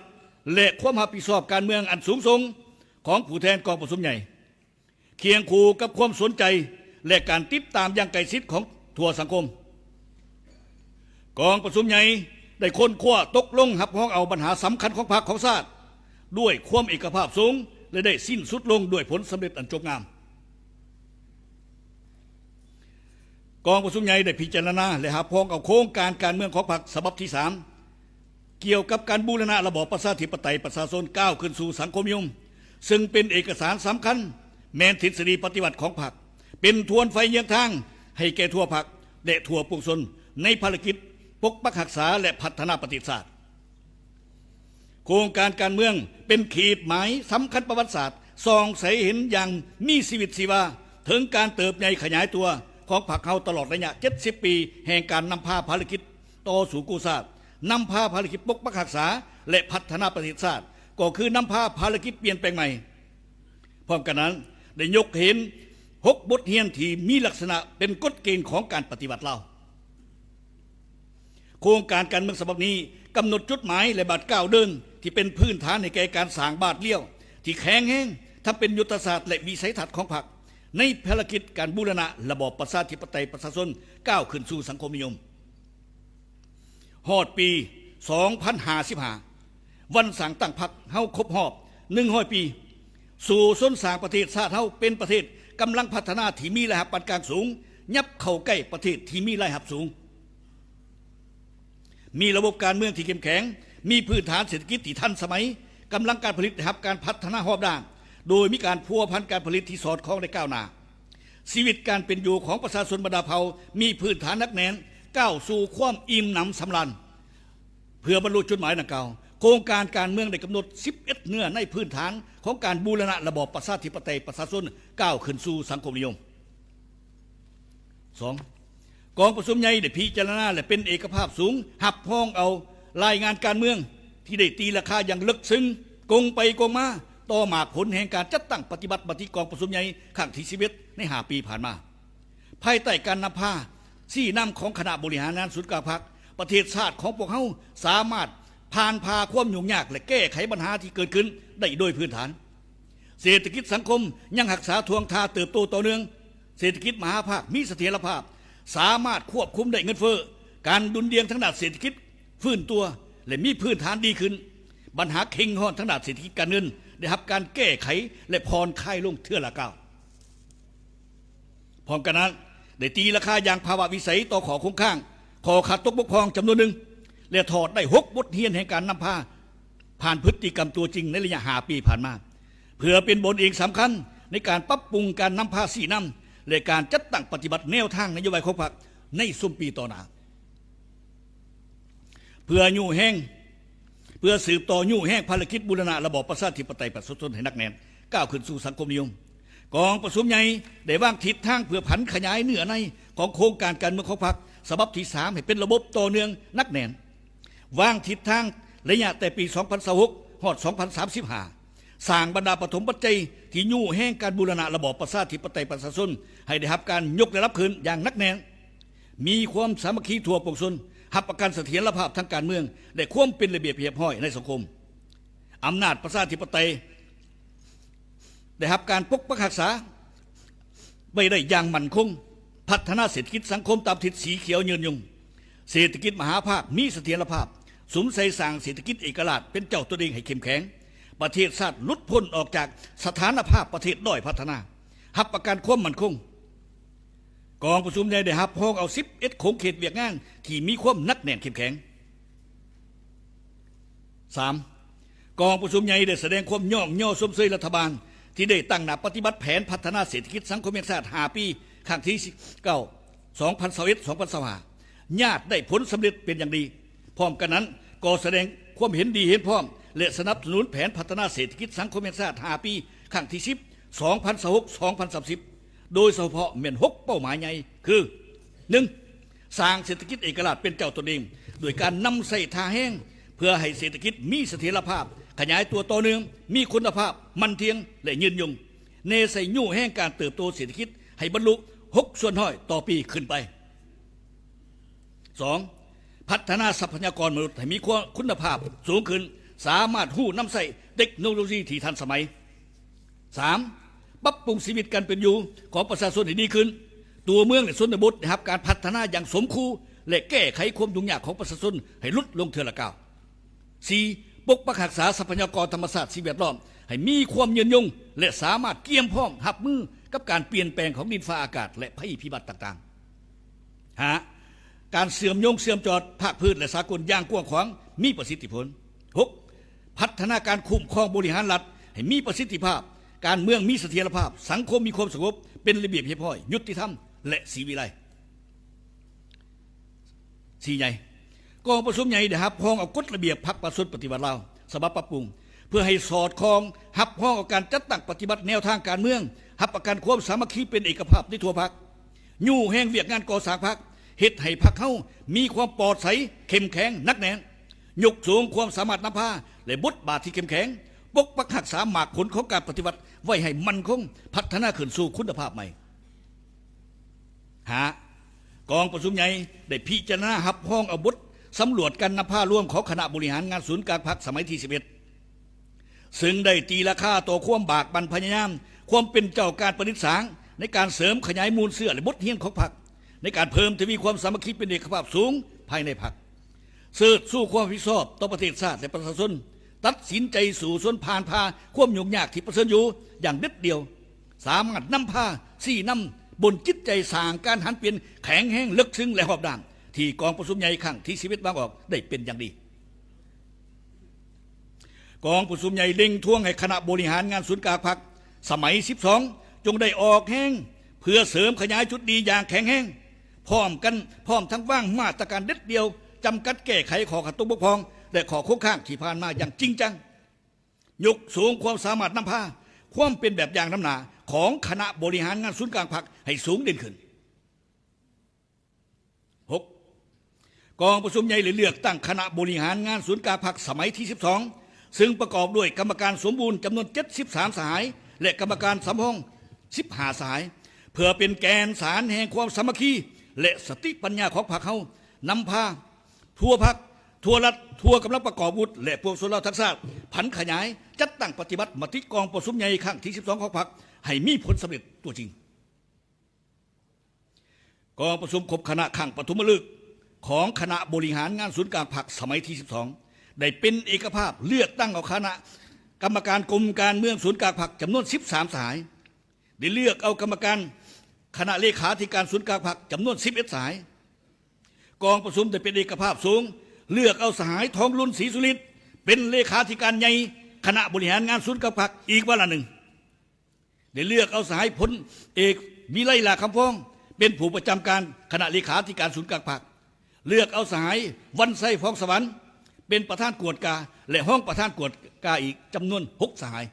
ແລະ ຄວາມຮັບຜິດຊອບການເມືອງອັນສູງສົ່ງຂອງຜູ້ແທນກອງປະຊຸມໃຫຍ່, ຄຽງຄູ່ກັບຄວາມສົນໃຈ ແລະ ການຕິດຕາມຢ່າງໃກ້ຊິດຂອງທົ່ວສັງຄົມ. ກອງປະຊຸມໃຫຍ່ໄດ້ຄົ້ນຄວ້າຕົກລົງຮັບຮອງເອົາບັນຫາສຳຄັນຂອງພັກຂອງຊາດ ດ້ວຍຄວາມເອກະພາບສູງ ແລະ ໄດ້ສິ້ນສຸດລົງດ້ວຍຜົນສຳເລັດອັນຈົບງາມ. ກອງປະຊຸມໃຫຍ່ໄດ້ພິຈາລະນາ ແລະ ຮັບຮອງເອົາໂຄງການການເມືອງຂອງພັກສະບັບທີສາມ ກ່ຽວກັບການບູລະນະລະບອບປະຊາທິປະໄຕປະຊາຊົນ ກ້າວຂຶ້ນສູ່ສັງຄົມນິຍົມ, ເຊິ່ງເປັນເອກະສານສຳຄັນ, ແມ່ນທິດສະດີປະຕິວັດຂອງພັກ, ເປັນທວນໄຟເຍືອງທາງໃຫ້ແກ່ທົ່ວພັກ ແລະ ທົ່ວປວງຊົນ ໃນພາລະກິດປົກປັກຮັກສາ ແລະ ພັດທະນາປະເທດຊາດ. ໂຄງການການເມືອງເປັນຂີດໝາຍສຳຄັນປະຫວັດສາດ ສ່ອງໃສເຫັນຢ່າງມີຊີວິດຊີວາເຖິງການເຕີບໃຫຍ່ຂະຫຍາຍຕົວຂອງພັກເຮົາຕະຫຼອດໄລຍະເຈັດສິບປີແຫ່ງການນຳພາພາລະກິດຕໍ່ສູ້ກູ້ຊາດ, ນຳພາພາລະກິດປົກປັກຮັກສາ ແລະ ພັດທະນາປະເທດຊາດ, ກໍຄືນຳພາພາລະກິດປ່ຽນແປງໃໝ່. ພ້ອມກັນນັ້ນ ໄດ້ຍົກເຫັນຫົກບົດຮຽນທີ່ມີລັກສະນະເປັນກົດເກນຂອງການປະຕິວັດລາວ. ໂຄງການການເມືອງສະບັບນີ້ກຳນົດຈຸດໝາຍ ແລະ ບາດກ້າວເດີນທີ່ເປັນພື້ນຖານໃຫ້ແກ່ການສ້າງບາດລ້ຽວທີ່ແຂງແຮງ ທັງເປັນຍຸດທະສາດ ແລະ ວິໄສທັດຂອງພັກ ໃນພາລະກິດການບູລະນະລະບອບປະຊາທິປະໄຕປະຊາຊົນ ກ້າວຂຶ້ນສູ່ສັງຄົມນິຍົມ. ຮອດປີສອງພັນຫ້າສິບຫ້າ ວັນສ້າງຕັ້ງພັກເຮົາຄົບຮອບໜຶ່ງຮ້ອຍປີ, ສູ້ຊົນສ້າງປະເທດຊາດເຮົາເປັນປະເທດກຳລັງພັດທະນາທີ່ມີລາຍຮັບປານກາງສູງ, ຫຍັບເຂົ້າໃກ້ປະເທດທີ່ມີລາຍຮັບສູງ, ມີລະບົບການເມືອງທີ່ເຂັ້ມແຂງ, ມີພື້ນຖານເສດຖະກິດທີ່ທັນສະໄໝ, ກຳລັງການຜະລິດໄດ້ຮັບການພັດທະນາຮອບດ້ານ, ໂດຍມີການພົວພັນການຜະລິດທີ່ສອດຄ່ອງ ແລະ ກ້າວໜ້າ. ຊີວິດການເປັນຢູ່ຂອງປະຊາຊົນບັນດາເຜົ່າມີພື້ນຖານໜັກແໜ້ນ, ກ້າວສູ່ຄວາມອີ່ມໜຳສຳລານ. ເພື່ອບັນລຸຈຸດໝາຍດັ່ງກ່າວ, ໂຄງການການເມືອງໄດ້ກຳນົດສິບເອັດເນື້ອໃນພື້ນຖານຂອງການບູລະນະລະບອບປະຊາທິປະໄຕປະຊາຊົນ ກ້າວຂຶ້ນສູ່ສັງຄົມນິຍົມ. ສອງ, ກອງປະຊຸມໃຫຍ່ໄດ້ພິຈາລະນາ ແລະ ເປັນເອກະພາບສູງ ຮັບຮອງເອົາລາຍງານການເມືອງທີ່ໄດ້ຕີລາຄາຢ່າງເລິກເຊິ່ງ ກົງໄປກົງມາຕໍ່ໝາກຜົນແຫ່ງການຈັດຕັ້ງປະຕິບັດມະຕິກອງປະຊຸມໃຫຍ່ຄັ້ງທີສິບເອັດ ໃນຫ້າປີຜ່ານມາ. ພາຍໃຕ້ການນຳພາຊີ້ນຳຂອງຄະນະບໍລິຫານງານສູນກາງພັກ, ປະເທດຊາດຂອງພວກເຮົາສາມາດຜ່ານຜ່າຄວາມຫຍຸ້ງຍາກ ແລະ ແກ້ໄຂບັນຫາທີ່ເກີດຂຶ້ນໄດ້ໂດຍພື້ນຖານ. ເສດຖະກິດສັງຄົມຍັງຮັກສາທ່ວງທ່າເຕີບໂຕຕໍ່ເນື່ອງ. ເສດຖະກິດມະຫາພາກມີສະຖຽນລະພາບ, ສາມາດຄວບຄຸມໄດ້ເງິນເຟີ້, ການດຸ່ນດ່ຽງທາງດ້ານເສດຖະກິດຟື້ນຕົວ ແລະ ມີພື້ນຖານດີຂຶ້ນ. ບັນຫາເຄັ່ງຮ້ອນທາງດ້ານເສດຖະກິດການເງິນໄດ້ຮັບການແກ້ໄຂ ແລະ ຜ່ອນຄາຍລົງເທື່ອລະກ້າວ. ພ້ອມກັນນັ້ນ, ໄດ້ຕີລາຄາຢ່າງພາວະວິໄສຕໍ່ຂໍ້ຄົງຄ້າງ, ຂໍ້ຂາດຕົກບົກຜ່ອງຈຳນວນໜຶ່ງ ແລະ ຖອດໄດ້ຫົກບົດຮຽນແຫ່ງການນຳພາຜ່ານພຶດຕິກຳຕົວຈິງໃນໄລຍະຫ້າປີຜ່ານມາ, ເພື່ອເປັນບົດຮຽນສຳຄັນໃນການປັບປຸງການນຳພາຊີ້ນຳ ແລະ ການຈັດຕັ້ງປະຕິບັດແນວທາງນະໂຍບາຍຂອງພັກໃນຊຸມປີຕໍ່ໜ້າ. ເພື່ອຍູ້ແຮງ, ເພື່ອສືບຕໍ່ຍູ້ແຮງພາລະກິດບູລະນະລະບອບປະຊາທິປະໄຕປະຊາຊົນໃຫ້ໜັກແໜ້ນ, ກ້າວຂຶ້ນສູ່ສັງຄົມນິຍົມ, ກອງປະຊຸມໃຫຍ່ໄດ້ວາງທິດທາງເພື່ອຜັນຂະຫຍາຍເນື້ອໃນຂອງໂຄງການການເມືອງຂອງພັກສະບັບທີສາມ ໃຫ້ເປັນລະບົບຕໍ່ເນື່ອງໜັກແໜ້ນ, ວາງທິດທາງໄລຍະແຕ່ປີສອງພັນຊາວຫົກ ຮອດສອງພັນສາມສິບຫ້າ, ສ້າງບັນດາປະຖົມປັດໄຈທີ່ຍູ້ແຮງການບູລະນະລະບອບປະຊາທິປະໄຕປະຊາຊົນ ໃຫ້ໄດ້ຮັບການຍົກລະດັບຂຶ້ນຢ່າງໜັກແໜ້ນ, ມີຄວາມສາມັກຄີທົ່ວປວງຊົນ, ຮັບປະກັນສະຖຽນລະພາບທາງການເມືອງ ແລະ ຄວາມເປັນລະບຽບຮຽບຮ້ອຍໃນສັງຄົມ. ອຳນາດປະຊາທິປະໄຕໄດ້ຮັບການປົກປັກຮັກສາໄວ້ໄດ້ຢ່າງໝັ້ນຄົງ, ພັດທະນາເສດຖະກິດສັງຄົມຕາມທິດສີຂຽວຍືນຍົງ, ເສດຖະກິດມະຫາພາກມີສະຖຽນລະພາບ, ສຸມໃສ່ສ້າງເສດຖະກິດເອກະລາດເປັນເຈົ້າຕົນເອງໃຫ້ເຂັ້ມແຂງ, ປະເທດຊາດຫຼຸດພົ້ນອອກຈາກສະຖານະພາບປະເທດດ້ອຍພັດທະນາ, ຮັບປະກັນຄວາມໝັ້ນຄົງ. ກອງປະຊຸມໃຫຍ່ໄດ້ຮັບຮອງເອົາສິບເອັດຂົງເຂດວຽກງານທີ່ມີຄວາມໜັກແໜ້ນເຂັ້ມແຂງ. ສາມ, ກອງປະຊຸມໃຫຍ່ໄດ້ສະແດງຄວາມຍ້ອງຍໍຊົມເຊີຍລັດຖະບານທີ່ໄດ້ຕັ້ງໜ້າປະຕິບັດແຜນພັດທະນາເສດຖະກິດສັງຄົມແຫ່ງຊາດຫ້າປີ ຄັ້ງທີເກົ້າ ສອງພັນຊາວເອັດ ສອງພັນຊາວຫ້າ ຍາດໄດ້ຜົນສຳເລັດເປັນຢ່າງດີ. ພ້ອມກັນນັ້ນ, ກໍສະແດງຄວາມເຫັນດີເຫັນພ້ອມ ແລະ ສະໜັບສະໜູນແຜນພັດທະນາເສດຖະກິດສັງຄົມແຫ່ງຊາດຫ້າປີ ຄັ້ງທີສິບ ສອງພັນຊາວຫົກ ສອງພັນສາມສິບ ໂດຍສະເພາະແມ່ນຫົກເປົ້າໝາຍໃຫຍ່ຄື ໜຶ່ງ, ສ້າງເສດຖະກິດເອກະລາດເປັນເຈົ້າຕົນເອງ ດ້ວຍການນຳໃຊ້ທ່າແຮງ ເພື່ອໃຫ້ເສດຖະກິດມີສະຖຽນລະພາບ, ຂະຫຍາຍຕົວຕໍ່ເນື່ອງ, ມີຄຸນນະພາບ, ໝັ້ນທ່ຽງ ແລະ ຍືນຍົງ, ແນໃສ່ຍູ້ແຮງການເຕີບໂຕເສດຖະກິດໃຫ້ບັນລຸຫົກສ່ວນຮ້ອຍຕໍ່ປີຂຶ້ນໄປ. ສອງ, ພັດທະນາຊັບພະຍາກອນມະນຸດໃຫ້ມີຄຸນນະພາບສູງຂຶ້ນ, ສາມາດຮູ້ນຳໃຊ້ເຕັກໂນໂລຊີທີ່ທັນສະໄໝ. ສາມ, ປັບປຸງຊີວິດການເປັນຢູ່ຂອງປະຊາຊົນໃຫ້ດີຂຶ້ນ, ຕົວເມືອງ ແລະ ຊົນນະບົດໄດ້ຮັບການພັດທະນາຢ່າງສົມຄູ່ ແລະ ແກ້ໄຂຄວາມຫຍຸ້ງຍາກຂອງປະຊາຊົນໃຫ້ຫຼຸດລົງເທື່ອລະກ້າວ. ສີ່, ປົກປັກຮັກສາຊັບພະຍາກອນທຳມະຊາດ ສິ່ງແວດລ້ອມໃຫ້ມີຄວາມຍືນຍົງ ແລະ ສາມາດກຽມພ້ອມຮັບມືກັບການປ່ຽນແປງຂອງດິນຟ້າອາກາດ ແລະ ໄພພິບັດຕ່າງໆ. ຫ້າ, ການເຊື່ອມໂຍງເຊື່ອມຈອດພາກພື້ນ ແລະ ສາກົນຢ່າງກວ້າງຂວາງ ມີປະສິດທິຜົນ. ຫົກ, ພັດທະນາການຄຸ້ມຄອງບໍລິຫານລັດໃຫ້ມີປະສິດທິພາບ, ການເມືອງມີສະຖຽນລະພາບ, ສັງຄົມມີຄວາມສະຫງົບ, ເປັນລະບຽບຮຽບຮ້ອຍ, ຍຸຕິທຳ ແລະ ສີວິໄລ. ສີ່ໃຫຍ່, ກອງປະຊຸມໃຫຍ່ໄດ້ຮັບຮອງເອົາກົດລະບຽບພັກປະຊາຊົນປະຕິວັດລາວ ສະບັບປັບປຸງ ເພື່ອໃຫ້ສອດຄ່ອງຮັບຮອງເອົາການຈັດຕັ້ງປະຕິບັດແນວທາງການເມືອງ, ຮັບປະກັນຄວາມສາມັກຄີເປັນເອກະພາບໃນທົ່ວພັກ, ຍູ້ແຮງວຽກງານກໍ່ສ້າງພັກ, ເຮັດໃຫ້ພັກເຮົາມີຄວາມປອດໃສ, ເຂັ້ມແຂງ, ໜັກແໜ້ນ, ຍົກສູງຄວາມສາມາດນຳພາ ແລະ ບົດບາດທີ່ເຂັ້ມແຂງ, ປົກປັກຮັກສາໝາກຜົນຂອງການປະຕິວັດໄວ້ໃຫ້ໝັ້ນຄົງ, ພັດທະນາຂຶ້ນສູ່ຄຸນນະພາບໃໝ່. ຫ້າ, ກອງປະຊຸມໃຫຍ່ໄດ້ພິຈາລະນາຮັບຮອງເອົາບົດສຳຫຼວດການນຳພາລວມຂອງຄະນະບໍລິຫານງານສູນກາງພັກສະໄໝທີສິບເອັດ ເຊິ່ງໄດ້ຕີລາຄາຕໍ່ຄວາມບາກບັ່ນພະຍາຍາມ, ຄວາມເປັນເຈົ້າການປະດິດສ້າງໃນການເສີມຂະຫຍາຍມູນເຊື້ອ ແລະ ບົດຮຽນຂອງພັກ ໃນການເພີ່ມທະວີຄວາມສາມັກຄີເປັນເອກະພາບສູງພາຍໃນພັກ. ເຊີດຊູຄວາມຮັບຜິດຊອບຕໍ່ປະເທດຊາດ ແລະ ປະຊາຊົນ, ຕັດສິນໃຈສູ້ຊົນຜ່ານຜ່າຄວາມຫຍຸ້ງຍາກທີ່ປະເຊີນຢູ່ຢ່າງເດັດດ່ຽວ, ສາມາດນຳພາຊີ້ນຳບົນຈິດໃຈສ້າງການຫັນປ່ຽນແຂງແຮງເລິກເຊິ່ງ ແລະ ຮອບດ້ານ ທີ່ກອງປະຊຸມໃຫຍ່ຄັ້ງທີສິບເອັດວາງອອກໄດ້ເປັນຢ່າງດີ. ກອງປະຊຸມໃຫຍ່ເລັ່ງທວງໃຫ້ຄະນະບໍລິຫານງານສູນກາງພັກສະໄໝສິບສອງ ຈົ່ງໄດ້ອອກແຮງເພື່ອເສີມຂະຫຍາຍຈຸດດີຢ່າງແຂງແຮງ, ພ້ອມກັນ, ພ້ອມທັງວາງມາດຕະການເດັດດ່ຽວ ຈຳກັດແກ້ໄຂຂໍ້ຂັດຕົກບົກຜ່ອງ ແລະ ຂໍ້ຄົງຄ້າງທີ່ຜ່ານມາຢ່າງຈິງຈັງ, ຍົກສູງຄວາມສາມາດນຳພາ, ຄວາມເປັນແບບຢ່າງນຳໜ້າຂອງຄະນະບໍລິຫານງານສູນກາງພັກໃຫ້ສູງເດັ່ນຂຶ້ນ. ຫົກ, ກອງປະຊຸມໃຫຍ່ໄດ້ເລືອກຕັ້ງຄະນະບໍລິຫານງານສູນກາງພັກສະໄໝທີສິບສອງ ຊຶ່ງປະກອບດ້ວຍກຳມະການສົມບູນຈຳນວນເຈັດສິບສາມສະຫາຍ ແລະ ກຳມະການສຳຮອງສິບຫ້າສະຫາຍ ເພື່ອເປັນແກ່ນສານແຫ່ງຄວາມສາມັກຄີ ແລະ ສະຕິປັນຍາຂອງພັກເຮົາ ນຳພາທົ່ວພັກ, ທົ່ວລັດ, ທົ່ວກຳລັງປະກອບອາວຸດ ແລະ ປວງຊົນລາວທັງຊາດ ຜັນຂະຫຍາຍ, ຈັດຕັ້ງປະຕິບັດມະຕິກອງປະຊຸມໃຫຍ່ຄັ້ງທີສິບສອງຂອງພັກ ໃຫ້ມີຜົນສຳເລັດຕົວຈິງ. ກອງປະຊຸມຄົບຄະນະຄັ້ງປະຖົມມະລຶກຂອງຄະນະບໍລິຫານງານສູນກາງພັກສະໄໝທີສິບສອງ ໄດ້ເປັນເອກະພາບເລືອກຕັ້ງເອົາຄະນະກຳມະການກົມການເມືອງສູນກາງພັກຈຳນວນສິບສາມສະຫາຍ, ໄດ້ເລືອກເອົາກຳມະການຄະນະເລຂາທິການສູນກາງພັກຈຳນວນສິບເອັດສະຫາຍ. ກອງປະຊຸມໄດ້ເປັນເອກະພາບສູງ ເລືອກເອົາສະຫາຍ ທອງລຸນ ສີສຸລິດ ເປັນເລຂາທິການໃຫຍ່ຄະນະບໍລິຫານງານສູນກາງພັກອີກວາລະໜຶ່ງ. ໄດ້ເລືອກເອົາສະຫາຍ ພົນເອກ ວິໄລ ຫຼ້າຄຳຟອງ ເປັນຜູ້ປະຈຳການຄະນະເລຂາທິການສູນກາງພັກ, ເລືອກເອົາສະຫາຍ ວັນໄຊ ຟອງສະຫວັນ ເປັນປະທານກວດກາ ແລະ ຮອງປະທານກວດກາອີກຈຳນວນຫົກສະຫາຍ.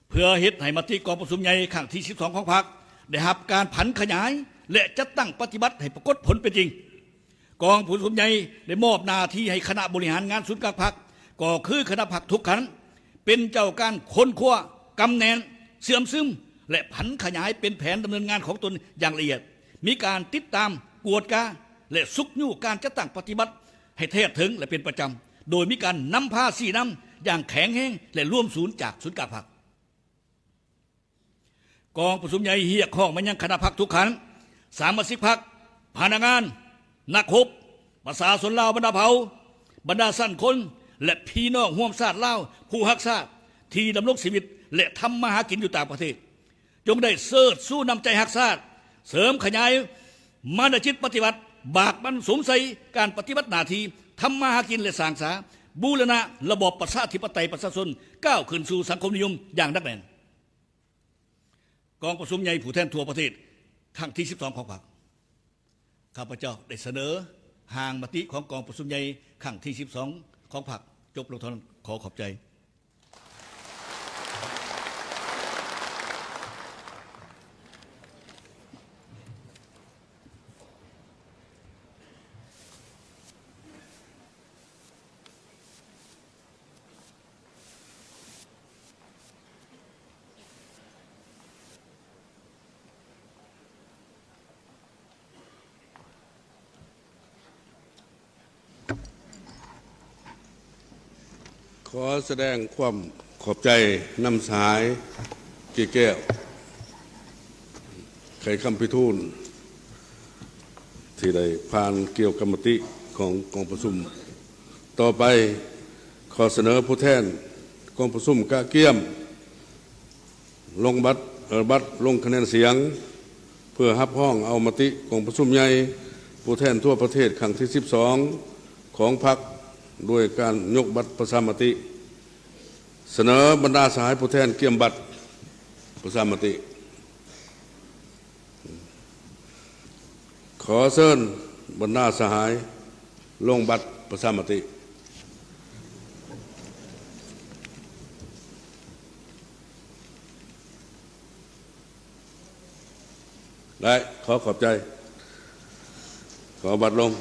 ເພື່ອເຮັດໃຫ້ມະຕິກອງປະຊຸມໃຫຍ່ຄັ້ງທີສິບສອງຂອງພັກ ໄດ້ຮັບການຜັນຂະຫຍາຍ ແລະ ຈັດຕັ້ງປະຕິບັດໃຫ້ປາກົດຜົນເປັນຈິງ, ກອງປະຊຸມໃຫຍ່ໄດ້ມອບໜ້າທີ່ໃຫ້ຄະນະບໍລິຫານງານສູນກາງພັກ ກໍຄືຄະນະພັກທຸກຂັ້ນ ເປັນເຈົ້າການຄົ້ນຄວ້າ, ກຳແໜ້ນ, ເຊື່ອມຊຶມ ແລະ ຜັນຂະຫຍາຍເປັນແຜນດຳເນີນງານຂອງຕົນຢ່າງລະອຽດ, ມີການຕິດຕາມ, ກວດກາ ແລະ ຊຸກຍູ້ການຈັດຕັ້ງປະຕິບັດໃຫ້ແທດເຖິງ ແລະ ເປັນປະຈຳ, ໂດຍມີການນຳພາຊີ້ນຳຢ່າງແຂງແຮງ ແລະ ລວມສູນຈາກສູນກາງພັກ. ກອງປະຊຸມໃຫຍ່ຮຽກຮ້ອງມາຍັງຄະນະພັກທຸກຂັ້ນ, ສະມາຊິກພັກ, ພະນັກງານ, ນັກຮົບ, ປະຊາຊົນລາວບັນດາເຜົ່າ, ບັນດາຊັ້ນຄົນ ແລະ ພີ່ນ້ອງຮ່ວມຊາດລາວຜູ້ຮັກຊາດ ທີ່ດຳລົງຊີວິດ ແລະ ທຳມາຫາກິນຢູ່ຕ່າງປະເທດ, ຈົ່ງໄດ້ເຊີດຊູນ້ຳໃຈຮັກຊາດ, ເສີມຂະຫຍາຍມານະຈິດປະຕິວັດ, ບາກບັນສຸມໃສ່ການປະຕິບັດໜ້າທີ່, ທຳມາຫາກິນ ແລະ ສ້າງສາ ບູລະນະລະບອບປະຊາທິປະໄຕປະຊາຊົນ ກ້າວຂຶ້ນສູ່ສັງຄົມນິຍົມຢ່າງໜັກແໜ້ນ. ກອງປະຊຸມໃຫຍ່ຜູ້ແທນທົ່ວປະເທດຄັ້ງທີສິບສອງຂອງພັກ ຂ້າພະເຈົ້າໄດ້ສະເໜີຮ່າງມະຕິຂອງກອງປະຊຸມໃຫຍ່ຄັ້ງທີສິບສອງຂອງພັກ ຈົບລົງເທົ່ານັ້ນ. ຂໍຂອບໃຈ. ຂໍສະແດງຄວາມຂອບໃຈນຳສະຫາຍ ເກດແກ້ວ ໄຂຄຳພິທູນ ທີ່ໄດ້ຜ່ານກ່ຽວກັບມະຕິຂອງກອງປະຊຸມ. ຕໍ່ໄປ ຂໍສະເໜີຜູ້ແທນກອງປະຊຸມກະກຽມ ລົງບັດ ເອີ ບັດລົງຄະແນນສຽງ ເພື່ອຮັບຮອງເອົາມະຕິກອງປະຊຸມໃຫຍ່ຜູ້ແທນທົ່ວປະເທດຄັ້ງທີສິບສອງຂອງພັກ ດ້ວຍການຍົກບັດປະຊາມະຕິ. ສະເໜີບັນດາສະຫາຍຜູ້ແທນກຽມບັດປະຊາມະຕິ. ຂໍເຊີນບັນດາສະຫາຍລົງບັດປະຊາມະຕິ. ໄດ້ ຂໍຂອບໃຈ. ຂໍບັດລົງ.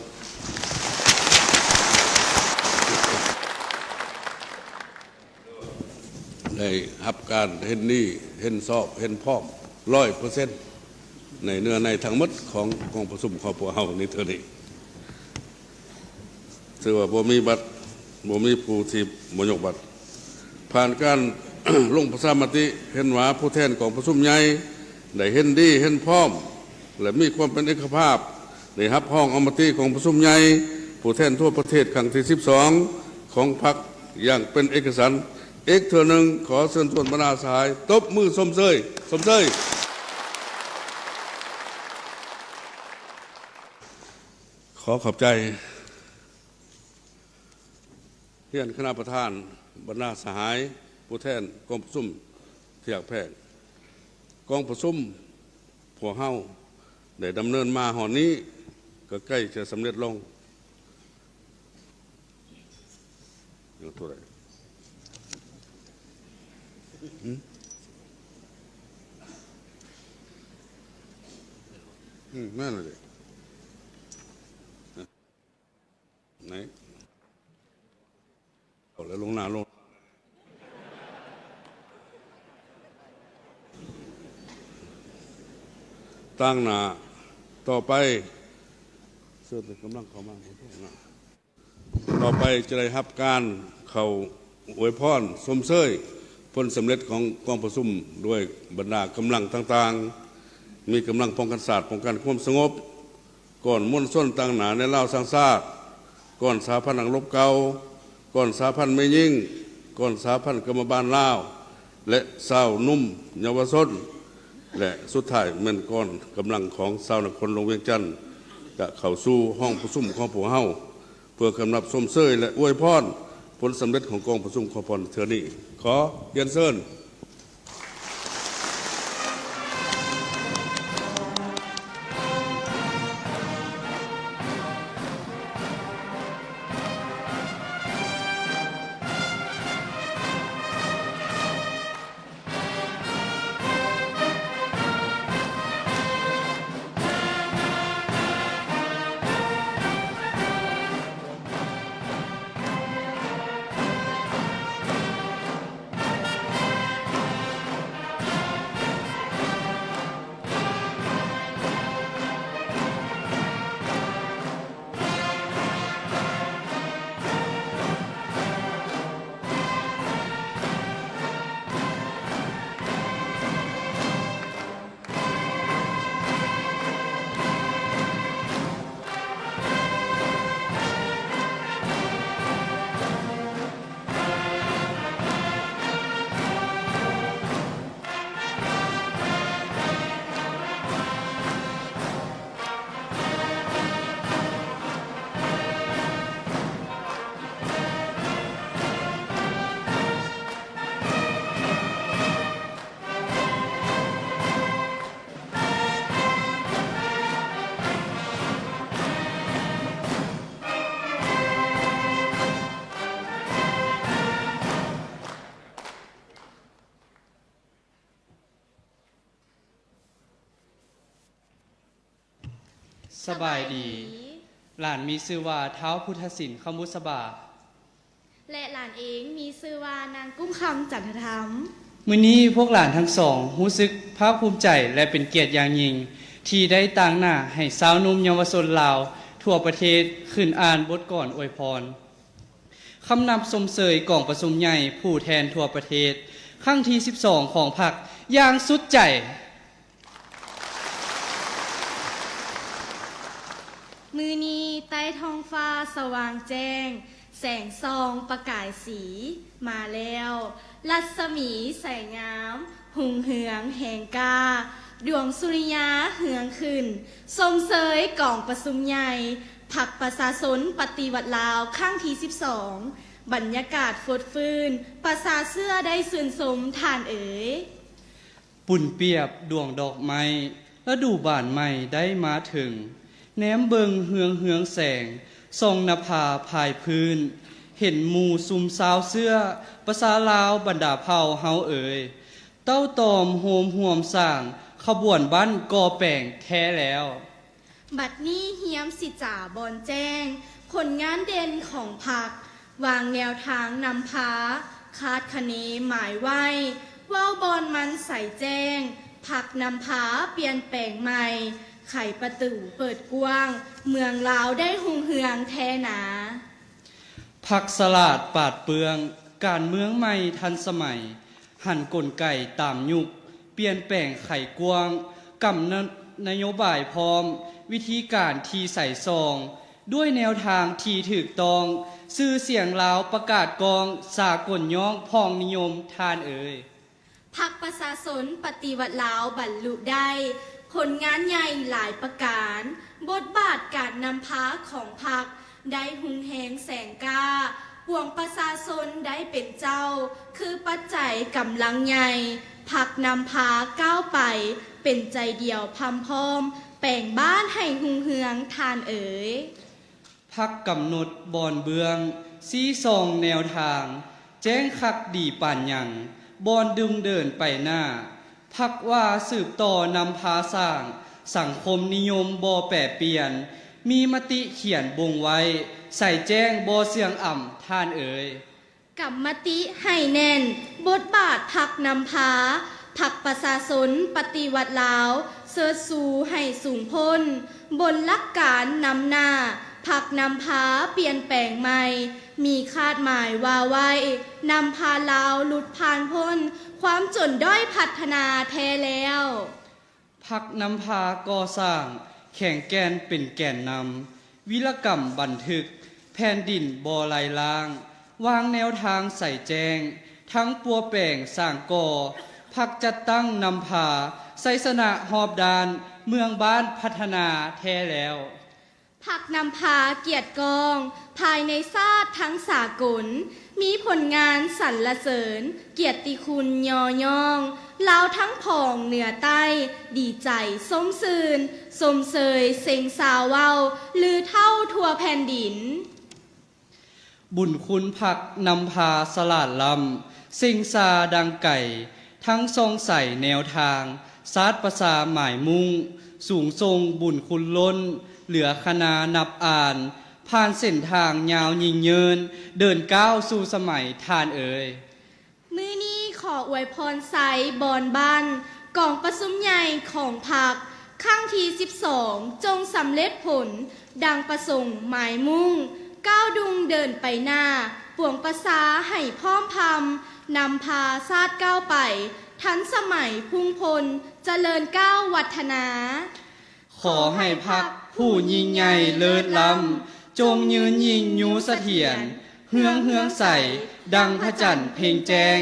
ໄດ້ຮັບການເຫັນດີ, ເຫັນຊອບ, ເຫັນພ້ອມ ຮ້ອຍເປີເຊັນ ໃນເນື້ອໃນທັງໝົດຂອງກອງປະຊຸມຂອງພວກເຮົາໃນເທື່ອນີ້. ຖືວ່າບໍ່ມີບັດ, ບໍ່ມີຜູ້ທີ່ບໍ່ຍົກບັດ. ຜ່ານການລົງປະຊາມະຕິ ເຫັນວ່າຜູ້ແທນກອງປະຊຸມໃຫຍ່ໄດ້ເຫັນດີ, ເຫັນພ້ອມ ແລະ ມີຄວາມເປັນເອກະພາບ ໄດ້ຮັບຮອງເອົາມະຕິກອງປະຊຸມໃຫຍ່ຜູ້ແທນທົ່ວປະເທດຄັ້ງທີສິບສອງຂອງພັກຢ່າງເປັນເອກະສັນ. ອີກເທື່ອໜຶ່ງ ຂໍເຊີນຊວນບັນດາສະຫາຍຕົບມືຊົມເຊີຍ, ຊົມເຊີຍ. ຂໍຂອບໃຈ. ຮຽນຄະນະປະທານ, ບັນດາສະຫາຍຜູ້ແທນກອງປະຊຸມທີ່ຮັກແພງ, ກອງປະຊຸມພວກເຮົາໄດ້ດຳເນີນມາຮອດນີ້ ກໍໃກ້ຈະສຳເລັດລົງ. ຍັງເທົ່າໃດ? ຫຶ? ອືມ ແມ່ນແລ້ວເດ. ໃນ ແລະ ລົງໜ້າລົງ ຕັ້ງໜ້າຕໍ່ໄປ ເຊີນກຳລັງເຂົ້າມາ ຕໍ່ໄປຈະໄດ້ຮັບການເຂົ້າອວຍພອນຊົມເຊີຍຜົນສຳເລັດຂອງກອງປະຊຸມ ໂດຍບັນດາກຳລັງຕ່າງໆ ມີກຳລັງປ້ອງກັນຊາດ ປ້ອງກັນຄວາມສະຫງົບ, ກ່ອນມວນຊົນຕັ້ງໜ້າແນວລາວສ້າງຊາດ, ກ່ອນສະຫະພັນນັກລົບເກົ່າ, ກ່ອນສະຫະພັນແມ່ຍິງ, ກ່ອນສະຫະພັນກຳມະບານລາວ ແລະ ຊາວໜຸ່ມເຍົາວະຊົນ ແລະ ສຸດທ້າຍແມ່ນກ່ອນກຳລັງຂອງຊາວນະຄອນຫຼວງວຽງຈັນ ຈະເຂົ້າສູ່ຫ້ອງປະຊຸມຂອງພວກເຮົາ ເພື່ອກຳລັບຊົມເຊີຍ ແລະ ອວຍພອນຜົນສຳເລັດຂອງກອງປະຊຸມຂອງພວກເຮົາເທື່ອນີ້. ຂໍຮຽນເຊີນ. ສະບາຍດີ. ຫຼານມີຊື່ວ່າ ທ້າວພຸດທະສິນ ຄຳບຸດສະບາ. ແລະ ຫຼານເອງມີຊື່ວ່າ ນາງກຸ້ມຄຳ ຈັນທະທຳ. ມື້ນີ້ພວກຫຼານທັງສອງຮູ້ສຶກພາກພູມໃຈ ແລະ ເປັນກຽດຢ່າງຍິ່ງ ທີ່ໄດ້ຕາງໜ້າໃຫ້ຊາວໜຸ່ມເຍົາວະຊົນລາວທົ່ວປະເທດ ຂຶ້ນອ່ານບົດກອນອວຍພອນ ຄຳນັບຊົມເຊີຍກອງປະຊຸມໃຫຍ່ຜູ້ແທນທົ່ວປະເທດ ຄັ້ງທີສິບສອງ ຂອງພັກຢ່າງສຸດໃຈ. ມື້ນີ້ໃຕ້ທ້ອງຟ້າສະຫວ່າງແຈ້ງ, ແສງສ່ອງປະກາຍສີມາແລ້ວ, ລັດສະໝີໃສງາມ ຮຸ່ງເຮືອງແຮງກ້າ, ດວງສຸລິຍາເຮືອງຂຶ້ນ, ຊົມເຊີຍກອງປະຊຸມໃຫຍ່ ພັກປະຊາຊົນປະຕິວັດລາວ ຄັ້ງທີສິບສອງ. ບັນຍາກາດຟົດຟື້ນ, ປະຊາເຊື້ອໄດ້ຊື່ນຊົມທ່ານເອີຍ. ປຸ້ນປຽບດວງດອກໄມ້ ລະດູບານໃໝ່ໄດ້ມາເຖິງ, ແນມເບິ່ງເຮືອງເຮືອງແສງ, ສ່ອງນະພາພາຍພື້ນ, ເຫັນໝູ່ຊຸມຊາວເຊື້ອ ປະຊາລາວບັນດາເຜົ່າເຮົາເອີຍ, ເຕົ້າຕອມໂຮມຮ່ວມສ້າງ ຂະບວນບັ້ນກໍ່ແປງແທ້ແລ້ວ. ບັດນີ້ຮຽມຊິຈາບອນແຈ້ງ ຜົນງານເດັ່ນຂອງພັກ, ວາງແນວທາງນຳພາ, ຄາດຄະເນໝາຍໄວ້, ເວົ້າບ່ອນມັນໃສແຈ້ງ, ພັກນຳພາປ່ຽນແປງໃໝ່, ໄຂປະຕູເປີດກວ້າງ, ເມືອງລາວໄດ້ຮຸ່ງເຮືອງແທ້ນາ. ພັກສະຫຼາດປາດເປືອງ, ການເມືອງໃໝ່ທັນສະໄໝ, ຫັນກົນໄກຕາມຍຸກ, ປ່ຽນແປງໄຂກວ້າງ, ກຳນົດນະໂຍບາຍພ້ອມ, ວິທີການທີ່ໃສສ່ອງ, ດ້ວຍແນວທາງທີ່ຖືກຕ້ອງ, ຊື່ສຽງລາວປະກາດກ້ອງ, ສາກົນຍ້ອງພ້ອງນິຍົມທ່ານເອີຍ. ພັກປະຊາຊົນປະຕິວັດລາວບັນລຸໄດ້ຜົນງານໃຫຍ່ຫຼາຍປະການ, ບົດບາດການນຳພາຂອງພັກໄດ້ຮຸ່ງແຮງແສງກ້າ, ປວງປະຊາຊົນໄດ້ເປັນເຈົ້າ ຄືປັດໄຈກຳລັງໃຫຍ່, ພັກນຳພາກ້າວໄປເປັນໃຈດຽວພ່ຳພ້ອມ, ແປງບ້ານໃຫ້ຮຸ່ງເຮືອງທ່ານເອີຍ. ພັກກຳນົດບ່ອນເບື້ອງ, ຊີ້ສ່ອງແນວທາງ, ແຈ້ງຄັກດີປານຫຍັງ, ບ່ອນດຸ່ງເດີນໄປໜ້າ. ພັກວ່າສືບຕໍ່ນຳພາສ້າງ, ສັງຄົມນິຍົມບໍ່ແປປ່ຽນ, ມີມະຕິຂຽນບົ່ງໄວ້, ໃສແຈ້ງບໍ່ເຊື່ອງອຳທ່ານເອີຍ. ກຳມະຕິໃຫ້ແໜ້ນ, ບົດບາດພັກນຳພາ, ພັກປະຊາຊົນປະຕິວັດລາວ ເຊີດຊູໃຫ້ສູງໂພ້ນ, ບົນຫຼັກການນຳໜ້າ, ພັກນຳພາປ່ຽນແປງໃໝ່, ມີຄາດໝາຍວ່າໄວ້, ນຳພາລາວຫຼຸດຜ່ານພົ້ນຄວາມຈົນດ້ອຍ, ພັດທະນາແທ້ແລ້ວ. ພັກນຳພາກໍ່ສ້າງ, ແຂງແກ່ນເປັນແກນນຳ, ວິລະກຳບັນທຶກ, ແຜ່ນດິນບໍ່ໄຫຼລ້າງ, ວາງແນວທາງໃສແຈ້ງ, ທັງປົວແປງສ້າງກໍ່, ພັກຈັດຕັ້ງນຳພາ, ໄຊຊະນະຮອບດ້ານ, ເມືອງບ້ານພັດທະນາແທ້ແລ້ວ. ພັກນຳພາກຽດກ້ອງ ພາຍໃນຊາດທັງສາກົນ, ມີຜົນງານສັນລະເສີນ, ກຽດຕິຄຸນຍໍຍ້ອງ, ລາວທັງຜອງເໜືອໃຕ້, ດີໃຈຊົມຊື່ນ, ຊົມເຊີຍເສັງຊາວເວົ້າ, ລືເທົ່າທົ່ວແຜ່ນດິນ. ບຸນຄຸນພັກນຳພາສະຫຼາດລ້ຳ, ເສັງຊາດັ່ງໄກ, ທັງສ່ອງໃສແນວທາງ, ຊາດປະຊາໝາຍມຸ່ງ, ສູງສົ່ງບຸນຄຸນລົ້ນ, ເຫຼືອຄະນານັບອານ, ຜ່ານເສັ້ນທາງຍາວຍິ່ງເຍີນ, ເດີນກ້າວສູ່ສະໄໝທ່ານເອີຍ. ມື້ນີ້ຂໍອວຍພອນໄຊບອນບ້ານ, ກອງປະຊຸມໃຫຍ່ຂອງພັກ ຄັ້ງທີສິບສອງ ຈົ່ງສຳເລັດຜົນ ດັ່ງປະສົງໝາຍມຸ່ງ, ກ້າວດຸ່ງເດີນໄປໜ້າ, ປວງປະຊາໃຫ້ພ້ອມພຳ, ນຳພາຊາດກ້າວໄປ, ທັນສະໄໝພຸ່ງພົ້ນ, ຈະເລີນກ້າວວັດທະນາ. ຂໍໃຫ້ພັກຜູ້ຍິ່ງໃຫຍ່ເລີດລ້ຳ, ຈົ່ງຍືນຍິ່ງຢູ່ສະຖຽນ, ເຮືອງເຮືອງໃສ ດັ່ງພະຈັນເພັງແຈ້ງ,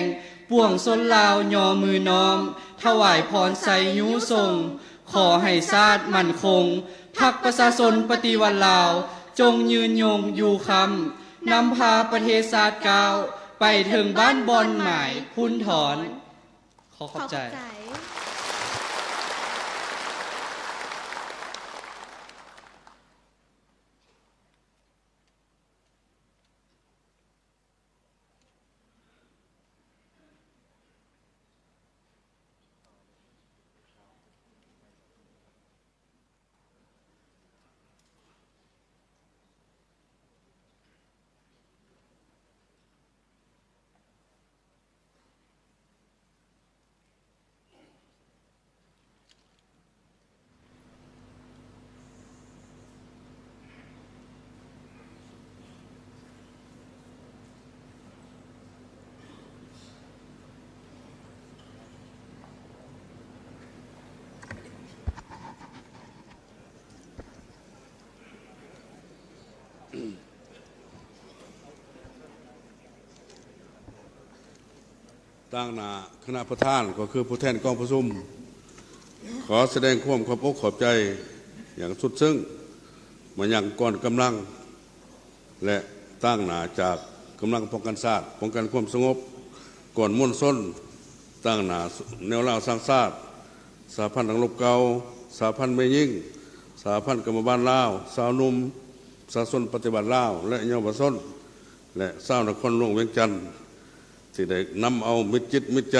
ປວງຊົນລາວຍໍມືນ້ອມ, ຖວາຍພອນໄຊຍູ້ສົ່ງ, ຂໍໃຫ້ຊາດໝັ້ນຄົງ, ພັກປະຊາຊົນປະຕິວັດລາວ ຈົ່ງຍືນຍົງຢູ່ຄ້ຳ, ນຳພາປະເທດຊາດກ້າວ ໄປເຖິງບ້ານບ່ອນໝາຍພຸ້ນທອນ. ຂໍຂອບໃຈ. ຕາງໜ້າຄະນະປະທານ ກໍຄືຜູ້ແທນກອງປະຊຸມ ຂໍສະແດງຄວາມຂອບອົກຂອບໃຈຢ່າງສຸດຊຶ້ງມາຍັງກອງກຳລັງ ແລະ ຕາງໜ້າຈາກກຳລັງປ້ອງກັນຊາດ, ປ້ອງກັນຄວາມສະຫງົບ, ກອງມວນຊົນ, ຕາງໜ້າແນວລາວສ້າງຊາດ, ສະຫະພັນນັກລົບເກົ່າ, ສະຫະພັນແມ່ຍິງ, ສະຫະພັນກຳມະບານລາວ, ຊາວໜຸ່ມ, ປະຊາຊົນປະຕິວັດລາວ ແລະ ເຍົາວະຊົນ ແລະ ຊາວນະຄອນຫຼວງວຽງຈັນ ທີ່ໄດ້ນຳເອົາມິດຈິດມິດໃຈ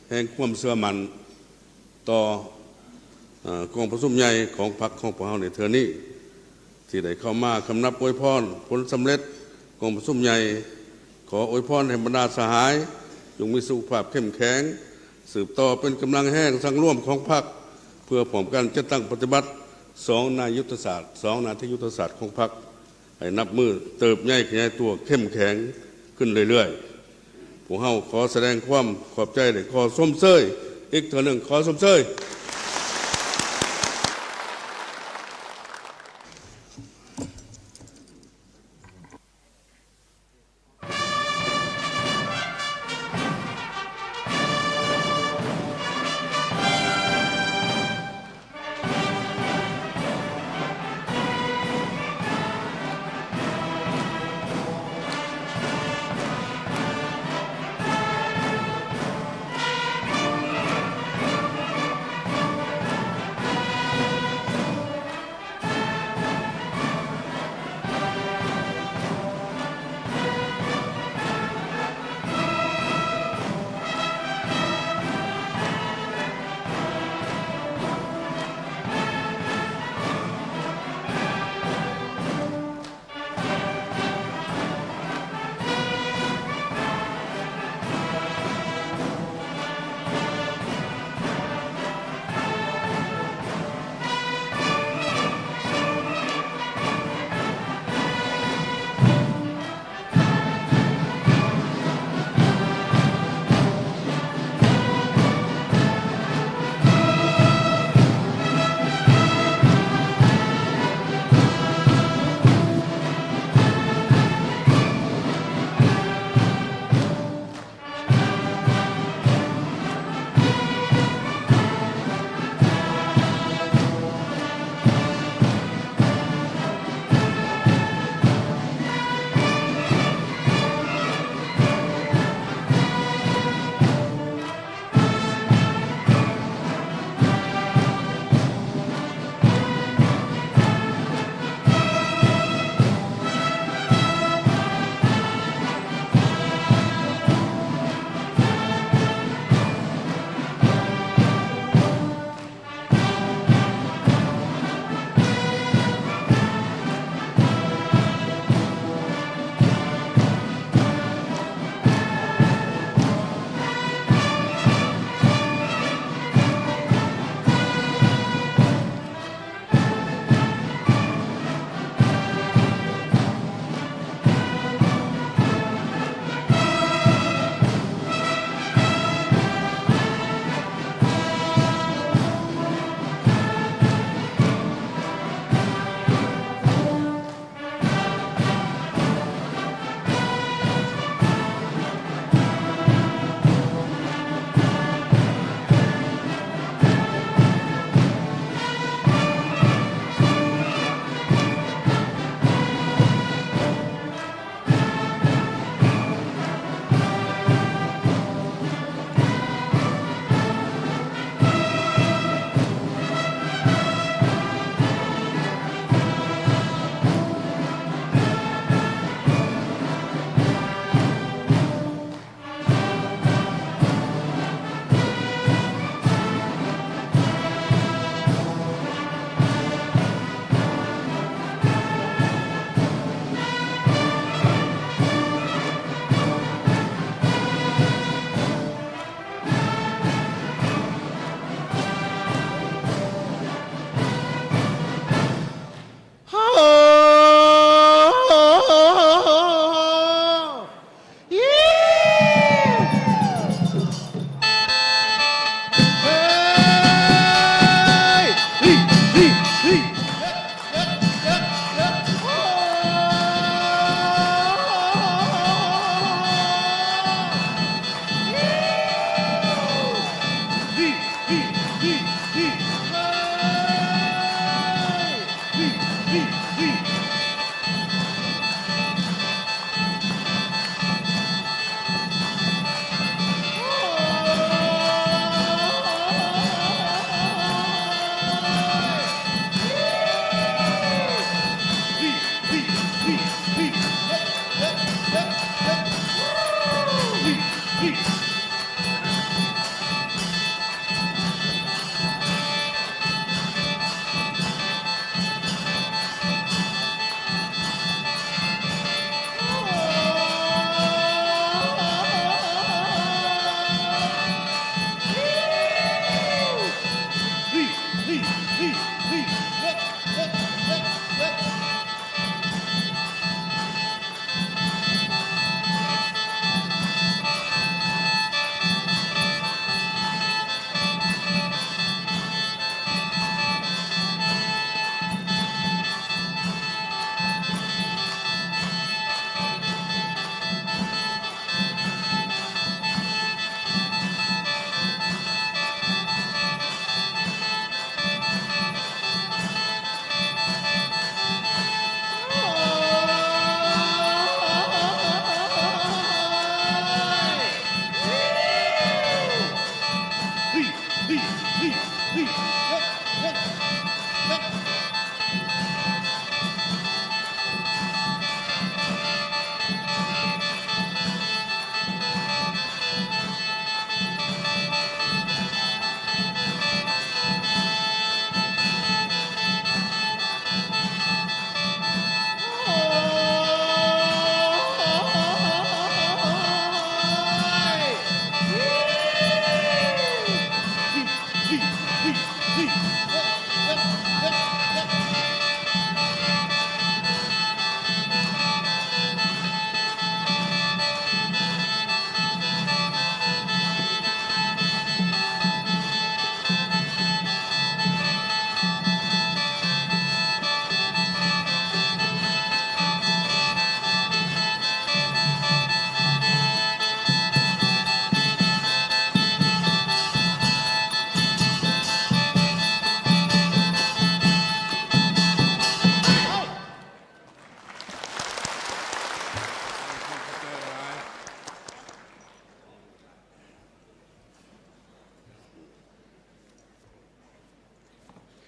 ແຫ່ງຄວາມເຊື່ອໝັ້ນຕໍ່ ເອີ ກອງປະຊຸມໃຫຍ່ຂອງພັກຂອງພວກເຮົາໃນເທື່ອນີ້ ທີ່ໄດ້ເຂົ້າມາຄຳນັບອວຍພອນຜົນສຳເລັດກອງປະຊຸມໃຫຍ່. ຂໍອວຍພອນໃຫ້ບັນດາສະຫາຍຈົ່ງມີສຸຂະພາບເຂັ້ມແຂງ, ສືບຕໍ່ເປັນກຳລັງແຮງສັງລວມຂອງພັກ ເພື່ອພ້ອມກັນຈັດຕັ້ງປະຕິບັດສອງໜ້າຍຸດທະສາດ, ສອງໜ້າທີ່ຍຸດທະສາດຂອງພັກ ໃຫ້ນັບມື້ເຕີບໃຫຍ່ຂະຫຍາຍຕົວເຂັ້ມແຂງຂຶ້ນເລື້ອຍໆ. ພວກເຮົາຂໍສະແດງຄວາມຂອບໃຈ ແລະ ຂໍຊົມເຊີຍອີກເທື່ອໜຶ່ງ, ຂໍຊົມເຊີຍ.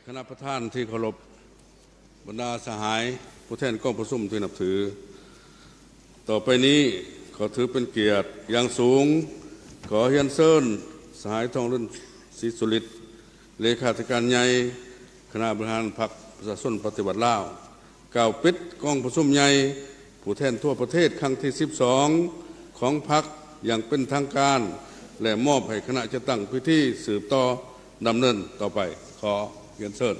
ຄະນະປະທານທີ່ເຄົາລົບ, ບັນດາສະຫາຍຜູ້ແທນກອງປະຊຸມທີ່ນັບຖື, ຕໍ່ໄປນີ້ຂໍຖືເປັນກຽດຢ່າງສູງ ຂໍຮຽນເຊີນສະຫາຍ ທອງລຸນ ສີສຸລິດ ເລຂາທິການໃຫຍ່ຄະນະບໍລິຫານພັກປະຊາຊົນປະຕິວັດລາວ ກ່າວປິດກອງປະຊຸມໃຫຍ່ຜູ້ແທນທົ່ວປະເທດຄັ້ງທີສິບສອງຂອງພັກຢ່າງເປັນທາງການ ແລະ ມອບໃຫ້ຄະນະຈັດຕັ້ງພິທີສືບຕໍ່ດຳເນີນຕໍ່ໄປ. ຂໍຮຽນເຊີນ.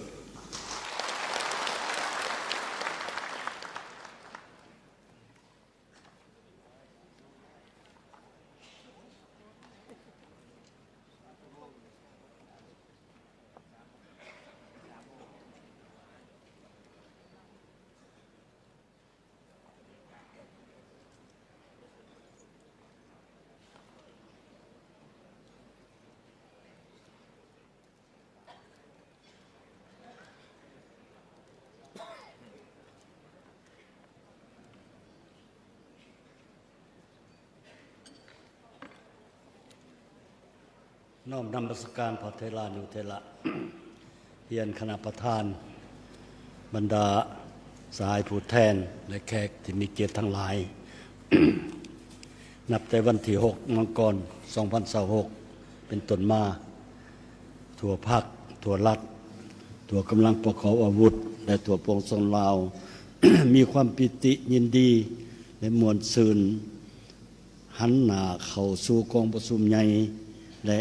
ນ້ອມນະມັດສະການພະເຖລານຸເຖລະ, ຮຽນຄະນະປະທານ, ບັນດາສະຫາຍຜູ້ແທນ ແລະ ແຂກທີ່ມີກຽດທັງຫຼາຍ. ນັບແຕ່ວັນທີຫົກ ມັງກອນ ສອງພັນຊາວຫົກ ເປັນຕົ້ນມາ, ທົ່ວພັກ, ທົ່ວລັດ, ທົ່ວກຳລັງປະກອບອາວຸດ ແລະ ທົ່ວປວງຊົນລາວ ມີຄວາມປີຕິຍິນດີ ແລະ ມ່ວນຊື່ນ ຫັນໜ້າເຂົ້າສູ່ກອງປະຊຸມໃຫຍ່ ແລະ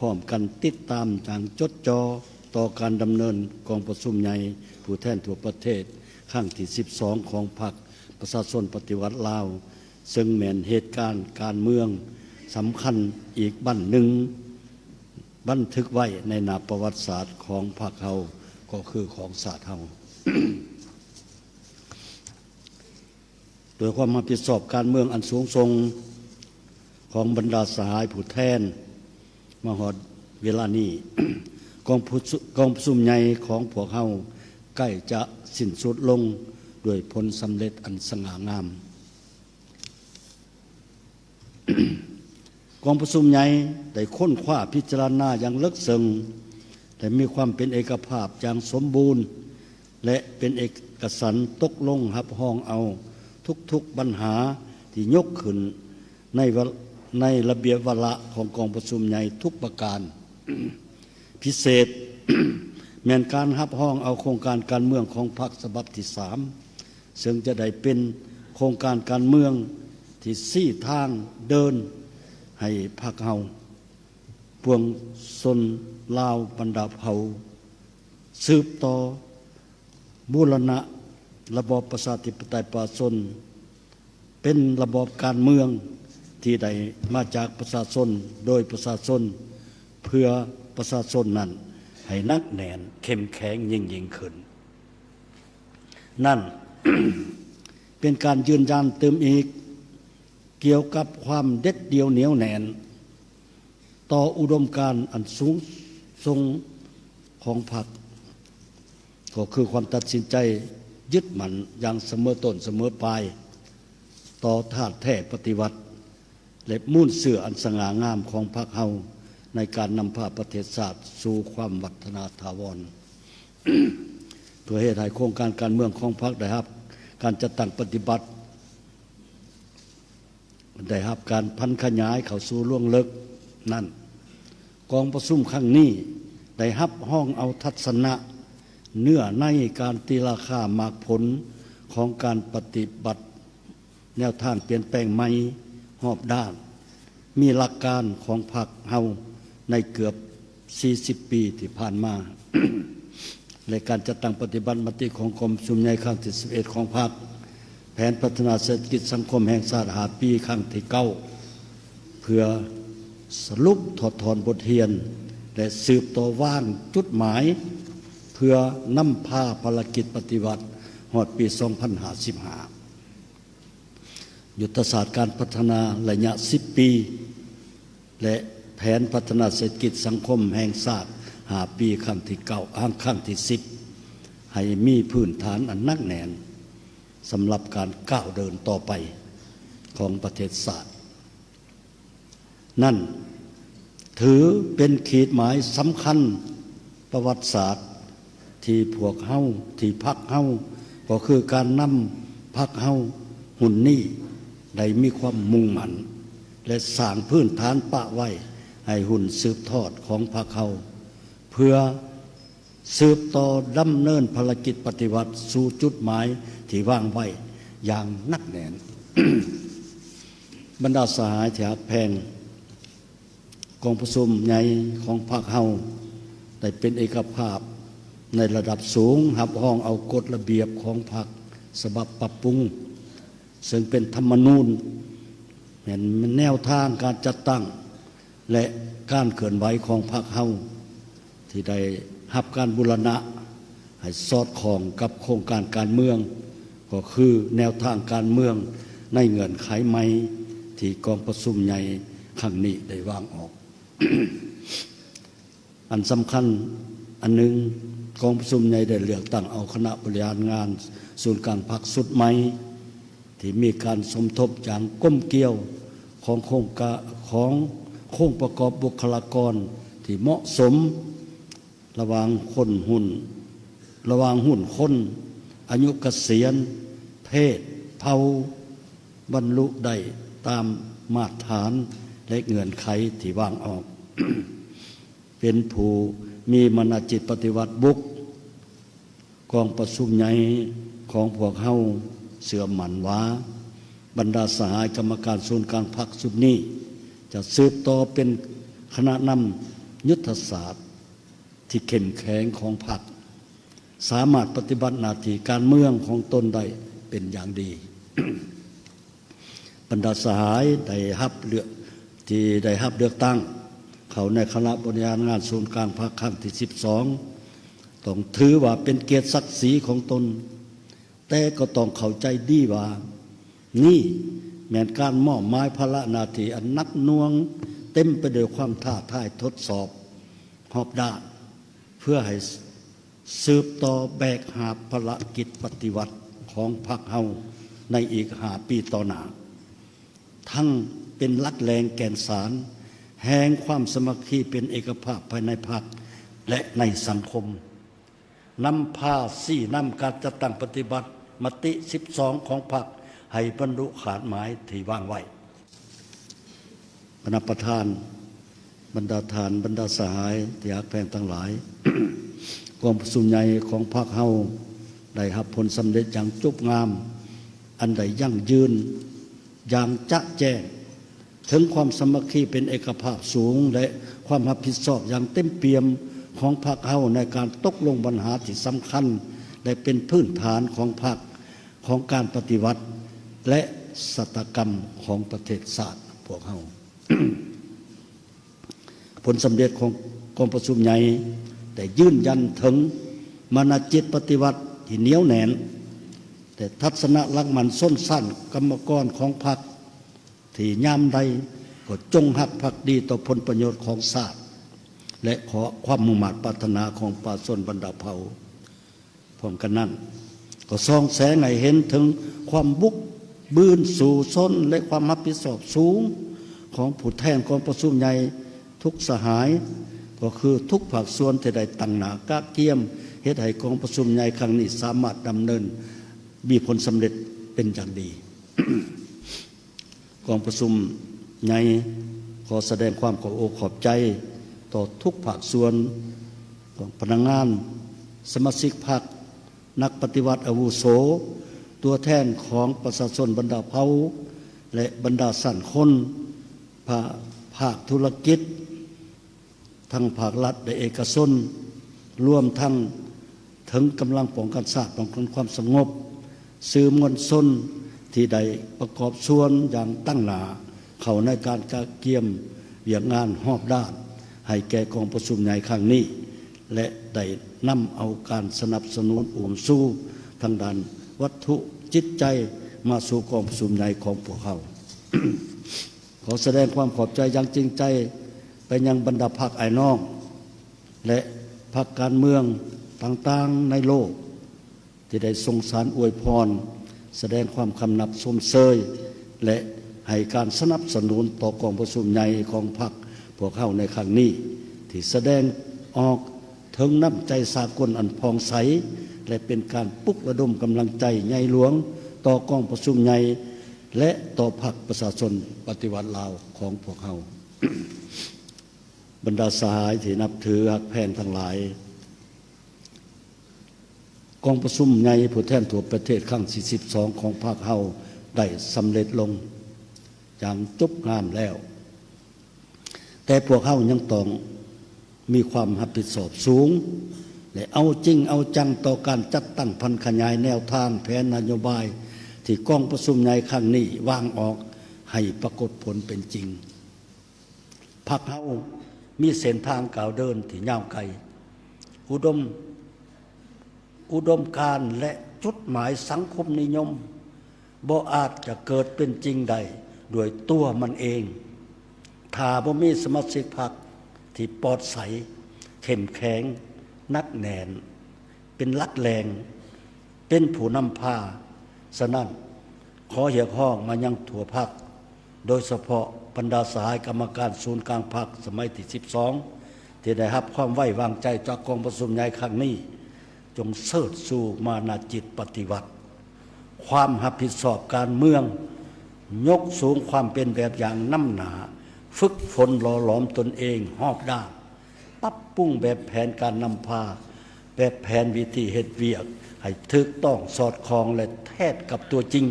ພ້ອມກັນຕິດຕາມຢ່າງຈົດຈໍ່ຕໍ່ການດຳເນີນກອງປະຊຸມໃຫຍ່ຜູ້ແທນທົ່ວປະເທດຄັ້ງທີສິບສອງຂອງພັກປະຊາຊົນປະຕິວັດລາວ, ເຊິ່ງແມ່ນເຫດການການເມືອງສຳຄັນອີກບັ້ນໜຶ່ງ ບັນທຶກໄວ້ໃນໜ້າປະຫວັດສາດຂອງພັກເຮົາ ກໍຄືຂອງຊາດເຮົາ. ດ້ວຍຄວາມຮັບຜິດຊອບການເມືອງອັນສູງສົ່ງຂອງບັນດາສະຫາຍຜູ້ແທນ ມາຮອດເວລານີ້, ກອງປະຊຸ- ກອງປະຊຸມໃຫຍ່ຂອງພວກເຮົາ ໃກ້ຈະສິ້ນສຸດລົງດ້ວຍຜົນສຳເລັດອັນສະຫງ່າງາມ. ກອງປະຊຸມໃຫຍ່ໄດ້ຄົ້ນຄວ້າພິຈາລະນາຢ່າງເລິກເຊິ່ງ ແລະ ມີຄວາມເປັນເອກະພາບຢ່າງສົມບູນ ແລະ ເປັນເອກະສັນຕົກລົງຮັບຮອງເອົາທຸກໆບັນຫາທີ່ຍົກຂຶ້ນໃນວະ ໃນລະບຽບວາລະຂອງກອງປະຊຸມໃຫຍ່ທຸກປະການ. ພິເສດ ແມ່ນການຮັບຮອງເອົາໂຄງການການເມືອງຂອງພັກສະບັບທີສາມ ເຊິ່ງຈະໄດ້ເປັນໂຄງການການເມືອງທີ່ຊີ້ທາງເດີນໃຫ້ພັກເຮົາ ປວງຊົນລາວບັນດາເຜົ່າ ສືບຕໍ່ບູລະນະລະບອບປະຊາທິປະໄຕປະຊາຊົນ ເປັນລະບອບການເມືອງທີ່ໄດ້ມາຈາກປະຊາຊົນ ໂດຍປະຊາຊົນ ເພື່ອປະຊາຊົນນັ້ນ ໃຫ້ໜັກແໜ້ນເຂັ້ມແຂງຍິ່ງໆຂຶ້ນ. ນັ້ນ ເປັນການຢືນຢັນຕື່ມອີກ ກ່ຽວກັບຄວາມເດັດດ່ຽວໜຽວແໜ້ນ ຕໍ່ອຸດົມການອັນສູງສົ່ງຂອງພັກ ກໍຄືຄວາມຕັດສິນໃຈຍຶດໝັ້ນຢ່າງສະເໝີຕົ້ນສະເໝີປາຍ ຕໍ່ທາດແທ້ປະຕິວັດ ແລະ ມູນເຊື້ອອັນສະຫງ່າງາມຂອງພັກເຮົາ ໃນການນຳພາປະເທດຊາດສູ່ຄວາມວັດທະນາຖາວອນ. ເພື່ອເຮັດໃຫ້ໂຄງການການເມືອງຂອງພັກໄດ້ຮັບການຈັດຕັ້ງປະຕິບັດ ໄດ້ຮັບການຜັນຂະຫຍາຍເຂົ້າສູ່ລວງເລິກນັ້ນ, ກອງປະຊຸມຄັ້ງນີ້ໄດ້ຮັບຮອງເອົາທັດສະນະເນື້ອໃນການຕີລາຄາໝາກຜົນຂອງການປະຕິບັດແນວທາງປ່ຽນແປງໃໝ່ຮອບດ້ານ, ມີຫຼັກການຂອງພັກເຮົາໃນເກືອບສີ່ສິບປີທີ່ຜ່ານມາ ແລະ ການຈັດຕັ້ງປະຕິບັດມະຕິຂອງກອງປະຊຸມໃຫຍ່ຄັ້ງທີສິບເອັດຂອງພັກ, ແຜນພັດທະນາເສດຖະກິດສັງຄົມແຫ່ງຊາດຫ້າປີຄັ້ງທີເກົ້າ ເພື່ອສະຫຼຸບຖອດຖອນບົດຮຽນ ແລະ ສືບຕໍ່ວາງຈຸດໝາຍ ເພື່ອນຳພາພາລະກິດປະຕິວັດຮອດປີສອງພັນຫ້າສິບຫ້າ. ຍຸດທະສາດການພັດທະນາໄລຍະສິບປີ ແລະ ແຜນພັດທະນາເສດຖະກິດສັງຄົມແຫ່ງຊາດຫ້າປີ ຄັ້ງທີເກົ້າ ອ່າ ຄັ້ງທີສິບ ໃຫ້ມີພື້ນຖານອັນໜັກແໜ້ນ ສຳລັບການກ້າວເດີນຕໍ່ໄປຂອງປະເທດຊາດ. ນັ້ນຖືເປັນຂີດໝາຍສຳຄັນປະຫວັດສາດທີ່ພວກເຮົາ, ທີ່ພັກເຮົາ, ກໍຄືການນຳພັກເຮົາຮຸ່ນນີ້ໄດ້ມີຄວາມມຸ່ງໝັ້ນ ແລະ ສ້າງພື້ນຖານປະໄວ້ໃຫ້ຮຸ່ນສືບທອດຂອງພັກເຮົາ ເພື່ອ ສືບຕໍ່ດຳເນີນພາລະກິດປະຕິວັດສູ່ຈຸດໝາຍທີ່ວາງໄວ້ຢ່າງໜັກແໜ້ນ. ບັນດາສະຫາຍທີ່ຮັກແພງ, ກອງປະຊຸມໃຫຍ່ຂອງພັກເຮົາໄດ້ເປັນເອກະພາບໃນລະດັບສູງ, ຮັບຮອງເອົາກົດລະບຽບຂອງພັກສະບັບປັບປຸງ, ເຊິ່ງເປັນທຳມະນູນ, ແມ່ນແນວທາງການຈັດຕັ້ງ ແລະ ການເຄື່ອນໄຫວຂອງພັກເຮົາ ທີ່ໄດ້ຮັບການບູລະນະໃຫ້ສອດຄ່ອງກັບໂຄງການການເມືອງ, ກໍຄືແນວທາງການເມືອງໃນເງື່ອນໄຂໃໝ່ທີ່ກອງປະຊຸມໃຫຍ່ຄັ້ງນີ້ໄດ້ວາງອອກ. ອັນສຳຄັນອັນໜຶ່ງ, ກອງປະຊຸມໃຫຍ່ໄດ້ເລືອກຕັ້ງເອົາຄະນະບໍລິຫານງານສູນກາງພັກຊຸດໃໝ່ ທີ່ມີການສົມທົບຢ່າງກົມກຽວຂອງໂຄງກະ ຂອງໂຄງປະກອບບຸກຄະລາກອນທີ່ເໝາະສົມ ລະຫວ່າງຄົນຮຸ່ນ ລະຫວ່າງຮຸ່ນຄົນ, ອາຍຸກະສຽນ, ເພດ, ເຜົ່າ, ບັນລຸໄດ້ຕາມມາດຖານ ແລະ ເງື່ອນໄຂທີ່ວາງອອກ. ເປັນຜູ້ມີມະນະຈິດປະຕິວັດບຸກ, ກອງປະຊຸມໃຫຍ່ຂອງພວກເຮົາເຊື່ອໝັ້ນວ່າ ບັນດາສະຫາຍກຳມະການສູນກາງພັກຊຸດນີ້ ຈະສືບຕໍ່ເປັນຄະນະນຳຍຸດທະສາດທີ່ເຂັ້ມແຂງຂອງພັກ, ສາມາດປະຕິບັດໜ້າທີ່ການເມືອງຂອງຕົນໄດ້ເປັນຢ່າງດີ. ບັນດາສະຫາຍໄດ້ຮັບເລືອກ ທີ່ໄດ້ຮັບເລືອກຕັ້ງເຂົ້າໃນຄະນະບໍລິຫານງານສູນກາງພັກຄັ້ງທີສິບສອງ ຕ້ອງຖືວ່າເປັນກຽດສັກສີຂອງຕົນ, ແຕ່ກໍຕ້ອງເຂົ້າໃຈດີວ່າ ນີ້ແມ່ນການມອບໝາຍພາລະໜ້າທີ່ອັນໜັກໜ່ວງ, ເຕັມໄປດ້ວຍຄວາມທ້າທາຍທົດສອບຮອບດ້ານ ເພື່ອໃຫ້ ສືບຕໍ່ແບກຫາບພາລະກິດປະຕິວັດຂອງພັກເຮົາໃນອີກຫ້າປີຕໍ່ໜ້າ, ທັງເປັນຫຼັກແຫຼ່ງແກ່ນສານແຫ່ງຄວາມສາມັກຄີເປັນເອກະພາບພາຍໃນພັກ ແລະ ໃນສັງຄົມ, ນຳພາຊີ້ນຳການຈັດຕັ້ງປະຕິບັດມະຕິສິບສອງຂອງພັກໃຫ້ບັນລຸຄາດໝາຍທີ່ວາງໄວ້. ຄະນະປະທານ, ບັນດາທ່ານ, ບັນດາສະຫາຍທີ່ຮັກແພງທັງຫຼາຍ, ກອງປະຊຸມໃຫຍ່ຂອງພັກເຮົາໄດ້ຮັບຜົນສຳເລັດຢ່າງຈົບງາມ, ອັນໄດ້ຢັ້ງຢືນຢ່າງຈະແຈ້ງເຖິງຄວາມສາມັກຄີເປັນເອກະພາບສູງ ແລະ ຄວາມຮັບຜິດຊອບຢ່າງເຕັມປ່ຽມຂອງພັກເຮົາໃນການຕົກລົງບັນຫາທີ່ສຳຄັນ ແລະ ເປັນພື້ນຖານຂອງພັກ, ຂອງການປະຕິວັດ ແລະ ຊະຕາກຳຂອງປະເທດຊາດພວກເຮົາ. ຜົນສຳເລັດຂອງກອງປະຊຸມໃຫຍ່ໄດ້ຢືນຢັນເຖິງມານະຈິດປະຕິວັດທີ່ໜຽວແໜ້ນ ແລະ ທັດສະນະຫຼັກໝັ້ນຊົນຊັ້ນກຳມະກອນຂອງພັກ ທີ່ຍາມໃດກໍຈົງຮັກພັກດີຕໍ່ຜົນປະໂຫຍດຂອງຊາດ ແລະ ຂໍຄວາມມຸ່ງມາດປາດຖະໜາຂອງປະຊາຊົນບັນດາເຜົ່າ. ພ້ອມກັນນັ້ນ, ກໍສ່ອງແສງໃຫ້ເຫັນເຖິງຄວາມບຸກບືນສູ້ຊົນ ແລະ ຄວາມຮັບຜິດຊອບສູງຂອງຜູ້ແທນກອງປະຊຸມໃຫຍ່ທຸກສະຫາຍ, ກໍຄືທຸກພາກສ່ວນທີ່ໄດ້ຕັ້ງໜ້າກະກຽມເຮັດໃຫ້ກອງປະຊຸມໃຫຍ່ຄັ້ງນີ້ສາມາດດຳເນີນມີຜົນສຳເລັດເປັນຢ່າງດີ. ກອງປະຊຸມໃຫຍ່ຂໍສະແດງຄວາມຂອບອົກຂອບໃຈຕໍ່ທຸກພາກສ່ວນຂອງພະນັກງານ, ສະມາຊິກພັກ, ນັກປະຕິວັດອາວຸໂສ, ຕົວແທນຂອງປະຊາຊົນບັນດາເຜົ່າ ແລະ ບັນດາຊັ້ນຄົນ, ພາ ພາກທຸລະກິດ ທັງພາກລັດ ແລະ ເອກະຊົນ, ລວມທັງເຖິງກຳລັງປ້ອງກັນຊາດ, ປ້ອງກັນຄວາມສະຫງົບ, ສື່ມວນຊົນທີ່ໄດ້ປະກອບສ່ວນຢ່າງຕັ້ງໜ້າເຂົ້າໃນການກະກຽມວຽກງານຮອບດ້ານໃຫ້ແກ່ກອງປະຊຸມໃຫຍ່ຄັ້ງນີ້ ແລະ ໄດ້ນຳເອົາການສະໜັບສະໜູນອຸ້ມຊູທາງດ້ານວັດຖຸຈິດໃຈມາສູ່ກອງປະຊຸມໃຫຍ່ຂອງພວກເຮົາ. ຂໍສະແດງຄວາມຂອບໃຈຢ່າງຈິງໃຈໄປຍັງບັນດາພັກອ້າຍນ້ອງ ແລະ ພັກການເມືອງຕ່າງໆໃນໂລກ ທີ່ໄດ້ສົ່ງສານອວຍພອນ, ສະແດງຄວາມຄຳນັບຊົມເຊີຍ ແລະ ໃຫ້ການສະໜັບສະໜູນຕໍ່ກອງປະຊຸມໃຫຍ່ຂອງພັກພວກເຮົາໃນຄັ້ງນີ້ ທີ່ສະແດງອອກເຖິງນ້ຳໃຈສາກົນອັນຜ່ອງໃສ ແລະ ເປັນການປຸກລະດົມກຳລັງໃຈໃຫຍ່ຫຼວງຕໍ່ກອງປະຊຸມໃຫຍ່ ແລະ ຕໍ່ພັກປະຊາຊົນປະຕິວັດລາວຂອງພວກເຮົາ. ບັນດາສະຫາຍທີ່ນັບຖືຮັກແພງທັງຫຼາຍ, ກອງປະຊຸມໃຫຍ່ຜູ້ແທນທົ່ວປະເທດຄັ້ງທີສິບສອງຂອງພັກເຮົາໄດ້ສຳເລັດລົງຢ່າງຈົບງາມແລ້ວ, ແຕ່ພວກເຮົາຍັງຕ້ອງ ມີຄວາມຮັບຜິດຊອບສູງ ແລະ ເອົາຈິງເອົາຈັງຕໍ່ການຈັດຕັ້ງຜັນຂະຫຍາຍແນວທາງແຜນນະໂຍບາຍທີ່ກອງປະຊຸມໃຫຍ່ຄັ້ງນີ້ວາງອອກໃຫ້ປາກົດຜົນເປັນຈິງ. ພັກເຮົາມີເສັ້ນທາງກ້າວເດີນທີ່ຍາວໄກ, ອຸດົມ ອຸດົມການ ແລະ ຈຸດໝາຍສັງຄົມນິຍົມ ບໍ່ອາດຈະເກີດເປັນຈິງໄດ້ດ້ວຍຕົວມັນເອງ ຖ້າບໍ່ມີສະມາຊິກພັກທີ່ປອດໃສ, ເຂັ້ມແຂງ, ໜັກແໜ້ນ, ເປັນຫຼັກແຫຼ່ງ, ເປັນຜູ້ນຳພາ. ສະນັ້ນ, ຂໍຮຽກຮ້ອງມາຍັງທົ່ວພັກ, ໂດຍສະເພາະບັນດາສະຫາຍກຳມະການສູນກາງພັກສະໄໝທີສິບສອງ ທີ່ໄດ້ຮັບຄວາມໄວ້ວາງໃຈຈາກກອງປະຊຸມໃຫຍ່ຄັ້ງນີ້, ຈົ່ງເຊີດຊູມານະຈິດປະຕິວັດ, ຄວາມຮັບຜິດຊອບການເມືອງ, ຍົກສູງຄວາມເປັນແບບຢ່າງນຳໜ້າ, ຝຶກຝົນຫຼໍ່ຫຼອມຕົນເອງຮອບດ້ານ, ປັບປຸງແບບແຜນການນຳພາ, ແບບແຜນວິທີເຮັດວຽກໃຫ້ຖືກຕ້ອງສອດຄ່ອງ ແລະ ແທດກັບຕົວຈິງ,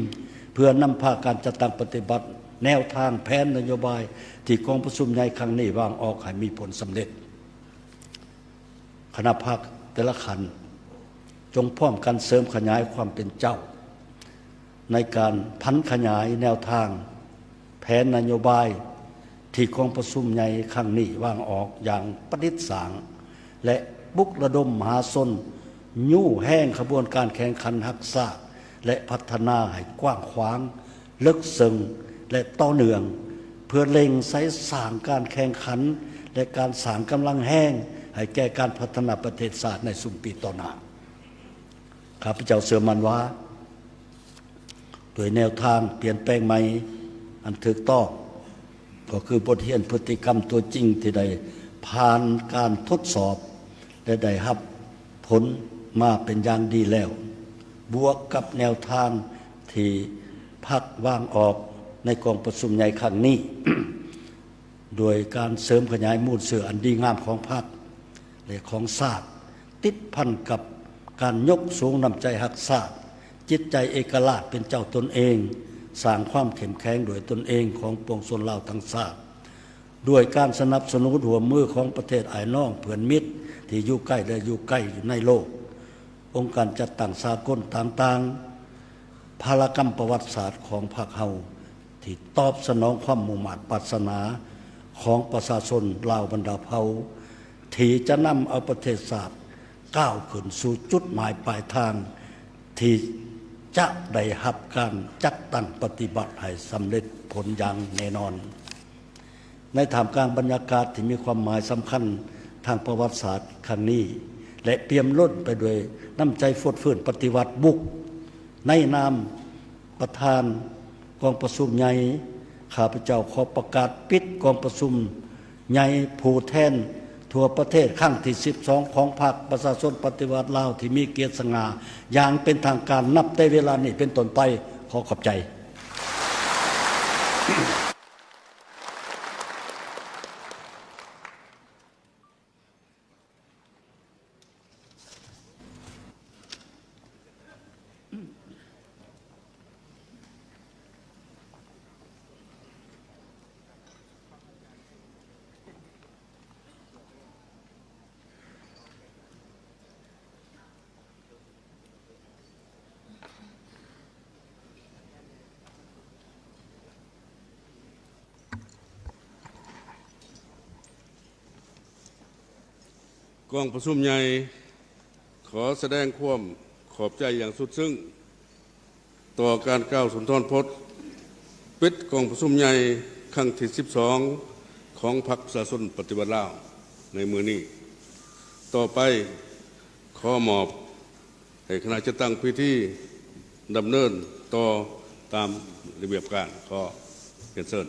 ເພື່ອນຳພາການຈັດຕັ້ງປະຕິບັດແນວທາງແຜນນະໂຍບາຍທີ່ກອງປະຊຸມໃຫຍ່ຄັ້ງນີ້ວາງອອກໃຫ້ມີຜົນສຳເລັດ. ຄະນະພັກແຕ່ລະຂັ້ນ ຈົ່ງພ້ອມກັນເສີມຂະຫຍາຍຄວາມເປັນເຈົ້າ ໃນການຜັນຂະຫຍາຍແນວທາງແຜນນະໂຍບາຍທີ່ກອງປະຊຸມໃຫຍ່ຄັ້ງນີ້ວາງອອກຢ່າງປະດິດສ້າງ ແລະ ປຸກລະດົມມະຫາຊົນຍູ້ແຮງຂະບວນການແຂ່ງຂັນຮັກຊາດ ແລະ ພັດທະນາໃຫ້ກວ້າງຂວາງ, ເລິກເຊິ່ງ ແລະ ຕໍ່ເນື່ອງ ເພື່ອເລັ່ງໃສ່ສ້າງການແຂ່ງຂັນ ແລະ ການສ້າງກຳລັງແຮງ ໃຫ້ແກ່ການພັດທະນາປະເທດຊາດໃນຊຸມປີຕໍ່ໜ້າ. ຂ້າພະເຈົ້າເຊື່ອໝັ້ນວ່າ ດ້ວຍແນວທາງປ່ຽນແປງໃໝ່ອັນຖືກຕ້ອງ ກໍຄືບົດຮຽນພຶດຕິກຳຕົວຈິງທີ່ໄດ້ຜ່ານການທົດສອບ ແລະ ໄດ້ຮັບຜົນມາເປັນຢ່າງດີແລ້ວ, ບວກກັບແນວທາງທີ່ພັກວາງອອກໃນກອງປະຊຸມໃຫຍ່ຄັ້ງນີ້ ໂດຍການເສີມຂະຫຍາຍມູນເຊື້ອອັນດີງາມຂອງພັກ ແລະ ຂອງຊາດ, ຕິດພັນກັບການຍົກສູງນ້ຳໃຈຮັກຊາດ, ຈິດໃຈເອກະລາດເປັນເຈົ້າຕົນເອງ, ສ້າງຄວາມເຂັ້ມແຂງດ້ວຍຕົນເອງຂອງປວງຊົນລາວທັງຊາດ, ດ້ວຍການສະໜັບສະໜູນຮ່ວມມືຂອງປະເທດອ້າຍນ້ອງເພື່ອນມິດທີ່ຢູ່ໃກ້ ແລະ ຢູ່ໄກຢູ່ໃນໂລກ, ອົງການຈັດຕັ້ງສາກົນຕ່າງໆ, ພາລະກຳປະຫວັດສາດຂອງພັກເຮົາ ທີ່ຕອບສະໜອງຄວາມມຸ່ງມາດປາດຖະໜາຂອງປະຊາຊົນລາວບັນດາເຜົ່າ ທີ່ຈະນຳເອົາປະເທດຊາດກ້າວຂຶ້ນສູ່ຈຸດໝາຍປາຍທາງ ທີ່ຈະໄດ້ຮັບການຈັດຕັ້ງປະຕິບັດໃຫ້ສຳເລັດຜົນຢ່າງແນ່ນອນ. ໃນທ່າມກາງບັນຍາກາດທີ່ມີຄວາມໝາຍສຳຄັນທາງປະຫວັດສາດຄັ້ງນີ້ ແລະ ປ່ຽມລົ້ນໄປດ້ວຍນ້ຳໃຈຟົດຟື້ນປະຕິວັດບຸກ, ໃນນາມປະທານກອງປະຊຸມໃຫຍ່, ຂ້າພະເຈົ້າຂໍປະກາດປິດກອງປະຊຸມໃຫຍ່ຜູ້ແທນທົ່ວປະເທດຄັ້ງທີສິບສອງ ຂອງພັກປະຊາຊົນປະຕິວັດລາວທີ່ມີກຽດສະຫງ່າ ຢ່າງເປັນທາງການ ນັບແຕ່ເວລານີ້ເປັນຕົ້ນໄປ. ຂໍຂອບໃຈ. ກອງປະຊຸມໃຫຍ່ ຂໍສະແດງຄວາມຂອບໃຈຢ່າງສຸດຊຶ້ງ ຕໍ່ການກ່າວສຸນທອນພົດ ປິດກອງປະຊຸມໃຫຍ່ຄັ້ງທີສິບສອງ ຂອງພັກປະຊາຊົນປະຕິວັດລາວໃນມື້ນີ້. ຕໍ່ໄປ ຂໍມອບໃຫ້ຄະນະຈັດຕັ້ງພິທີດຳເນີນຕໍ່ຕາມລະບຽບການ. ຂໍຮຽນເຊີນ.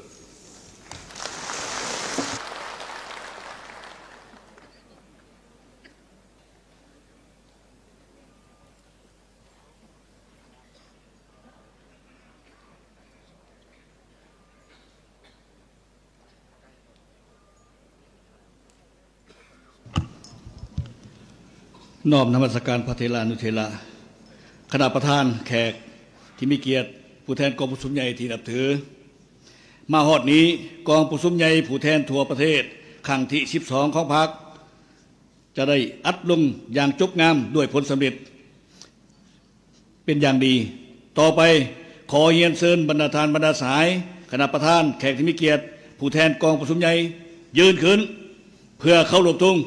ນ້ອມນະມັດສະການພະເຖລານຸເຖລະ, ຄະນະປະທານ, ແຂກທີ່ມີກຽດ, ຜູ້ແທນກອງປະຊຸມໃຫຍ່ທີ່ນັບຖື. ມາຮອດນີ້, ກອງປະຊຸມໃຫຍ່ຜູ້ແທນທົ່ວປະເທດຄັ້ງທີສິບສອງຂອງພັກ ຈະໄດ້ອັດລົງຢ່າງຈົບງາມດ້ວຍຜົນສຳເລັດເປັນຢ່າງດີ. ຕໍ່ໄປ ຂໍຮຽນເຊີນບັນດາທ່ານບັນດາສະຫາຍ, ຄະນະປະທານ, ແຂກທີ່ມີກຽດ, ຜູ້ແທນກອງປະຊຸມໃຫຍ່ ຢືນຂຶ້ນເພື່ອເຄົາລົບທຸງ.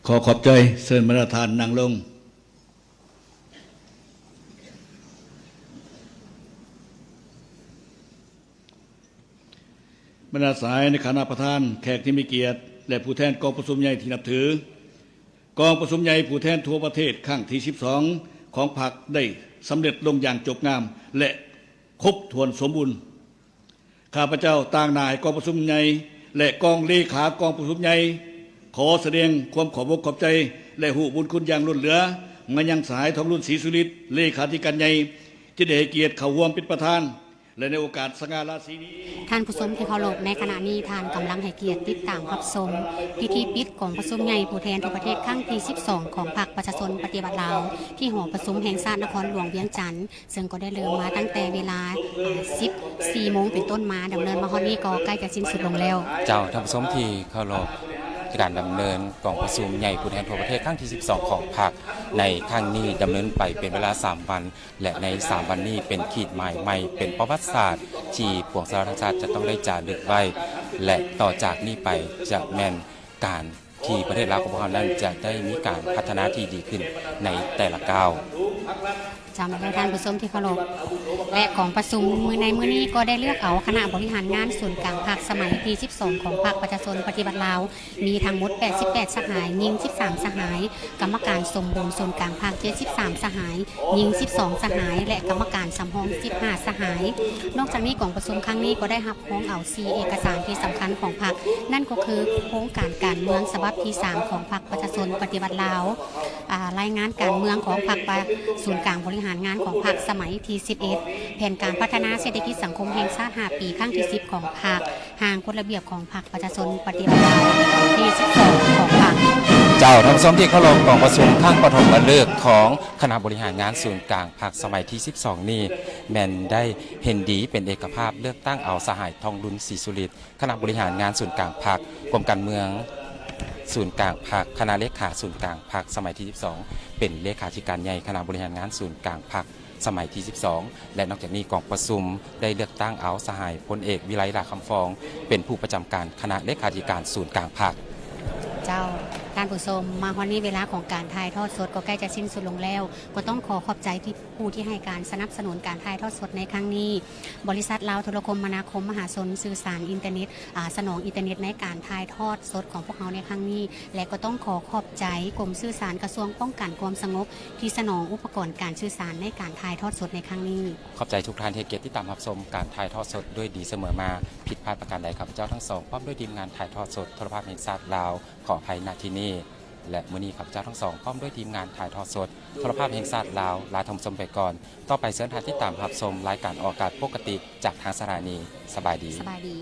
ຂໍຂອບໃຈ. ເຊີນບັນດາທ່ານນັ່ງລົງ. ບັນດາສະຫາຍໃນຄະນະປະທານ, ແຂກທີ່ມີກຽດ ແລະ ຜູ້ແທນກອງປະຊຸມໃຫຍ່ທີ່ນັບຖື. ກອງປະຊຸມໃຫຍ່ຜູ້ແທນທົ່ວປະເທດຄັ້ງທີສິບສອງຂອງພັກໄດ້ສຳເລັດລົງຢ່າງຈົບງາມ ແລະ ຄົບຖ້ວນສົມບູນ. ຂ້າພະເຈົ້າຕາງໜ້າໃຫ້ກອງປະຊຸມໃຫຍ່ ແລະ ກອງເລຂາກອງປະຊຸມໃຫຍ່ ຂໍສະແດງຄວາມຂອບອົກຂອບໃຈ ແລະ ຮູ້ບຸນຄຸນຢ່າງລົ້ນເຫຼືອ ມາຍັງສະຫາຍ ທອງລຸນ ສີສຸລິດ ເລຂາທິການໃຫຍ່ ທີ່ໄດ້ໃຫ້ກຽດເຂົ້າຮ່ວມເປັນປະທານ ແລະ ໃນໂອກາດສະຫງ່າລາສີນີ້. ທ່ານຜູ້ຊົມທີ່ເຄົາລົບ, ໃນຂະນະນີ້ທ່ານກຳລັງໃຫ້ກຽດຕິດຕາມຮັບຊົມພິທີປິດກອງປະຊຸມໃຫຍ່ຜູ້ແທນທົ່ວປະເທດຄັ້ງທີສິບສອງຂອງພັກປະຊາຊົນປະຕິວັດລາວ ທີ່ຫໍປະຊຸມແຫ່ງຊາດນະຄອນຫຼວງວຽງຈັນ. ເຊິ່ງກໍໄດ້ເລີ່ມມາຕັ້ງແຕ່ເວລາ ອາ ສິບສີ່ໂມງເປັນຕົ້ນມາ, ດຳເນີນມາຮອດນີ້ກໍໃກ້ຈະສິ້ນສຸດລົງແລ້ວ. ເຈົ້າ, ທ່ານຜູ້ຊົມທີ່ເຄົາລົບ, ການດຳເນີນກອງປະຊຸມໃຫຍ່ຜູ້ແທນທົ່ວປະເທດຄັ້ງທີສິບສອງຂອງພັກໃນຄັ້ງນີ້ ດຳເນີນໄປເປັນເວລາສາມວັນ ແລະ ໃນສາມວັນນີ້ເປັນຂີດໝາຍໃໝ່, ເປັນປະຫວັດສາດທີ່ປວງຊາວທັງຊາດຈະຕ້ອງໄດ້ຈາລຶກໄວ້ ແລະ ຕໍ່ຈາກນີ້ໄປຈະແມ່ນການ ທີ່ປະເທດລາວຂອງພວກເຮົານັ້ນຈະໄດ້ມີການພັດທະນາທີ່ດີຂຶ້ນໃນແຕ່ລະກ້າວ. ເຈົ້າ ແມ່ນແລ້ວທ່ານຜູ້ຊົມທີ່ເຄົາລົບ, ແລະ ກອງປະຊຸມໃນມື້ນີ້ກໍໄດ້ເລືອກເອົາຄະນະບໍລິຫານງານສູນກາງພັກສະໄໝທີສິບສອງຂອງພັກປະຊາຊົນປະຕິວັດລາວ ມີທັງໝົດແປດສິບແປດສະຫາຍ, ຍິງສິບສາມສະຫາຍ, ກຳມະການສົມບູນສູນກາງພັກເຈັດສິບສາມສະຫາຍ, ຍິງສິບສອງສະຫາຍ ແລະ ກຳມະການສຳຮອງສິບຫ້າສະຫາຍ. ນອກຈາກນີ້ ກອງປະຊຸມຄັ້ງນີ້ກໍໄດ້ຮັບຮອງເອົາສີ່ເອກະສານທີ່ສຳຄັນຂອງພັກ, ນັ້ນກໍຄືໂຄງການການເມືອງສະບັບທີສາມຂອງພັກປະຊາຊົນປະຕິວັດລາວ, ອາ, ລາຍງານການເມືອງຂອງພັກປະ, ສູນກາງບໍລິຫານງານຂອງພັກສະໄໝທີສິບເອັດ, ແຜນການພັດທະນາເສດຖະກິດສັງຄົມແຫ່ງຊາດຫ້າປີຄັ້ງທີສິບຂອງພັກ, ຮ່າງກົດລະບຽບຂອງພັກປະຊາຊົນປະຕິວັດລາວທີສິບສອງຂອງພັກ. ເຈົ້າ, ທ່ານຜູ້ຊົມທີ່ເຄົາລົບ, ກອງປະຊຸມຄັ້ງປະຖົມມະລຶກຂອງຄະນະບໍລິຫານງານສູນກາງພັກສະໄໝທີສິບສອງນີ້ ແມ່ນໄດ້ເຫັນດີເປັນເອກະພາບເລືອກຕັ້ງເອົາສະຫາຍ ທອງລຸນ ສີສຸລິດ ຄະນະບໍລິຫານງານສູນກາງພັກ, ກົມການເມືອງສູນກາງພັກ, ຄະນະເລຂາສູນກາງພັກສະໄໝທີສິບສອງ ເປັນເລຂາທິການໃຫຍ່ຄະນະບໍລິຫານງານສູນກາງພັກສະໄໝທີສິບສອງ ແລະ ນອກຈາກນີ້ກອງປະຊຸມໄດ້ເລືອກຕັ້ງເອົາສະຫາຍ ພົນເອກ ວິໄລ ຫຼ້າຄຳຟອງ ເປັນຜູ້ປະຈຳການຄະນະເລຂາທິການສູນກາງພັກ. ເຈົ້າ, ທ່ານຜູ້ຊົມ, ມາຮອດນີ້ເວລາຂອງການຖ່າຍທອດສົດກໍໃກ້ຈະສິ້ນສຸດລົງແລ້ວ, ກໍຕ້ອງຂໍຂອບໃຈທີ່ ຜູ້ທີ່ໃຫ້ການສະໜັບສະໜູນການຖ່າຍທອດສົດໃນຄັ້ງນີ້, ບໍລິສັດລາວໂທລະຄົມມະນາຄົມມະຫາຊົນ ສື່ສານອິນເຕີເນັດ, ອາ, ສະໜອງອິນເຕີເນັດໃນການຖ່າຍທອດສົດຂອງພວກເຮົາໃນຄັ້ງນີ້ ແລະ ກໍຕ້ອງຂໍຂອບໃຈກົມສື່ສານກະຊວງປ້ອງກັນຄວາມສະຫງົບ ທີ່ສະໜອງອຸປະກອນການສື່ສານໃນການຖ່າຍທອດສົດໃນຄັ້ງນີ້. ຂອບໃຈທຸກທ່ານທີ່ໃຫ້ກຽດຕິດຕາມຮັບຊົມການຖ່າຍທອດສົດດ້ວຍດີສະເໝີມາ. ຜິດພາດປະການໃດ, ຂ້າພະເຈົ້າທັງສອງ ພ້ອມດ້ວຍທີມງານຖ່າຍທອດສົດໂທລະພາບແຫ່ງຊາດລາວ ຂໍອະໄພ ນະທີ່ນີ້ ແລະ ມື້ນີ້ຂ້າພະເຈົ້າທັງສອງ ພ້ອມດ້ວຍທີມງານຖ່າຍທອດສົດໂທລະພາບແຫ່ງຊາດລາວ ລາທ່ານຜູ້ຊົມໄປກ່ອນ. ຕໍ່ໄປເຊີນທ່ານຕິດຕາມຮັບຊົມລາຍການອອກອາກາດປົກກະຕິຈາກທາງສະຖານີ. ສະບາຍດີ. ສະບາຍດີ.